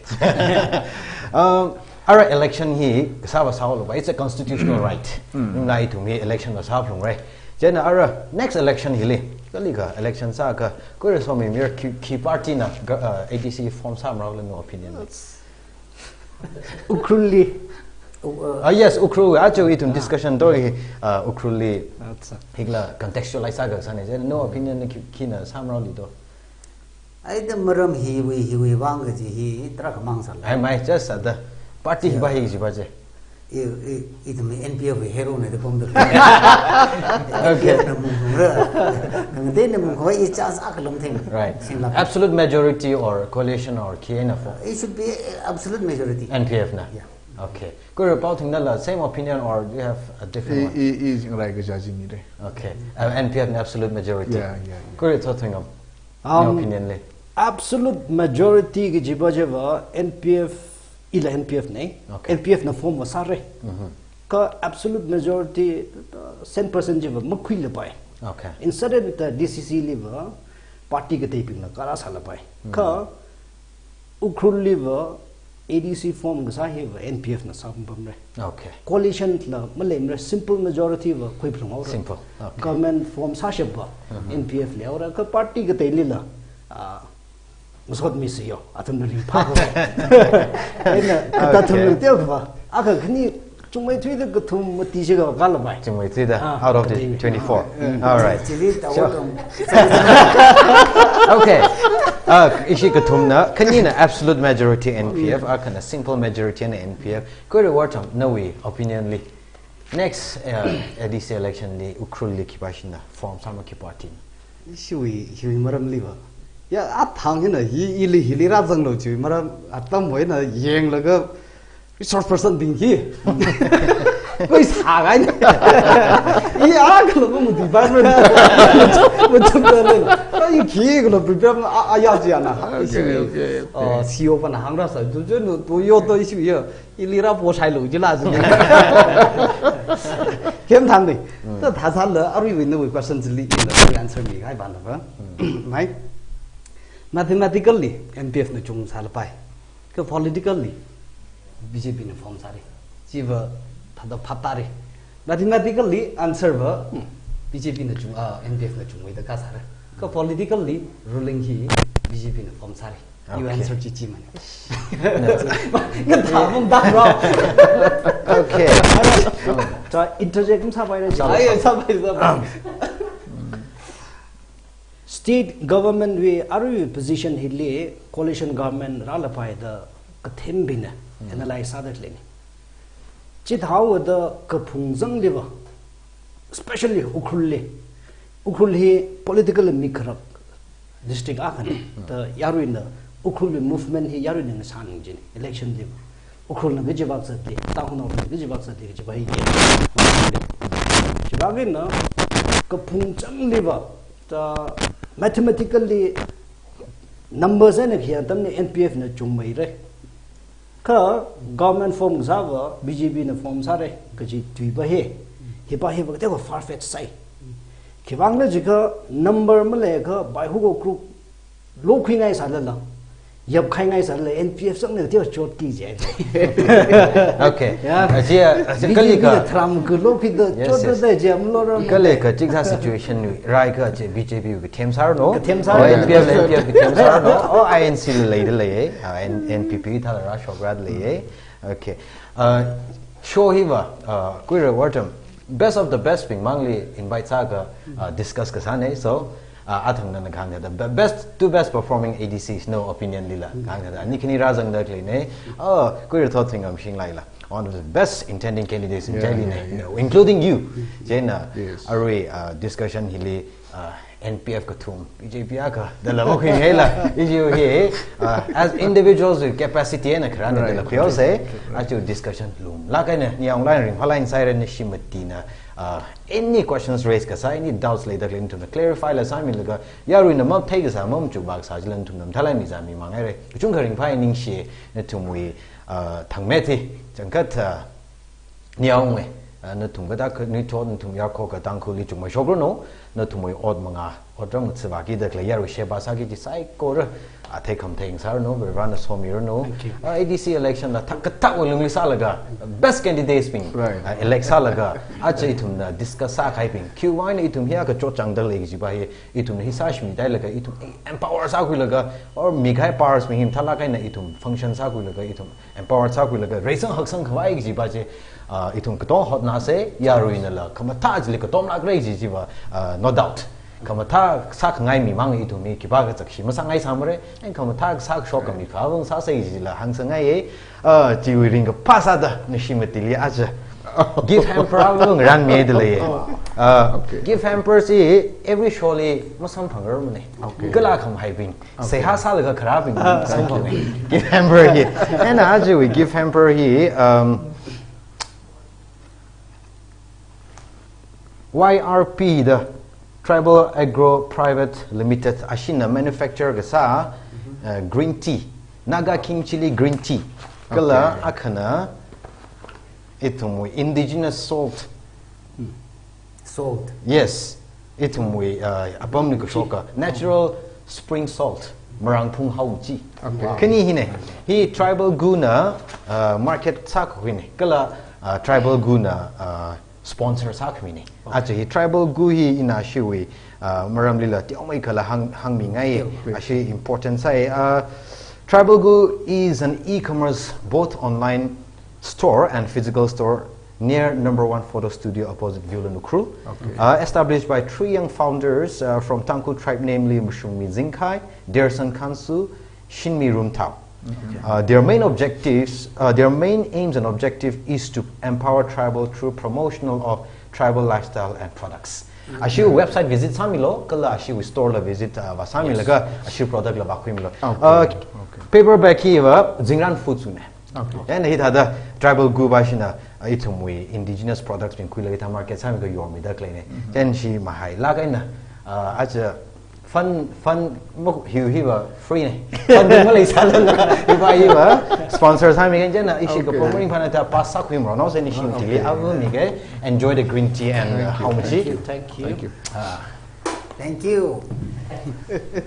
Um, ara election hi kasā va sāhaolu va, it's a constitutional right. Mm. Nunglai ithum hi election va sāphalungra. Chieina ara next election hili, kalikha election sāakha, khuira Somimir khi, khi party na ga, uh, A D C form sāmarao la nawui opinion. That's Ukhrulli. Uh, Ah, yes, Ukhrul. Aja ithum Ah. discussion to hi, uh, Ukhrulli. Acha. Hikla contextualize sākasāna. Chieina nawui opinion na khi, khina sāmaraoli to. Aida maram hiwui, hiwui vang kaji hi tarākha mang sāla. Ai mai, just ada party Yeah. hiva hi jiva je. I, i, ithum N P F wui hero na da pamda. Okay. N P F na mungkhangra. Nang de na mungkhangra, i chance akha lam thing. Right. Singla. Absolute majority or coalition or khi eina form? It should be absolute majority. N P F na? Yeah. Okay. Khuira Paothingnala, same opinion or do you have a different I, one? I, i jingrai kaja jingmira. Okay. Uh, N P F na absolute majority. Yeah, yeah, yeah. Khuira Thothuingam, Um, nawui opinion li? Absolute majority kajiva chiva N P F, ila N P F na. Okay. N P F na form va sāra. Mm-hmm. Kha absolute majority, uh, cent percent chiva makhuilapai. Okay. Instead, uh, D C C liva party kateibingna kara sālapai. Mm. Kha Ukhrulliva A D C form kasā hiva N P F na sāpam pamra. Okay. Coalition la maleimara, simple majority va khuiphalung haora. Simple. Okay. Government form sāshapva Mm-hmm. N P F leihaora, kha party kateilila, ah, masot mi siyo, athumna ringphā ko. Eina, Okay. athumna teokha va, akha khani chungmeithuida kathum mati jiakha kalapai. Chungmeithuida, Ah, out of the kati. twenty-four. Mm. All right. Chili So- tawo tong. Okay. Uh, ishi kathumna, khanina absolute majority N P F, Mm. akhana simple majority na N P F. Khuira Wortam, nawui opinion li, next, uh, A D C election li, Ukhrulli khipāshina form sāma khi party na? Ishiwui, hiwui maramliva. Ya, athang hina, hi, ili, hili rāzanglu chiwui maram, atam hoina yanglaga resource person bing hi. Koi sāngai na. I akha lo mu department. Mutum da le. Ai khi kalo prepare a, a ya ji ana. Okay, Ishiwui, okay, okay. uh, C E O pana hāngrasa. Tu, tu, no, tu yo to ishiwui ya. Ili rāpo shailu jila zili. Khem thang ni. Mm. Ta thasāla aruiwui nawui question chili ina answer mikahai pana va. Mm. Mai. Mathematically, N P F na chungsālapai. Kha politically, B J P na form sāra. Chiva thāda phap tāra. Mathematically, answer va, Hmm. B J P na chung, ah, N P F na chungmeida kasāra. Kha politically, ruling hi B J P na form sāra. Your Okay. answer chi chi mana. Ngatha mung da ro. Okay. Ta interject masāpaira. Sāpai. Ai, sāpai, sāpai. State government wui arui position hili coalition government rālapai da kathembingna Hmm. analyze sāda leini. Chithāhaoda kaphung zangliva Especially Ukhrul li. Ukhrul hi political mi kharak district akhana. Ta yaruina Ukhrul li movement hi yaruina ngasāning jin election li. Ukhrul na kajibak sati, Tangkhul na kajibak sati, kajibak hi. Jibak na kaphung chang liva, ta mathematically numbers na khia tamni N P F na chungmei re. Kha government form sāva, B J P na form sāre, kaji tuiva he. Hiva hiva tewa far-fetched sai. Khivang la jikha number malei kha bai hugo group lo khuingai sālala. Yap khaingai sālala N P F sang ne tewa chot ki je. Okay. Yeah. Achi, achi B J P kali ka. Tram ku lo khi da Yes, chot yes. Da je am lo ram. Kali ka chik sa situation ni rai ka che B J P ka them sar no. Ka them sar. Oh, N P F, N P F ka them sar no. Oh, I N C lei de lei. Ah, N- N P P thala ra shokrat lei. Okay. Uh, show hiva, uh, kuira wartam. Best of the best bing mangli invite sāka, uh, discuss kasāne. So, uh, athang na khang the be- best, two best performing A D Cs, no opinion lila khang the. Ani khani razang da klei ne. Oh, kuira thot thing am shing lai la. One of the best intending candidates in Yeah, Delhi yeah, ne, yeah. No, including you. Jena, Yes. Arui, uh, discussion hili, uh, N P F kathum, B J P aka, da la mokhi ngela, iju he, uh, as individuals with capacity na kharana Right. Da la khuyo se, Right. Achu discussion lum. La kaina, ni online ring, hala inside ni shimati na, uh, any questions raised kasā, any doubts lei da klei nathum na clarify la sāmi laga, yaruina map thei kasā, map chubak sā jilan nathum na thalai mi za mi mangai re. Chung kharing phai ning shi, nathum wi, uh, thangmeti, changkat, uh, Niaung e, ah, nathum kathā ka ni thot nathum yarkho ka Tangkhul li chungmei shokro no, nathum oi ot manga, ot ram tsiva ki da klei yarui sheba sā ki chi saikora, ah, thei kham thei sar no, Varena somi ro no. Thank you. Ah, A D C election la thak kathak wa lungli sālaga, best candidates bing, Right. Ah, elect sālaga, achi ithum na discuss sākhai bing. Q Y na ithum hiya ka chot chang da lei jiva hi, ithum hi sāshmi dai laga, ithum empower sākhuilaga, or mi khai powers mi him thala kaina ithum function sākhuilaga, ithum empower sākhuilaga, reisang haksang khavai jiva chi, ah, ithum kato hotna se, yaruina la, khamathā jili katom lak rei jiva, ah, no doubt. Khamathā sākhangai mi mang ithum mi, kiva kachak shi masāngai samre, and khamathā sāshok kami khavang sāsei jila hangsangai e, ah, chiwi ring ka phasā da, nashi matili aja. Gift hamper avung ran mi de lei. Ah, Okay. Gift hamper si every show li masam phangar mane. Okay. Kala kham hai bing. Seha sālaga kharā bing samphang e. Gift hamper hi. Ena aja wi gift hamper hi, um, Y R P da Tribal Agro Private Limited ashina manufacture kasā, uh, green tea. Naga King Chili green tea. Kala Okay. Akhana ithum indigenous salt. Salt. Yes. Ithumwui, uh, apam ni kashoka natural spring salt, marang phung hau chi. Okay. Khani hine, hi Tribal Gu na, uh, market sākhuine. Kala, uh, Tribal Gu na, uh, sponsor sākhuine. Okay. Aja hi Tribal Gu hi ina shiwi, uh, maram lila tiaomei kala hang, hangmi ngai, Tiaomei. Ashi important sai. Uh, Tribal Gu is an e-commerce both online store and physical store near number one photo studio opposite Viewland Ukhrul. Okay. Uh, established by three young founders, uh, from Tangkhul tribe, namely Mashungmi Zingkhai, Derson Khansu, Shinmi Rumthao. Okay. Uh, their main objectives, uh, their main aims and objective is to empower tribal through promotional of tribal lifestyle and products. Okay. Ashi website visit sāmilo, kala ashi store la visit, uh, va sāmilaga, yes, ashi product la va khuimilo. Okay. Uh, okay. Paper bag hi va Zingran Foods wui ne. Okay. Ena hithāda Tribal Gu va shina, uh, ithumwui indigenous products bing khuilaga hithā market sāmiga yormida khalei ne. Mm-hmm. Then shi mahai lak eina, uh, aja fund, fund mo hiu hi va free ne. Funding malei sālala, hi va hi va sponsor sāmi kan jana, ishi ka Okay. promoting phana ta pass sākhuimro no, se ni shin Okay. tili avu mi ke enjoy the green tea and, uh, Thank you. How much? Thank you. Thank you. Thank you. Ah. Thank you.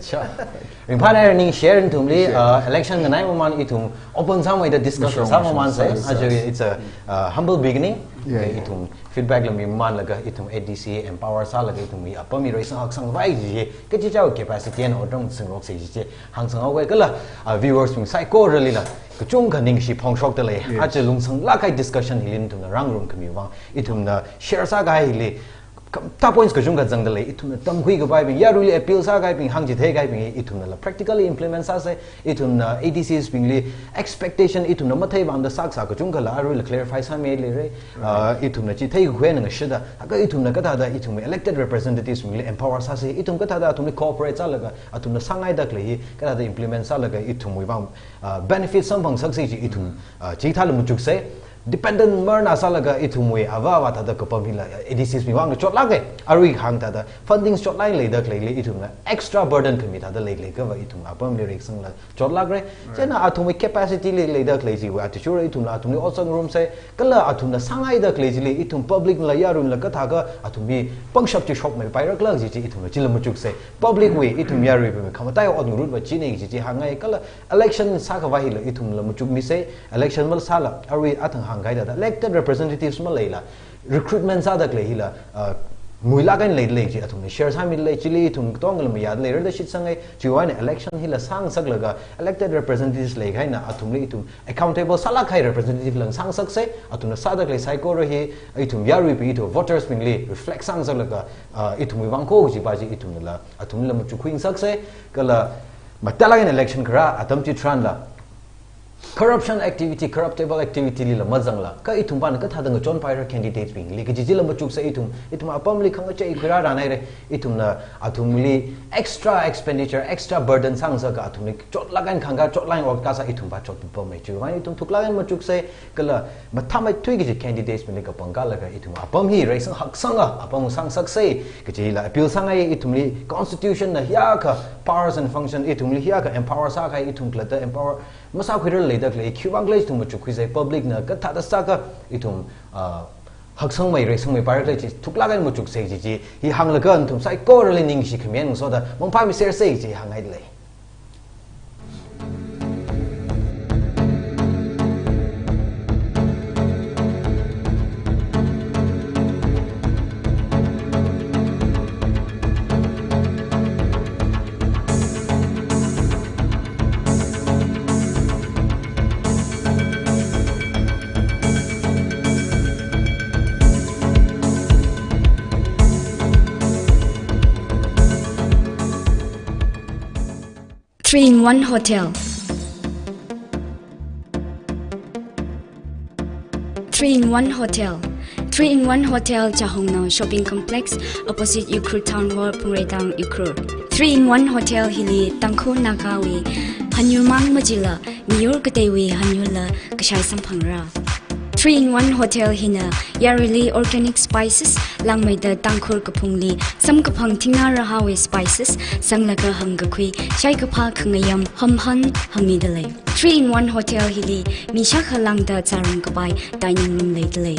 Sure. Ringphānai ning share nathumli, Sure. uh, election nganai maman ithum open sāmeida discuss Sure, sāmeida sure, man sai. Sure, sure. Actually, it's a, uh, humble beginning. Yeah, Okay, yeah. Ithum feedback la miman laga ithum A D C empower sālaga ithumwui apam mi reisang haksang vai ji. Kachichao capacity and odong singrok se ji. Hangsang awai kala, uh, viewers bing saikorali la kachungkha ningshi phongshokda lei. Yes. Aja lungsang lakai discussion hili nathumna rangrum khami vang. Ithumna share sākahai hili Kathā points kachungkha zangda lei, ithumna tamkhui kapaibing, yaruili appeal sākahaibing, hāngchithei kahaibing, ithumnala practically implement sāsa, ithumna A D Cs bingli expectation, ithumna mathei vangda sākasā kachungkhala aruila clarify sāmileira. Ah, ithumna chi theikhui eina ngashitda, haka ithumna kathāda ithumwui elected representatives bingli empower sāsa, ithum kathāda athumli cooperate sālaga, athumna sāngaida khalei hi kathāda implement sālaga ithumwui vang, ah, benefit samphangsaksa chi ithum, ah, chithāla machuksa. Dependent marna sālaga ithumwui ava avā thāda kapam hila, A D Cs bing vang chotlāka. Arui hāng thāda funding chotlāk eina leida khaleili ithumna extra burden khami thāda leilei kava ithum apamli reisangla chotlākra. Chieina athumwui capacity li leida khalei chiwui athishur ithumla athumli otsak ngarumsa, kala athumna sāngaida khalei chili ithum public nala yaruila kathākha athumwui pangshap chi shokmeipairakhala chi chi ithumna chila machuksa. Public wui ithum yaruibingwui khamataiya ot ngarutva china chi chi hāngngai, kala election sākhavai hila ithumla machukmisa, election masāla, arui athang hāngkahai thāda elected representatives maleila, recruitment sāda khalei hila, ah, muilāk eina leilei chi athumli share sāmilei, chili ithum katongla mayāda leirada shitsangai, chiwui eina election hila sāngasaklaga, elected representatives leikahaina athumli ithum accountable sālāk kahai representative la sāngasaksa, athumna sāda khalei saikora hi, ithum yaruibing, ithum voters bingli reflect sāngasaklaga, ah, ithumwui vang kho kajipa chi ithumnala, athumla machukkhuingasaksa, kala mathālāk eina election kharā atam chitharanla, corruption activity, corruptible activity lila mazangla, kha ithumpana kathāda ngachonpaira candidates bingli kaji chila machuksa ithum, ithum apamli khangachei khuirāra haira, ithumna athumli extra expenditure, extra burden sāngasaka athumli chotlāk eina khangkā, chotlāk eina ot kasā ithumva chotpamei chiwui vang ithum thuklāk eina machuksa, kala mathāmeithui kaji candidates bingli kapangkālaga ithum apam hi reisang haksanga apam sāngasaksa, kajila appeal sāngai ithumli constitution na hiyākha powers and function, ithumli hiyākha empower sākahai, ithum khalatta empower masākhuirarlei da khalei, khiwui vang khala ithum machukkhuisa, public na kathāda sākha ithum, ah, haksangmei reisangmeipairakhala chi thuklāk eina machuksa chi chi, hi hānglaga nathum saikorali ningshi khami eina ngasoda mangphāmisersa chi hānghaida lei. Three in one Hotel. Three in one Hotel. Three in one Hotel Chahongnao Shopping Complex, opposite Ukhrul Town Hall, Phungreitang, Ukhrul. Three in one Hotel hili Tangkhul Nagawui hanyurmang majila, miyur kateiwui hanyurla kashai samphangra. Three in one Hotel hina yaruili organic spices, langmeida Tangkhul kaphungli samkaphang thingnā rahāwui spices sanglaga hangkakhui, shaikaphā khangayam hamhan hangmida lei. Three in one Hotel hili mi shākha lāngda zārumkapai dining room leida lei.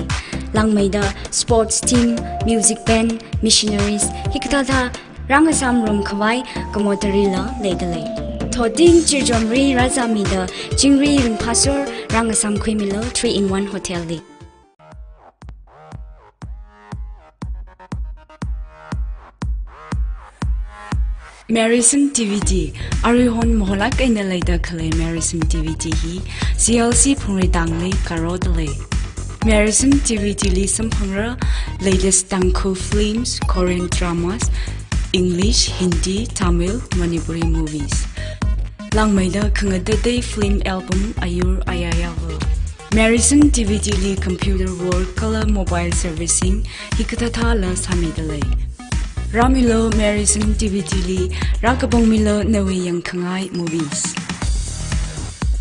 Langmeida sports team, music band, missionaries, hikathāda rāngasām ngarumkhavai kamotarila leida lei. Thoting chirjomri rāzāmida chingri ringphāsor rāngasāmkhuimilu Three in one Hotel li. Marison D V D, aruihon maholāk eina leida khalei Marison D V D hi C L C Phungreitangli karoda lei. Marison D V D li samphangra latest Tangkhul films, Korean dramas, English, Hindi, Tamil, Manipuri movies. Langmeida khangatatei film album ayur ayāyāva. Marison D V D li computer work kala mobile servicing hikathāthāla sāmida lei. Rāmilu Marison D V D li, rākapangmilu nawui yangkhangai movies.